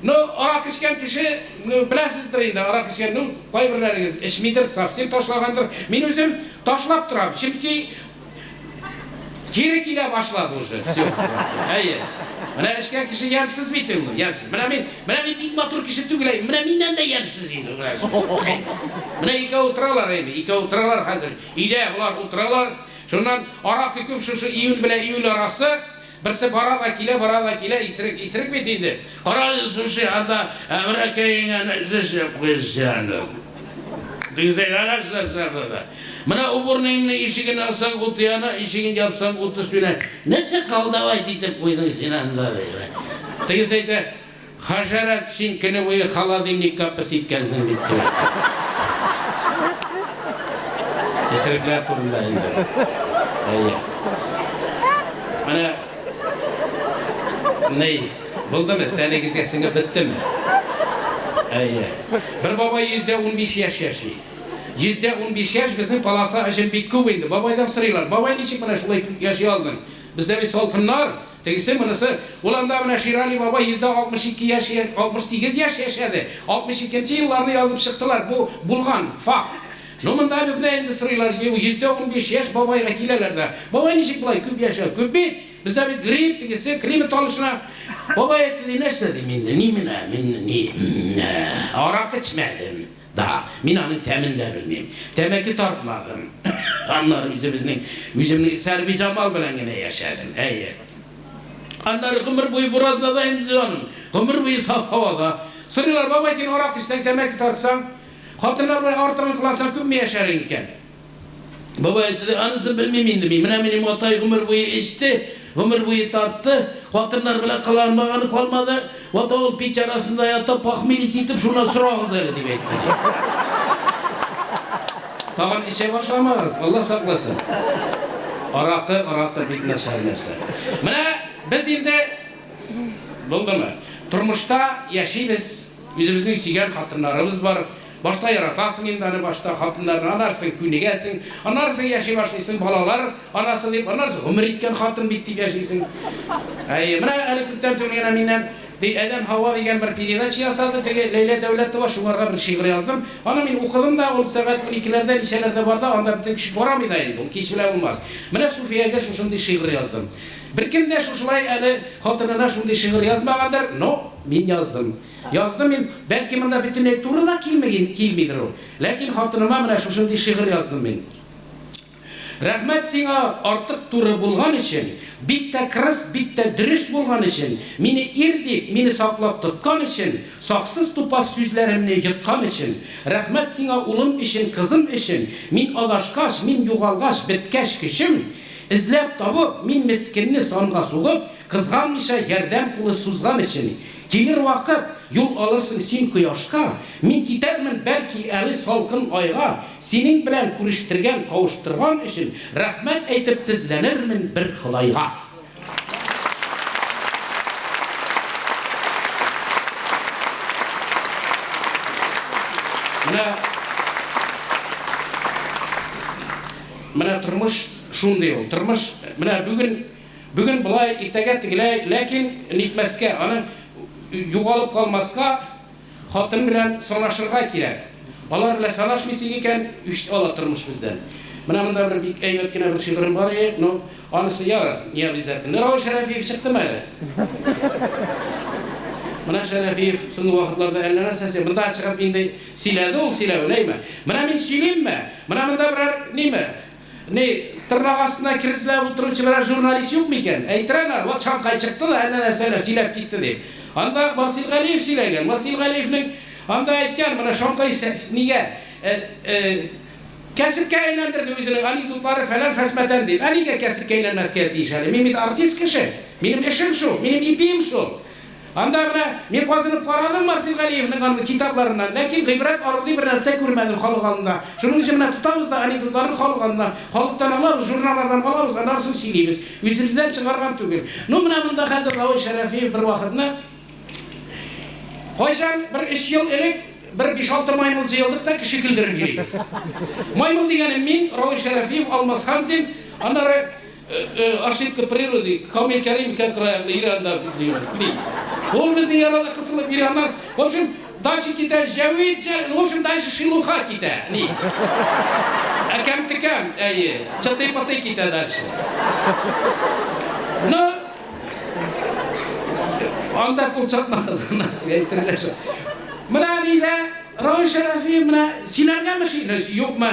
Ну, аракы эчкән кеше, ну, беләсездер инде, аракы эчкән, ну, кайберләрегез эчмидер, совсем ташлагандыр. Мин үзем ташлап торам, чөнки Кире килә башлады уже. Все. Әйе. Менә эчкән кеше ямьсез бит инде, ямьсез. Менә мин, менә мин бик матур кеше түгел, әй, менә миннән дә ямьсез инде. Менә Менә икәү утыралар инде, икәү утыралар хәзер. Өйдә болар утыралар. Шуннан аракы күп шушы июнь белән июль арасы. Берсе бара да килә, бара да килә, исерек, исерек бит инде. Кара, слушай, анда әбрәкәеңә нәрсә эшләп куясың анда? Менә уборныйыңның ишеген ачсаң, уты яна, ишеген япсаң, уты сүнә. Нәрсә колдовать итеп куйдың син анда? Ди. Тегесе әйтә, Хәшәрәт, син көне буе холодильникка пес иткәнсең бит, дип әйтә. Исерекләр турында инде. Әйе. Менә ни, булдымы, тәнегезгә сеңеп беттеме? Әйе. Бер бабай 115 яшь яши. 115 яшь безнең полоса өчен бик күп инде. Бабайдан сорыйлар, бабай ничек менә шулай күп яши алдың? Бездә бит салкыннар, тегесе, монысы. Ул анда менә Ширали бабай 162 яшь, 68 яшь яшәде. 62 нче елларны язып чыктылар. Бу булган факт. Ну монда безне инде сорыйлар, 115 яшь бабайга киләләр дә, бабай ничек болай күп яшәү? Күп бит! Бездә бит грипп, тегесе, климат алышына. Бабай әйтте, ди, нәрсә дим инде, ни менә, мин ни, аракы эчмәдем, да, мин аның тәмен дә белмим. Тәмәке тартмадым. Аннары үзебезнең, үземнең Сәрбиҗамал белән генә яшәдем, әйе. Аннары гомер буе буразнада инде, җаным, гомер буе саф һавада. Сорыйлар, бабай, син аракы эчсәң, тәмәке тартсаң, хатыннар белән артыгын кылансаң, күпме яшәрең икән? Бабай әйтте, анысын белмим инде мин. Менә минем атай гомер буе эчте, гомер буе тартты, хатыннар белән кыланмаганы калмады. Вот ул пич арасында ята, похмелить итеп, шуннан сорагыз әле, дип әйтте. Тагын эчә башламагыз, Алла сакласын. Аракы, аракы бик начар нәрсә. Менә без инде булдымы? Тормышта яшибез, үзебезнең сөйгән хатыннарыбыз бар. Башта яратасың инде аны, башта хатыннарны, анарсың күнегәсең, аннары соң яши башлыйсың, балалар анасы дип, аннары соң гомер иткән хатын бит дип яшисең. Әйе, менә әле күптән түгел генә миннән ди Адәм Һава дигән бер передача ясады теге Ләйлә Дәүләтова, шуңарга бер шигырь яздым. Аны мин укыдым да, ул сәгать уникеләрдә, ничәләрдә бар да, анда бөтен кеше карамый да инде, ул кич белән булмас. Менә Суфиягә шушындый шигырь яздым. Беркем дә шушылай әле хатынына шундый шигырь язмагандыр, но мин яздым. Яздым мин, бәлки монда бөтенләй туры да килмеген, килмидер ул. Ләкин хатыныма менә шушындый шигырь яздым мин. Рәхмәт сиңа артык туры булган өчен, бик тә кырыс, бик тә дөрес булган өчен, мине ир дип, мине саклап тоткан өчен, саксыз тупас сүзләремне йоткан өчен. Рәхмәт сиңа улым өчен, кызым өчен, мин адашкач, мин югалгач, беткәч көчем, эзләп табып, мин мескенне санга сугып, Кызганмыйча ярдәм кулы сузган өчен. Килер вакыт, юл алырсың син кояшка, Мин китәрмен, бәлки, әле салкын айга, Синең белән күрештергән, кавыштырган өчен Рәхмәт әйтеп тезләнермен бер Ходайга. Менә, менә тормыш шундый ул. Тормыш, менә бүген Бүген болай, иртәгә тегеләй, ләкин нитмәскә, аны югалып калмаска, хатын белән санашырга кирәк. Алар белән санашмыйсың икән, үч ала тормыш бездән. Менә монда бер бик әйбәт кенә бер шигырем бар иде, ну, анысы ярар, не обязательно. Равил Шәрәфиев чыктымы әле? Менә Шәрәфиев соңгы вакытларда әллә нәрсә сөйли. Монда чыгып инде сөйләде ул сөйләвен, әйме? Менә мин сөйлимме? Менә монда берәр ниме? Ни, тырнак астына кер эзләп утыручы берәр журналист юк микән? Әйтер әнә, вот Шанкай чыкты да, әнә нәрсәләр сөйләп китте дип. Анда Марсил Галиев сөйләгән. Марсил Галиевнең анда әйткән, менә Шанкай нигә кәсепкә әйләндерде үзенең анекдотлары фәлән фәсмәтән дип. Ә нигә кәсепкә әйләнмәскә тиеш әле? Мин бит артист кеше. Минем эшем шул, минем ипием шул. Анда менә мин казынып карадым Марсил Галиевнең андый китапларыннан, ләкин гыйбрәт алырдай бер нәрсә күрмәдем халык алдында. Шуның өчен менә тотабыз да анекдотларны халык алдына, халыктан алабыз, журналлардан алабыз, аннары соң сөйлибез. Үзебездән чыгарган түгел. Ну, менә монда хәзер Равил Шәрәфиев бервакытны, кайчан, бер өч ел элек, бер биш-алты маймыл җыелдык та кеше көлдереп йөрибез. Маймыл дигәнем мин, Равил Шәрәфиев, Алмаз Хамзин, аннары Ошибка природы, Камил Кәримов как правило Иранда ди. Ул безнең ярада кысылып йөри, аннан, в общем, дальше китә Җәвит, в общем, дальше шелуха китә. Ни. Әкәм-текәм, әйе, чытый-пытый китә дальше. Ну, анда кул чапмагыз, аннан сезгә әйтерләр шул. Менә нидә Равил Шәрәфиев менә сөйләргәме ши, юкмы?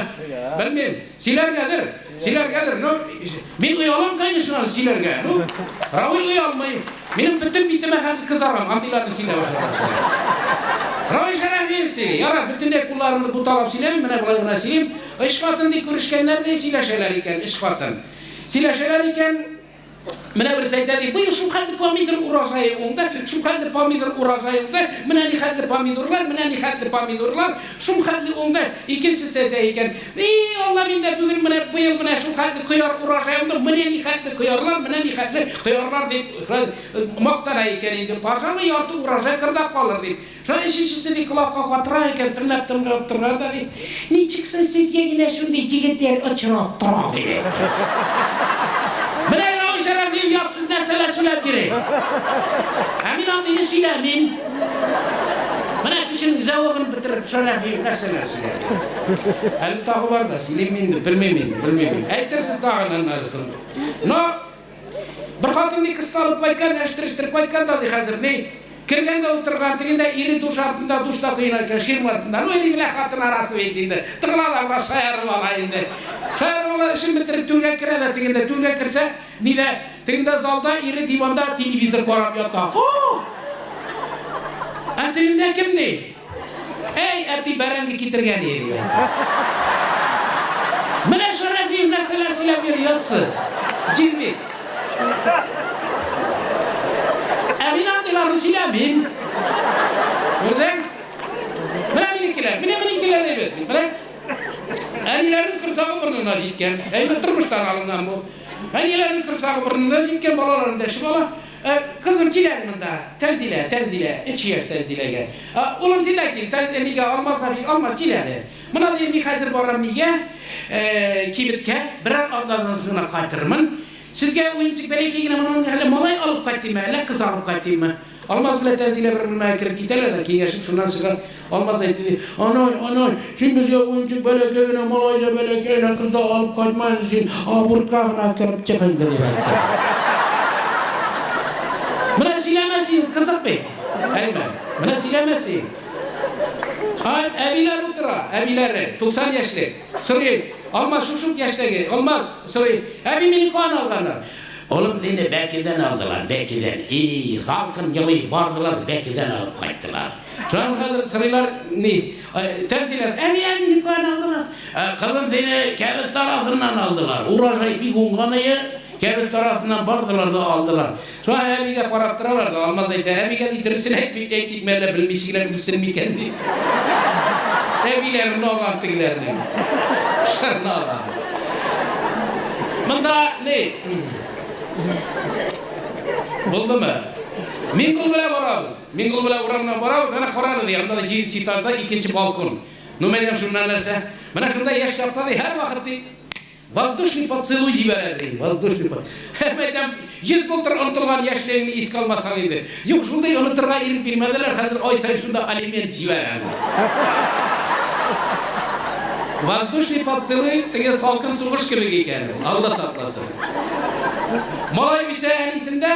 Белмим. Сөйләргәдер. Сөйләргәдер. Ну, мин оялам, конечно, аны сөйләргә. Ну, Равил оялмый. Минем бөтен битемә хәтле кызарам, андыйларны сөйләп башлагач. Равил Шәрәфиев сөйли. Ярар, бөтенләй кулларымны буталап сөйләмим, менә болай гына сөйлим. Өч хатын ди күрешкәннәр ди, сөйләшәләр икән, өч хатын. Сөйләшәләр икән. Менә берсе әйтә ди, быел шулхәтле помидор урожае уңды, шулхәтле помидор урожае уңды, менә нихәтле помидорлар, менә нихәтле помидорлар, шулхәтле уңды. Икенчесе әйтә икән, и, Алла, миндә бүген менә быел менә шулхәтле кыяр урожае уңды, менә нихәтле кыярлар, менә нихәтле кыярлар дип мактана икән инде. Пожалуй, ярты урожай кырда калыр дип. Шулай өченчесе ди колакка катыра икән, тыңлап тыңлап торган да ди, ничек соң сезгә генә шундый егетләр очрап тора, дип әйтте. Менә Равил Шәрәфиев ятсыз нәрсәләр сөйләп йөри. Ә мин андыйны сөйләмим. Менә кешенең зәвыгын бетереп Шәрәфиев нәрсәләр сөйләп йөри. Әле тагы бар да, сөйлим инде, белмим инде, белмим инде. Әйтерсез тагын аннары соң. Но Бер хатын ди кысталып кайткан, әштерештереп кайткан да ди хәзер ни. Кергән дә утырган, тегендә ире душ артында душта коена икән, ширма артында. Ну, ире белән хатын арасы бит инде. Тыгыла да бераз шаярып ала инде. Шаярып ала, эшен бетереп түргә керә дә тегендә түргә керсә, нидә, тегендә залда ире диванда телевизор карап ята. О! Ә тегендә кем ди? Әй, әти бәрәңге китергән иде, дип әйтте. Менә Шәрәфиев нәрсәләр сөйләп йөри, оятсыз. Җир бит. Ә мин андыйларны сөйләмим. Күрдең? Менә минекеләр, менә минекеләр әйбәт бит. Менә әниләрнең корсагы борынына җиткән. Әйбәт тормыштан алынган бу. Әниләрнең корсагы борынына җиткән, балаларын дәшеп ала. Ә, кызым, кил әле монда. Тәнзилә, Тәнзилә, өч яшь Тәнзиләгә. Ә, улым, син дә кил, Тәнзилә, нигә, Алмазга бир, Алмаз, кил әле. Мона, ди, мин хәзер барам нигә, э, кибеткә, берәр атнадан соң гына кайтырмын. Сезгә уенчык бәләкәй генә моның әллә малай алып кайтыйммы, әллә кыз алып кайтыйммы? Алмаз белән Тәнзилә бер бүлмәгә кереп китәләр дә, киңәшеп, шуннан чыга. Алмаз әйтте, ди, Анай, анай, син безгә уенчык бәләкәй генә малай да, бәләкәй генә кыз да алып кайтма инде син, абортка гына кереп чык инде, дип әйтте. Менә сөйләмә син, кызык бит. Әйме? Менә сөйләмә син. Һай, әбиләр утыра, әбиләре, 90 яшьлек. Сорый, Алмаз шушы ук яшьтәге, Алмаз, сорый, әби мине каян алганнар? Улым, сине Бәкедән алдылар, Бәкедән. И, халкым елый, бардылар, Бәкедән алып кайттылар. Шуннан хәзер сорыйлар, ни, Тәнзилә, әби, әби, мине каян алдылар? Кызым, сине кәбестә арасыннан алдылар. Урожай бик уңганые, кәбестә арасыннан бардылар да алдылар. Шуңа әбигә карап торалар да, Алмаз әйтә, әбигә ди, дөресен әйтмик, әйтикме әллә, белмичә генә үлсен микән, ди. Әбиләрен алган тегеләрнең. Шырны алган. Монда ни? Булдымы? Миңгол белән барабыз. Миңгол белән урамнан барабыз, әнә карагыз, ди, анда да җиденче этажда икенче балкон. Ну, мәйтәм, шуннан нәрсә? Менә шунда яшь чакта, ди, һәрвакыт, ди, воздушный поцелуй җибәрә, ди, воздушный по. Мәйтәм, 100 былтыр онытылган яшьлегеңне искә алмасаң инде. Юк, шундый онытырга ирек бирмәделәр, хәзер ай саен шунда алимент җибәрәм, ди. Воздушный поцелуй теге салкын сугыш кебек икән ул, Алла сакласын. Малай үсә әнисендә.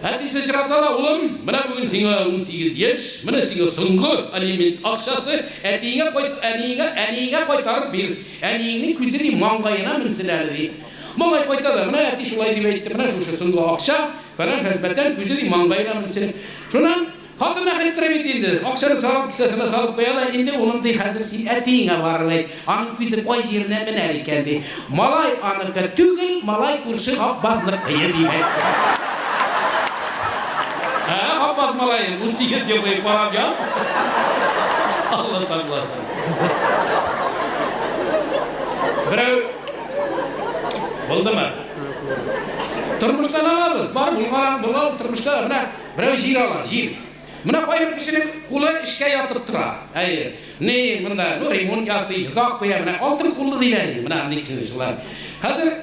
Әтисе очрата да, Улым, менә бүген сиңа 18 яшь, менә сиңа соңгы алимент акчасы, әтиеңә кайт, әниеңә, әниеңә кайтарып бир, әниеңнең күзе, ди, маңгаена менсен әле, ди. Малай кайта да, менә әти шулай дип әйтте, менә шушы соңгы акча, фәлән-фәсбәтән, күзе, ди, маңгаена менсен. Шуннан Хатын әхиттерә бит инде, акчаны салып, кесәсенә салып куя да, инде, улым, ди, хәзер син әтиеңә барып әйт, аның күзе кай җиренә менәр икән, ди. Малай аныкы түгел, малай күрше Габбазныкы, дип әйтте. Ә, Габбаз малаен 18 ел буе карап ят. Алла сакласын. Берәү булдымы? Тормыштан алабыз, бар булган, булган тормышта менә Берәү җир ала, җир. Менә кайбер кешенең кулы эшкә ятып тора. Әйе. Ни, монда, ну, ремонт ясый, йозак куя, менә алтын куллы диләр инде, менә андый кешене шулай. Хәзер,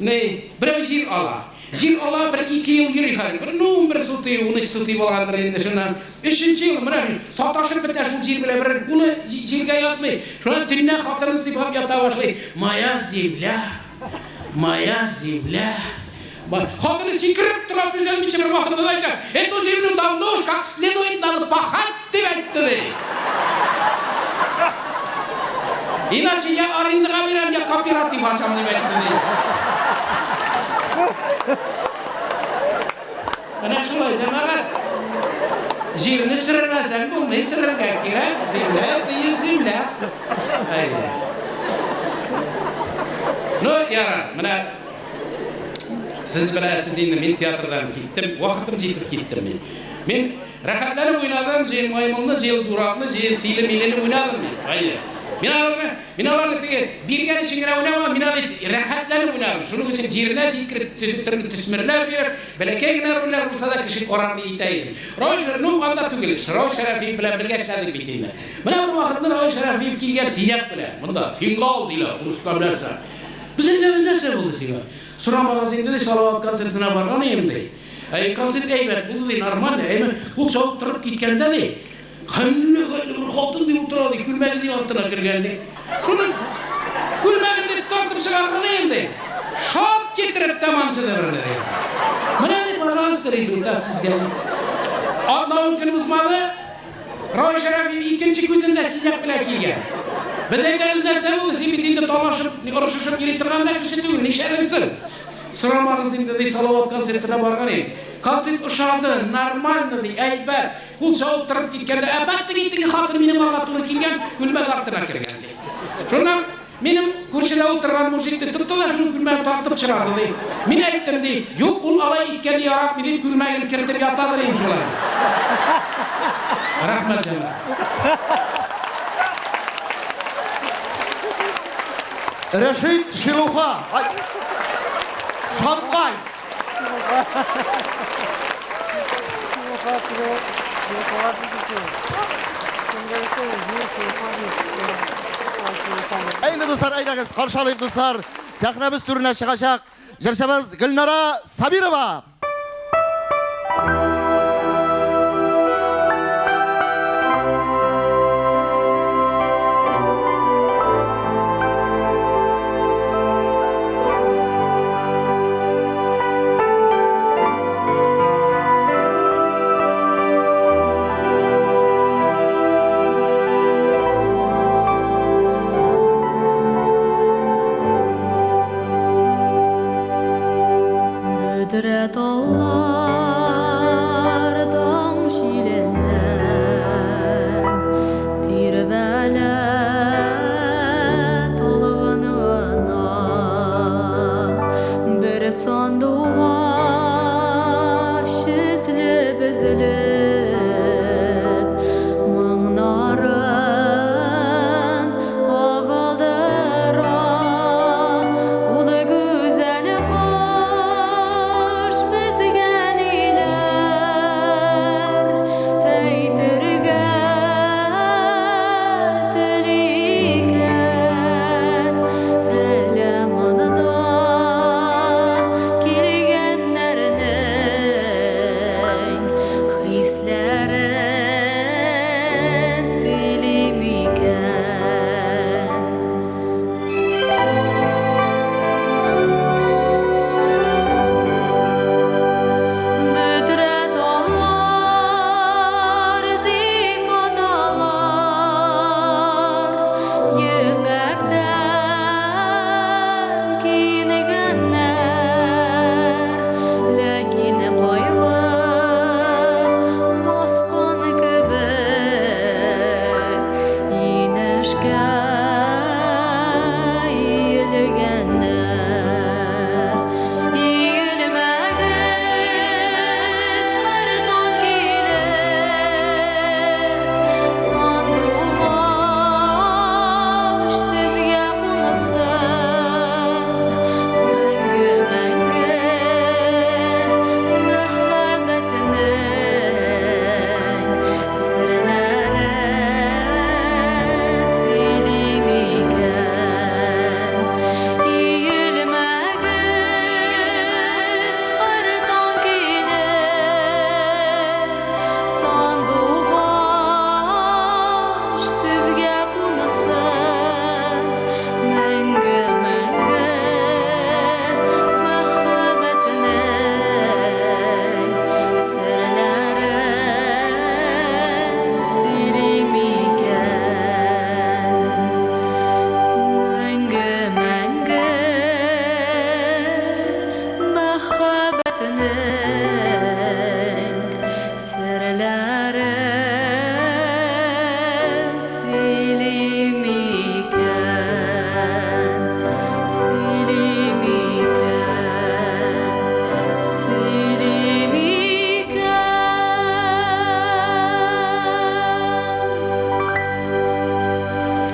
ни, берәү җир ала. Җир ала бер ике ел йөри хәзер. Бер ну 11 сутый, 13 сутый булгандыр инде шуннан. Өченче ел менә саташып бетә шул җир белән бер кулы җиргә ятмый. Шуннан төнлә хатынын сыйпап ята башлый. Моя земля, моя земля. Хатыны сикереп тора түзәлмичә бер вакытта да әйтә, Эту землю давно уж как следует надо пахать, дип әйтте ди. Иначе я арендага бирәм, я кооператив ачам, дип әйтте ди. Менә шулай, җәмәгать. Җирне сөрмәсәң булмый, сөрергә кирәк. Земля это есть земля. Әйе. Ну, ярар, менә сез беләсез инде, мин театрдан киттем, вакытым җитеп киттем мин. Мин рәхәтләнеп уйнадым, җыен маймылны, җыен дуракны, җыен тиле милене уйнадым мин. Әйе. Мин аларны, мин аларны теге биргән өчен генә уйнамадым, мин аны рәхәтләнеп уйнадым. Шуның өчен җиренә җиткереп, төрле төсмерләр биреп, бәләкәй генә рольләр булса да кеше карар дип әйтә идем. Равил Шәрәф, ну, анда түгел, Равил Шәрәфиев белән бергә эшләдек бит инде. Менә бер вакытны Равил Шәрәфиев килгән синяк белән, монда фингал диләр, урыслар нәрсә. Без әйтәбез, нәрсә булды сиңа? Сорамагыз инде, ди, Салават концертына барган идем, ди. Әй, концерт әйбәт булды, ди, нормально, әйме, кул чабып торып киткәндә, ди, хәлле-хәлле бер хатын, ди, утыра, ди, күлмәге, ди, артына кергән, ди. Шуның күлмәген, дип, тартып чыгарган идем, ди. Шат китереп тәмамчыды берне, ди. Менә, ди, пожалуйста, результат сезгә, ди. Атна-ун көн узмады, Равил Шәрәфиев икенче күзен дә синяк белән килгән. Без әйтәбез, нәрсә булды, син бит инде талашып, орышышып йөри торган да кеше түгел, нишләдең соң? Сорамагыз инде, ди, Салават концертына барган идем. Концерт ошады, нормально, ди, әйбәт. Кул чабып торып киткәндә, әпәт-теге теге хатын минем алга туры килгән, күлмәк артына кергән, ди. Шуннан минем күршедә утырган мужик, ди, тотты да шуның күлмәген тартып чыгарды, ди. Мин әйттем, ди, юк, ул алай иткәнне яратмый, дип, күлмәген кертеп ятадыр инде шулай. Рәхмәт, җәмәгать. Рәшит Шелуха. Ай. Шамкай. Әйдә, дуслар, әйдәгез, каршы алыйк, дуслар. Сәхнәбез түренә чыгачак җырчыбыз Гөлнара Сабирова. Бөдрә таллар таң җиленнән Тирбәлә талгын гына. Бер сандугач өзелеп-өзелеп Моңнарын агылдыра. Ул гүзәл кош безгә ниләр әйтергә тели икән? Әллә монда килгәннәрнең хисләрен сөйли микән? Бөдрә таллар, зифа таллар, ефәктән киенгәннәр, ләкин кайгы баскан кебек инешкә иелгәннәр. Иелмәгез, һәр таң килеп, сандугач сезгә кунсын, мәңге-мәңге мәхәббәтнең серләрен сөйли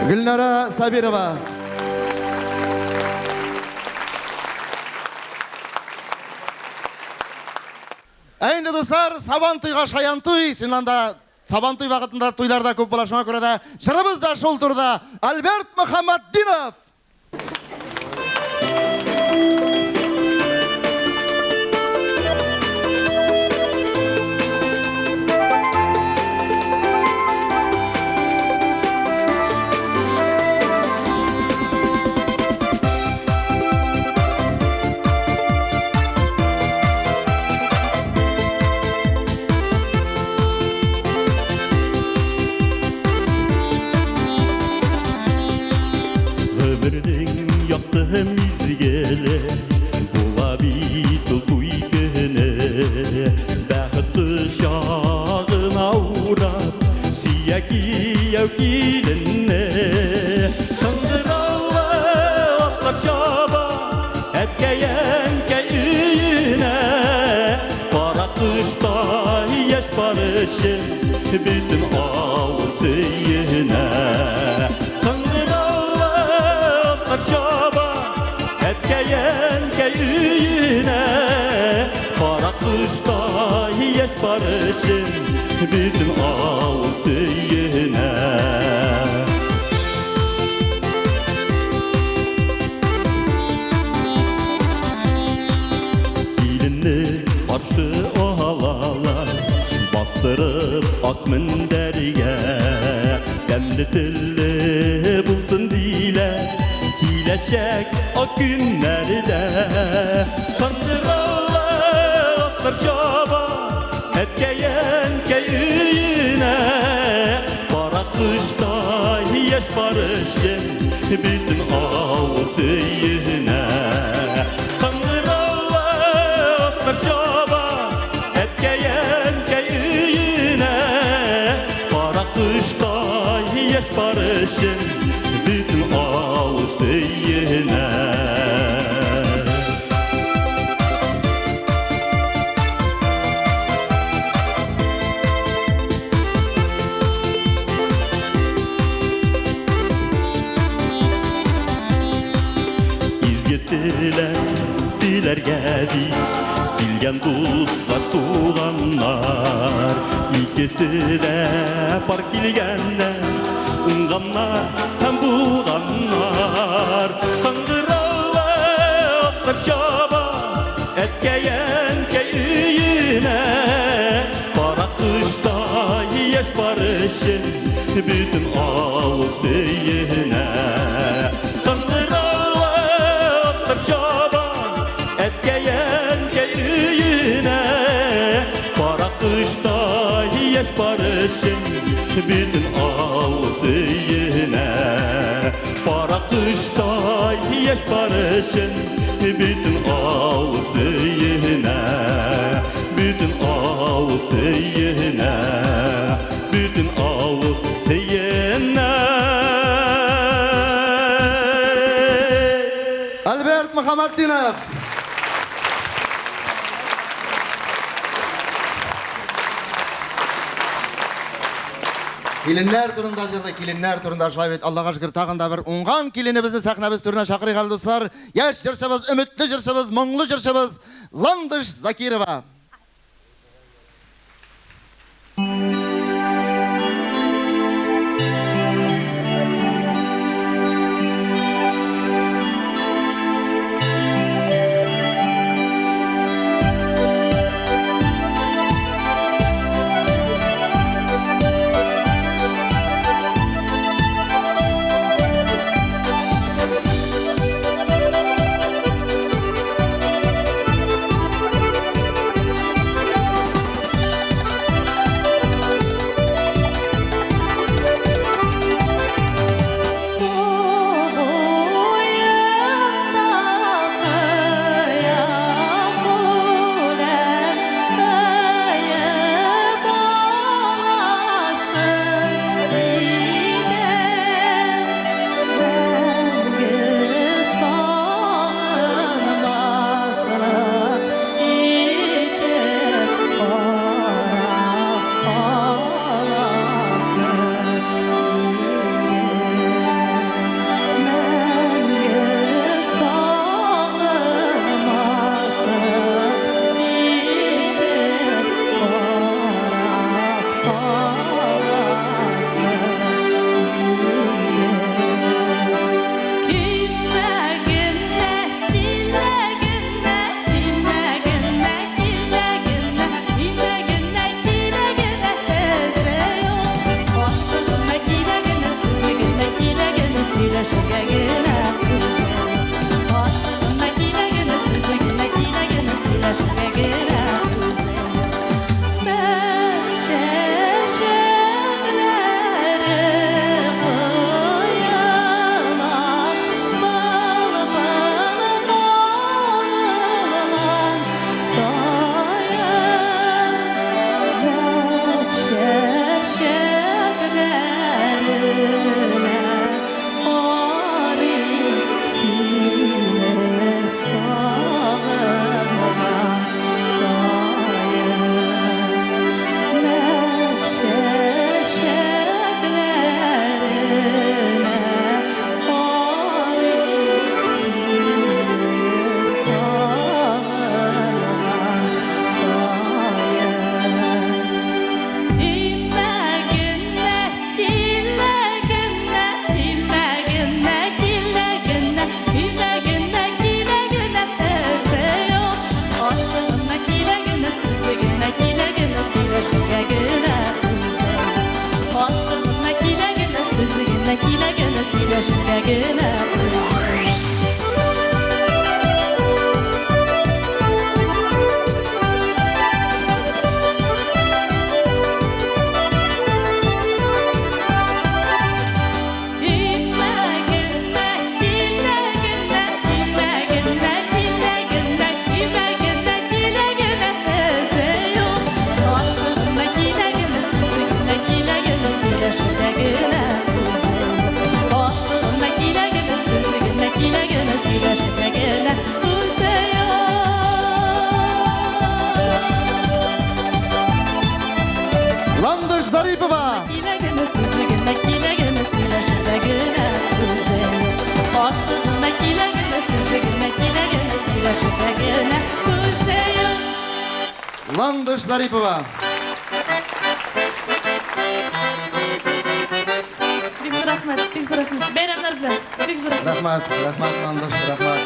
Гөлнара Сабирова. Ә инде дуслар, Сабан туйга шаян туй, чыннан да Сабан туй вакытында туйлар да күп була, шуңа күрә дә җырыбыз да шул турыда. Альберт Мөхәммәтдинов. Гомернең якты мизгеле була бит ул туй көне. Бәхет кочагына урап, сөя кияү киленне. Кыңгыраулы атлар чаба, әткәй-әнкәй өенә. Кара кыштай яшь пар өчен бөтен авыл сөенә. Кыңгыраулы атлар чаба, әткәй-әнкәй өенә. Кара кыштай яшь пар өчен бөтен авыл сөенә. Киленне каршы алалар, бастырып ак мендәргә. Тәмле телле булсын диләр, киләчәк ак көннәрдә. Кыңгыраулы атлар чаба, әткәй-әнкәй өенә. Кара кыштай яшь пар өчен бөтен авыл сөенә. Кыңгыраулы атлар чаба, әткәй-әнкәй өенә. Кара кыштай яшь пар өчен бөтен авыл сөенә. Изге теләк теләргә дип килгән дуслар, туганнар. Икесе дә пар килгәннәр, уңганнар һәм булганнар. Кыңгыраулы атлар чаба, әткәй-әнкәй өенә. Кара кыштай яшь пар өчен бөтен авыл сөенә. Кыңгыраулы атлар чаба, әткәй-әнкәй өенә. Кара кыштай яшь пар өчен бөтен авыл сөенә. Кара кыштай яшь пар өчен бөтен авыл сөенә. Бөтен авыл сөенә. Бөтен авыл сөенә. Альберт Мөхәммәтдинов. Киленнәр турында җырды, киленнәр турында шулай бит. Аллага шөкер, тагын да бер уңган киленебезне сәхнәбез түренә чакырыйк әле, дуслар. Яшь җырчыбыз, өметле җырчыбыз, моңлы җырчыбыз Ландыш Закирова. Thank you. генә килә генә, сөйләшергә генә үзе. Килмә генә, килә генә, килмә генә, килә генә, килмә генә, килә генә, эзе юк. Артыгына килә генә, сүзе генә килә генә, сөйләшергә генә үзе юк. Артыгына килә генә, сүзе генә килә генә, сөйләшергә генә үзе юк. Ландыш Зарипова. Килә генә, сүзе генә килә генә, сөйләшергә генә үзе юк. Артыгына килә генә, сүзе генә килә генә, сөйләшергә генә үзе юк. Ландыш Зарипова. Бик зур рәхмәт, бик зур рәхмәт. Бәйрәмнәр белән, бик зур рәхмәт. Рәхмәт, рәхмәт, Ландыш, рәхмәт.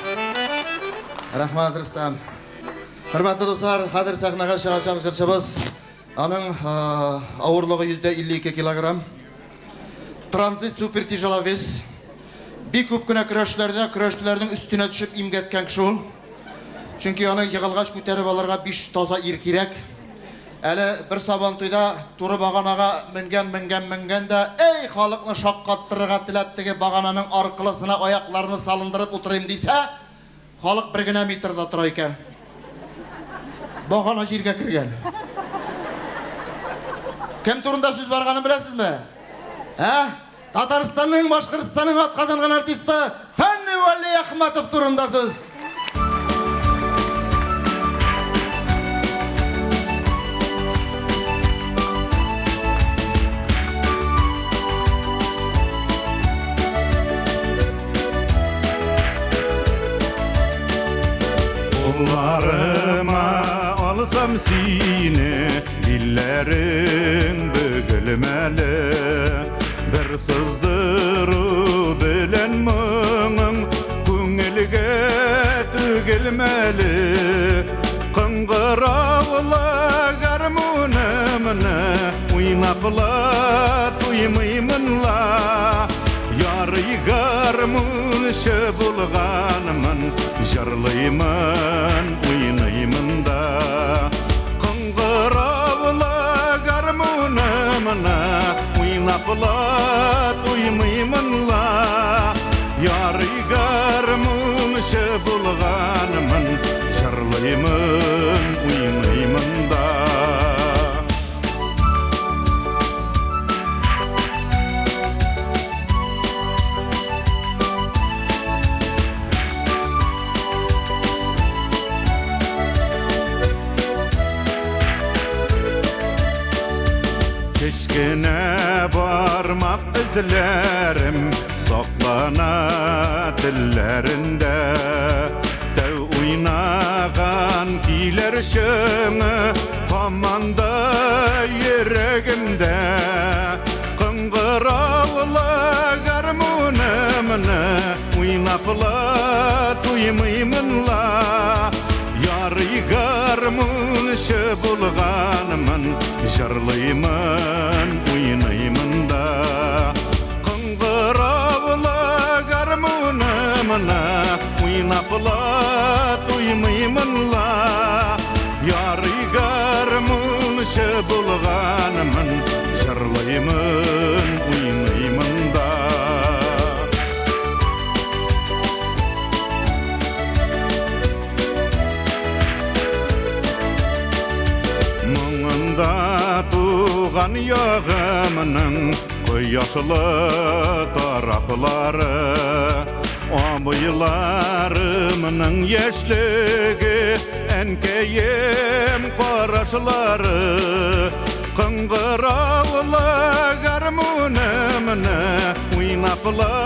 Рәхмәт, Рөстәм. Хөрмәтле дуслар, хәзер сәхнәгә чыгачак җырчыбыз. Аның авырлыгы 152 килограмм. Транзит супер тяжеловес. Бик күп кенә көрәшләрдә көрәшчеләрнең өстенә төшеп имгәткән кеше ул. Чөнки аны егылгач күтәреп алырга 5 таза ир кирәк. Әле бер Сабантуйда туры баганага менгән, менгән, менгән дә, эй, халыкны шаккаттырырга теләп теге багананың аркылысына аякларны салындырып утырыйм дисә, халык бер генә метрда тора икән. Багана җиргә кергән. Кем турында сүз барганын беләсезме? Ә? Татарстанның, Башкортстанның атказанган артисты Фәнни Вәлиәхмәтов турында сүз. Кулларыма алсам сине, билләрең бөгелмәле. Бер сыздыру белән моңың күңелгә түгелмәле. Кыңгыраулы гармунымны уйнап ла туймыймын ла. Ярый гармунчы булганмын, җырлыймын, уйныймын да. Кыңгыраулы гармунымны уйнап ла туймыймын ла. Ярый гармунчы булганмын, җырлыймын, уйныймын да. Кечкенә бармак эзләрем саклана телләрендә. Тәү уйнаган көйләр чыңы һаман да йөрәгемдә. Кыңгыраулы гармунымны уйнап ла туймыймын ла. Ярый гармунчы булганмын, җырлыймын, уйныймын да. Кыңгыраулы гармунымны уйнап ла туймыймын ла. Ярый гармунчы булганмын, җырлыймын, уйныймын да. Моңында туган ягымның кояшлы тарафлары, абыйларымның яшьлеге, әнкәем карашлары. Кыңгыраулы гармунымны уйнап ла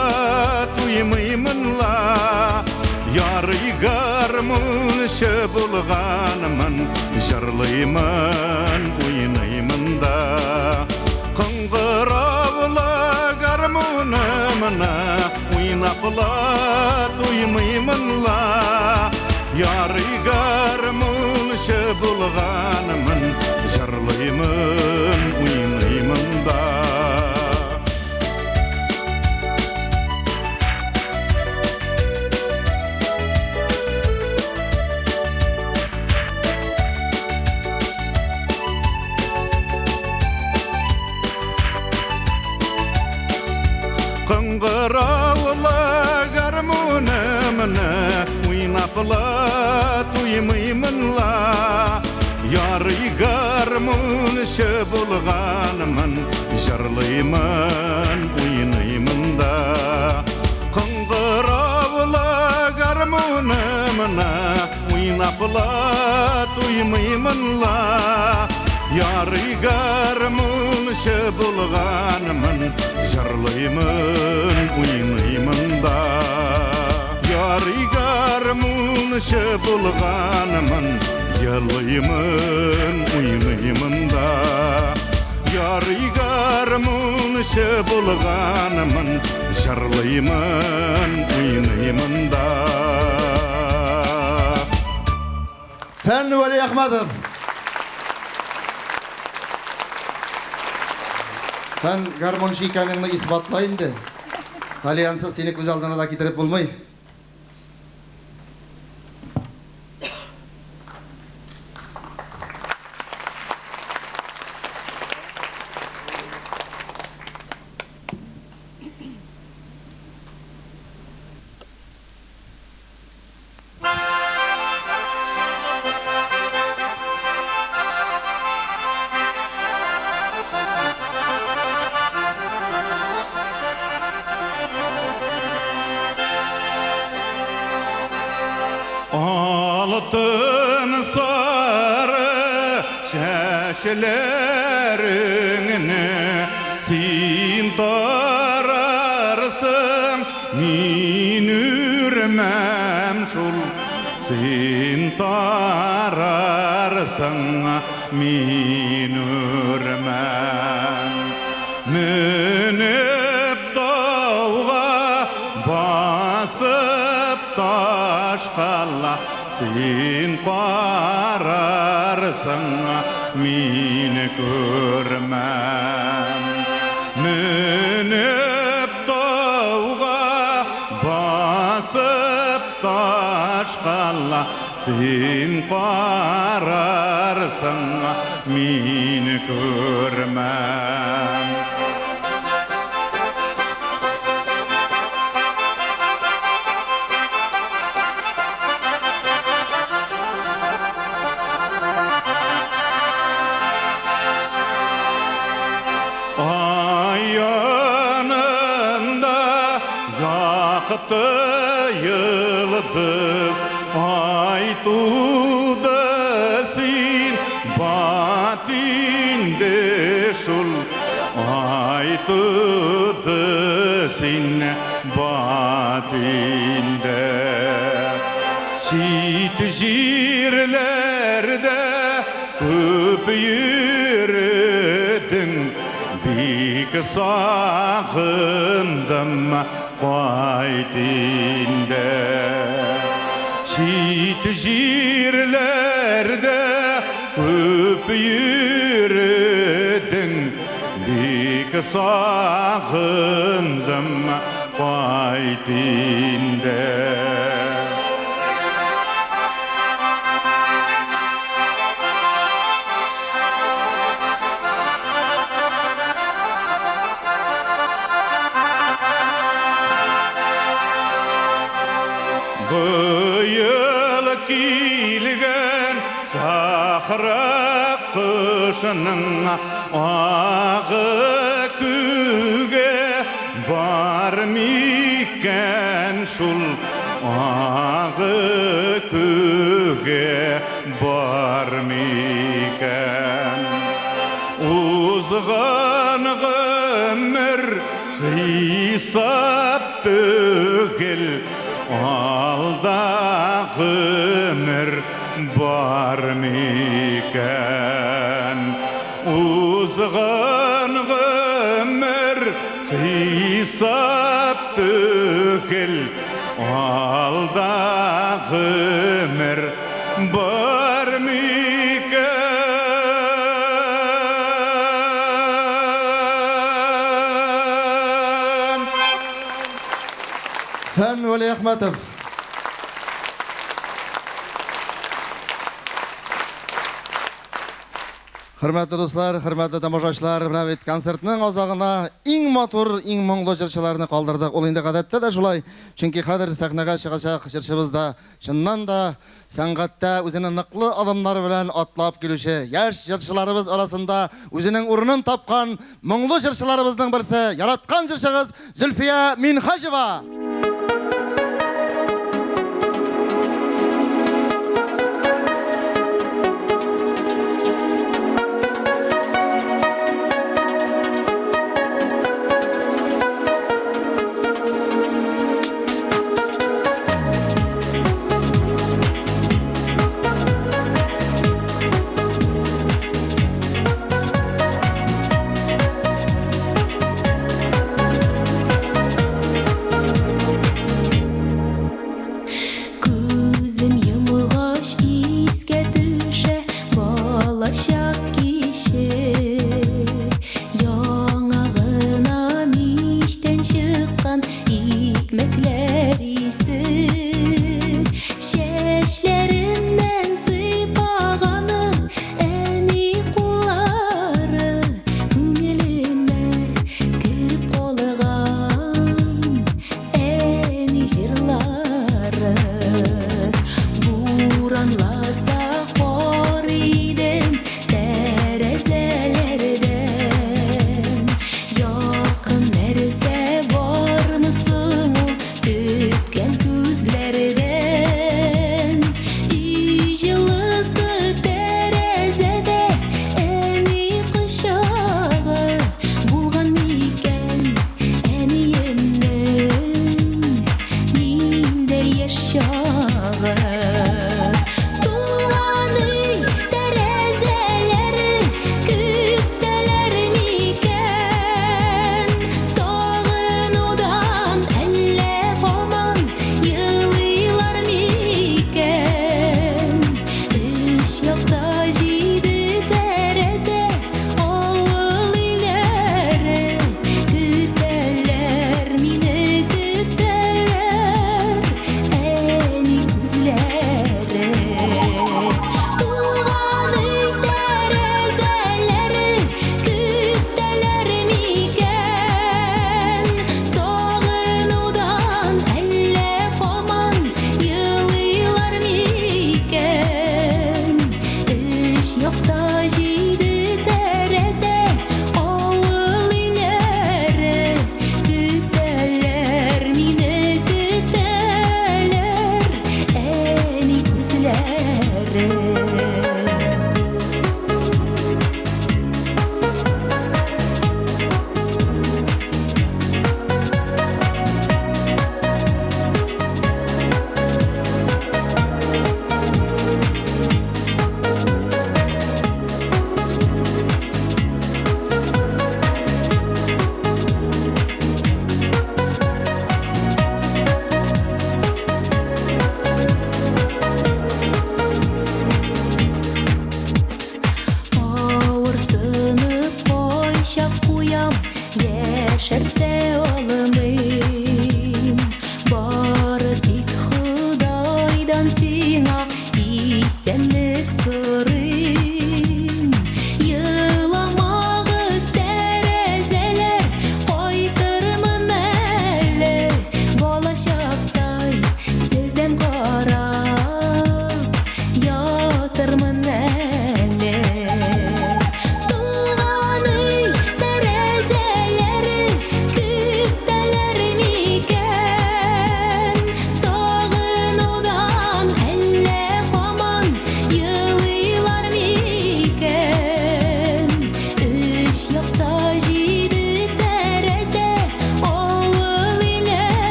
туймыймын ла. Ярый гармунчы булганмын, җырлыймын, уйныймын да. Кыңгыраулы гармунымны уйнап ла туймыймын ла. Ярый гармунчы булганмын, җырлыймын, уйныймын да. Кыңгыраулы гармунымны уйнап ла туймыймын ла. Ярый гармунчы булганмын, җырлыймын, уйныймын да. Кыңгыраулы гармунымны уйнап ла туймыймын ла. Ярый гармунчы булганмын, җырлыймын, уйныймын да. Ярый гармунчы булганмын, елыймын, уйныймын да. Ярый гармунчы булганмын, җырлыймын, уйныймын да. Фән Вәлиәхмәтов. Фән, гармунчы икәнеңне исбатла инде. Тальянсыз сине күз алдына да китереп булмый. Алтын сары чәчләреңне син тарарсың, мин үрмәм шул. Син тарарсың, мин үрмәм. Менеп тауга, басып ташка, син карарсың, мин күрмәм. Менеп тауга, басып ташка, син карарсың, мин күрмәм. Ay yanında yaktı yıldız, ay tudı sin bat indi şul, ay tudı sin bat indi. Çit jirlerde köp yürüdün, бик сагындым, кайт инде. Чит җирләрдә күп йөрдең, бик сагындым, кайт инде. Быел килгән сахра кышының агы күгә бар микән шул, агы күгә бар микән? Узган гомер хисап түгел, алда гомер бар микән? Узган гомер хисап түгел, алда гомер бар микән? Фән Вәлиәхмәтов. Хөрмәтле дуслар, хөрмәтле тамашачылар, менә бит концертның азагына иң матур, иң моңлы җырчыларны калдырдык. Ул инде гадәттә дә шулай, чөнки хәзер сәхнәгә чыгачак җырчыбыз да чыннан да сәнгатьтә үзенең ныклы адымнары белән атлап килүче яшь җырчыларыбыз арасында үзенең урынын тапкан моңлы җырчыларыбызның берсе, яраткан җырчыгыз Зөлфия Минһаҗева! Күзем йомылгач искә төшә балачак киче. Яңа гына мичтән чыккан икмәкләр исе. Чәчләремнән сыйпаганы әни куллары күңелемә кереп калган әни җырлары. Буранласа кар идем тәрәзәләрдән. Якын нәрсә бармы соң ул?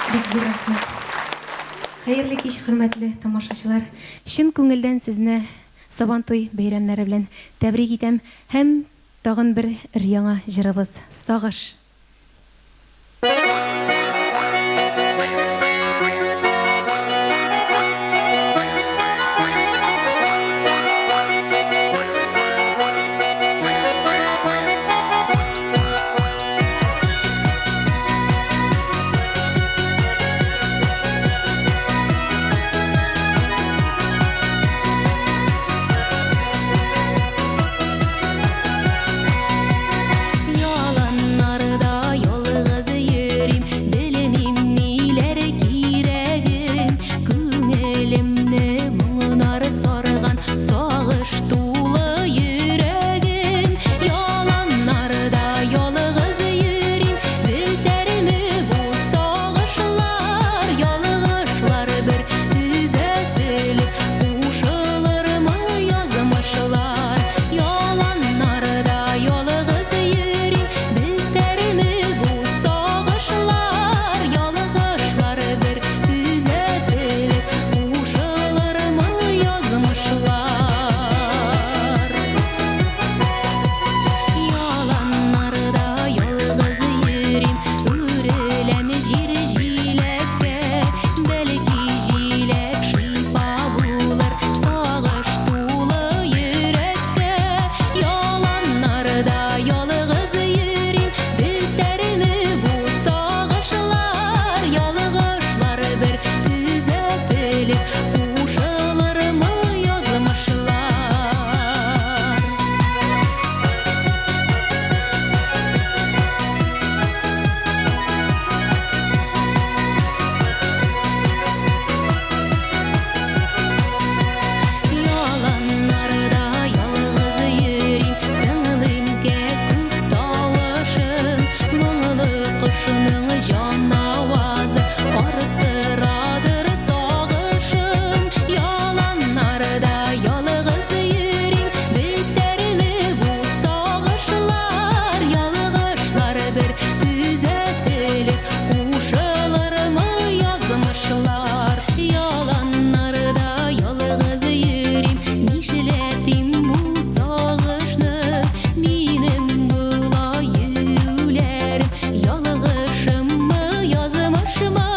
Бик зур рәхмәт. Хәерле кич, хөрмәтле тамашачылар. Чын күңелдән сезне Сабантуй бәйрәмнәре белән тәбрик итәм һәм тагын бер өр-яңа җырыбыз, Сагыш. Яланнарда ялгыз йөрим, белмим ниләр кирәген. Күңелемне моңнар сарган, сагыш тулы йөрәгем. Яланнарда ялгыз йөрим, бетәрме бу сагышлар? Ялгышлар бер төзәтелеп, кушылырмы язмышлар? Яланнарда ялгыз йөрим, бетәрме бу сагышлар? Ялгышлар бер төзәтелеп, кушылырмы язмышлар? Яланнарда ялгыз йөрим, үреләм җир җиләккә. Бәлки җиләк шифа булыр, сагыш тулы йөрәккә. Яланнарда ялгыз йөрим, бетәрме бу сагышлар? Ялгышлар бер төзәтелеп, кушылырмы язмышлар? Яланнарда ялгыз йөрим, тыңлыйм кәккүк тавышын. Моңлы кошның җан авазы арттырадыр сагышын. Яланнарда ялгыз йөрим, бетәрме бу сагышлар? Ялгышлар бер төзәтелеп, кушылырмы язмышлар? Яланнарда ялгыз йөрим, нишләтим бу сагышны? Минем болай йөрүләрем ялгышыммы, язмышмы?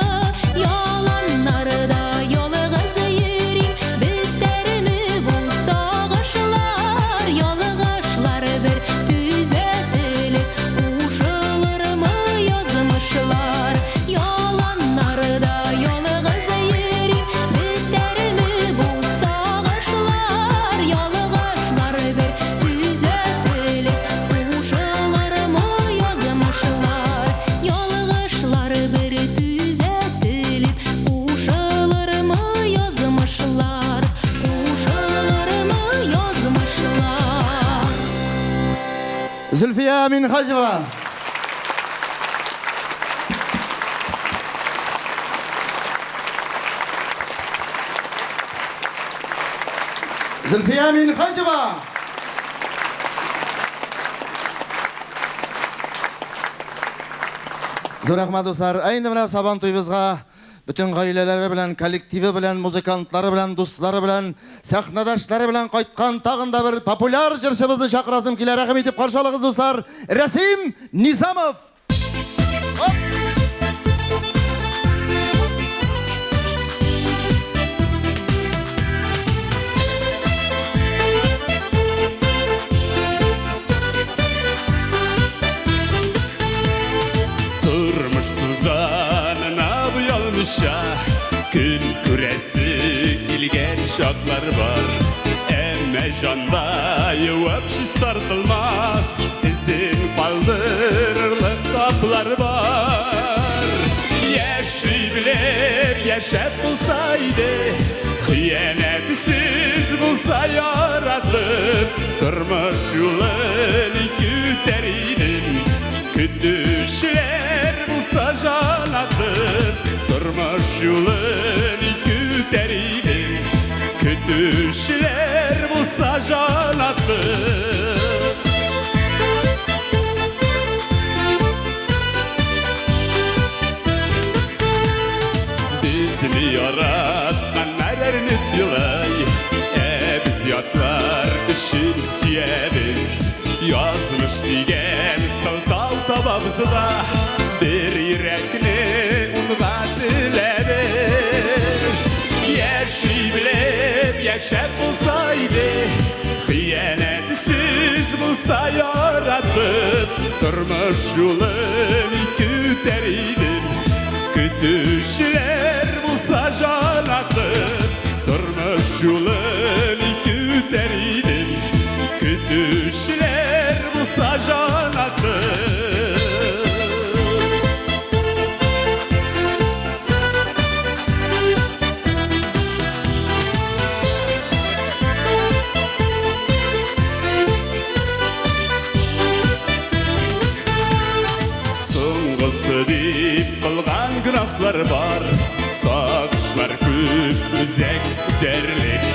Яланнарда ялгыз йөрим, бетәрме бу сагышлар? Ялгышлар бер төзәтелеп, кушылырмы язмышлар? Яланнарда ялгыз йөрим, бетәрме бу сагышлар? Ялгышлар бер төзәтелеп, кушылырмы язмышлар? Ялгышлар бер төзәтелеп, кушылырмы язмышлар? Кушылырмы язмышлар? Зөлфия Минһаҗева. Зөлфия Минһаҗева. Зур рәхмәт, дуслар. Ә инде менә Сабан туебызга бөтен гаиләләре белән, коллективы белән, музыкантлары белән, дуслары белән, сәхнәдәшләре белән кайткан тагын да бер популяр җырчыбызны чакырасым килә. Рәхим итеп каршы алыгыз, дуслар. Рәсим Низамов. Тормыш тузанына буялмыйча Көн күрәсе килгән чаклар бар. Әмма җанда юып чистартылмас Эзен калдырырлык таплар бар. Яши белеп яшәп булса иде, Хыянәтсез булса яратып, Тормыш юлын үтәр идем. Көтүчеләр булса җанатып, Тормыш юлын үтәр идем. Көтүчеләр булса җанатып. диябез. Язмыш дигән сылтау табабыз да, бер йөрәкне унга теләбез. Яши белеп яшәп булса иде, хыянәтсез булса яратып, тормыш юлын көтәр идем. Көтүчеләр булса җанатып, тормыш юлын көтәр идем. Көтүчеләр булса җанатып. Соңгысы дип кылган гөнаһлар бар, сагышлар күп, үзәк өзәрлек.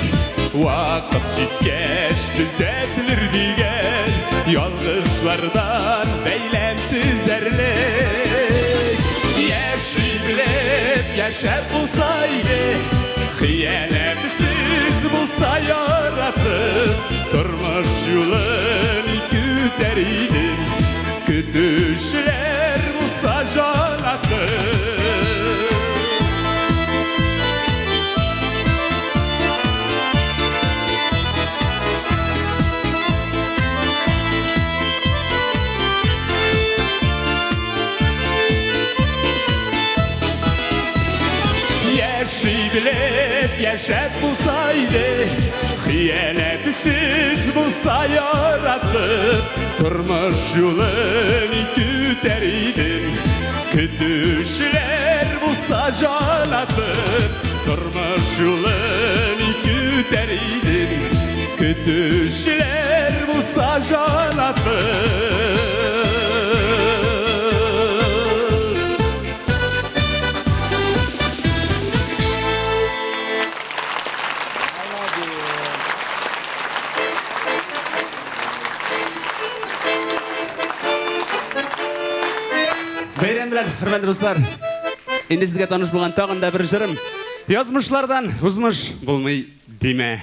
Вакыт җиткәч төзәтелер дигән ялгышлардан бәйләм төзәрлек. Яши белеп яшәп булса иде, хыянәтсез булса яратып, тормыш юлын көтәр идем. Көтүчеләр булса җанатып. Яши белеп яшәп булса иде, хыянәтсез булса яратып, тормыш юлын көтәр идем. Көтүчеләр булса җанатып, тормыш юлын көтәр идем. Көтүчеләр булса җанатып. Бәйрәм белән, хөрмәтле дуслар. Инде сезгә таныш булган тагын да бер җырым. Язмышлардан узмыш булмый димә.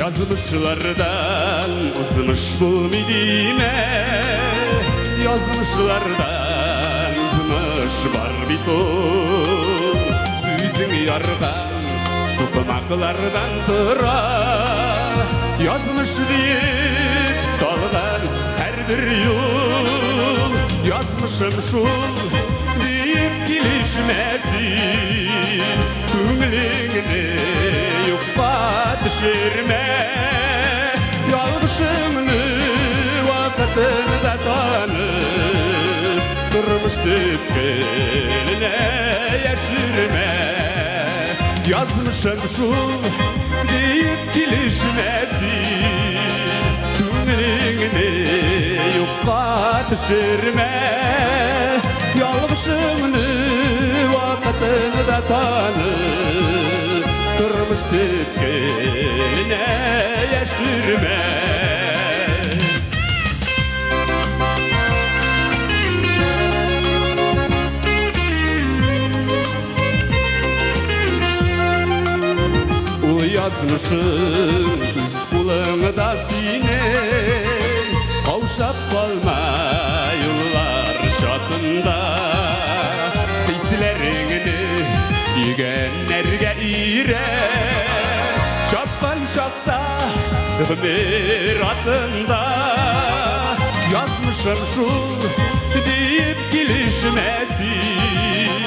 Язмышлардан узмыш булмый димә, язмышлардан узмыш бар бит ул. Үзең ярган сукмаклардан тора, язмыш диеп салган һәрбер юл. Язмышым шул диеп килешмә син, күңелеңне юкка төшермә. Ялгышыңны вакытында танып, тормыш төпкеленә яшермә. Язмышым шул диеп килешмә син, күңелеңне юкка төшермә. Ялгышыңны вакытында танып, тормыш төпкеленә яшермә. Ул язмышың үз кулыңда синең, каушап калма юллар чатында. Хисләреңне йөгәннәргә өйрәт, чапкан чакта гомер атында. Язмышым шул диеп килешмә син,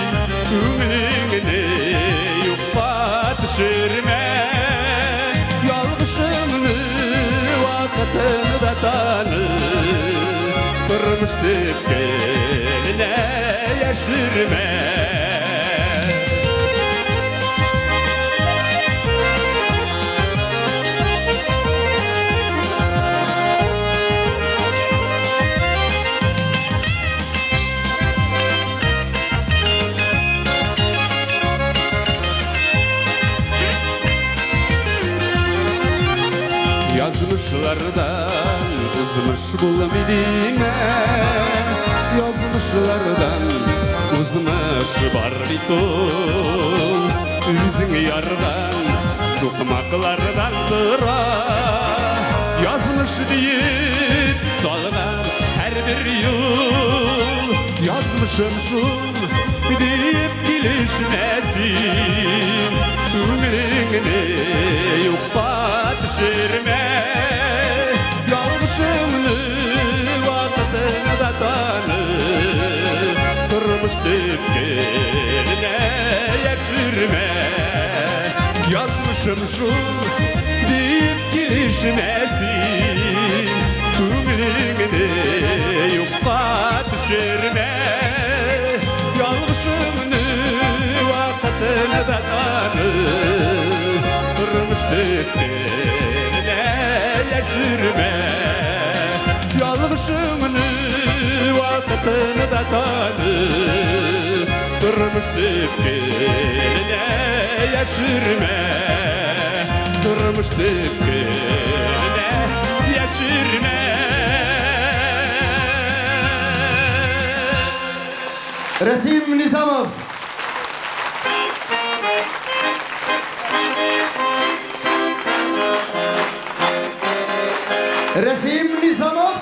күңелеңне юкка төшермә. Ялгышыңны вакытында танып, тормыш төпкеленә яшермә. Язмышлардан узмыш булмый димә. Язмышлардан узмыш бар бит ул. Үзең ярган сукмаклардан тора. Язмыш диеп салган һәрбер юл. Язмышым шул диеп килешмә син. Күңелеңне юкка төшермә. Ялгышыңны вакытында таны. Тормыш төпкеленә яшермә. Язмышым шул диеп килешмә син. Күңелеңне юкка төшермә. Ялгышыңны вакытында таны. Тормыш төпкеленә яшермә. Ялгышыңны вакытында таны. Тормыш төпкеленә яшермә. Тормыш төпкеленә яшермә. Рәсим Низамов. Рәсим Низамов.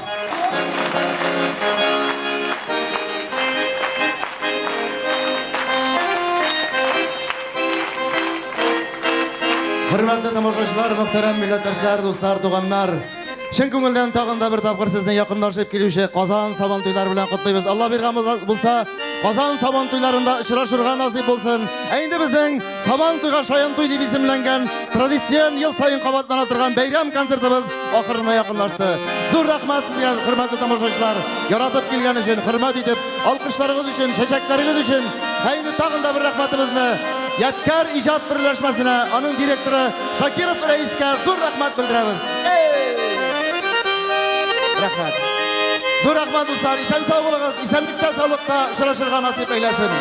Хөрмәтле тамашачылар, мөхтәрәм милләттәшләр, дуслар, туганнар. Чын күңелдән тагын да бер тапкыр сезне якынлашып килүче Казан Сабан туйлары белән котлыйбыз. Алла биргән булса, Казан Сабан туйларында очрашырга насыйп булсын. Ә инде безнең Сабан туйга шаян туй дип исемләнгән традицион ел саен кабатлана торган бәйрәм концертыбыз ахырына якынлашты. Зур рәхмәт сезгә, хөрмәтле тамашачылар, яратып килгән өчен, хөрмәт итеп, алкышларыгыз өчен, чәчәкләрегез өчен. Ә инде тагын да бер рәхмәтебезне Ядкәр иҗат берләшмәсенә, аның директоры Шакиров Рәискә зур рәхмәт белдерәбез. Рәхмәт. Зур рәхмәт, дуслар. Исән сау булыгыз. Исәнлектә, саулыкта очрашырга насыйп әйләсен.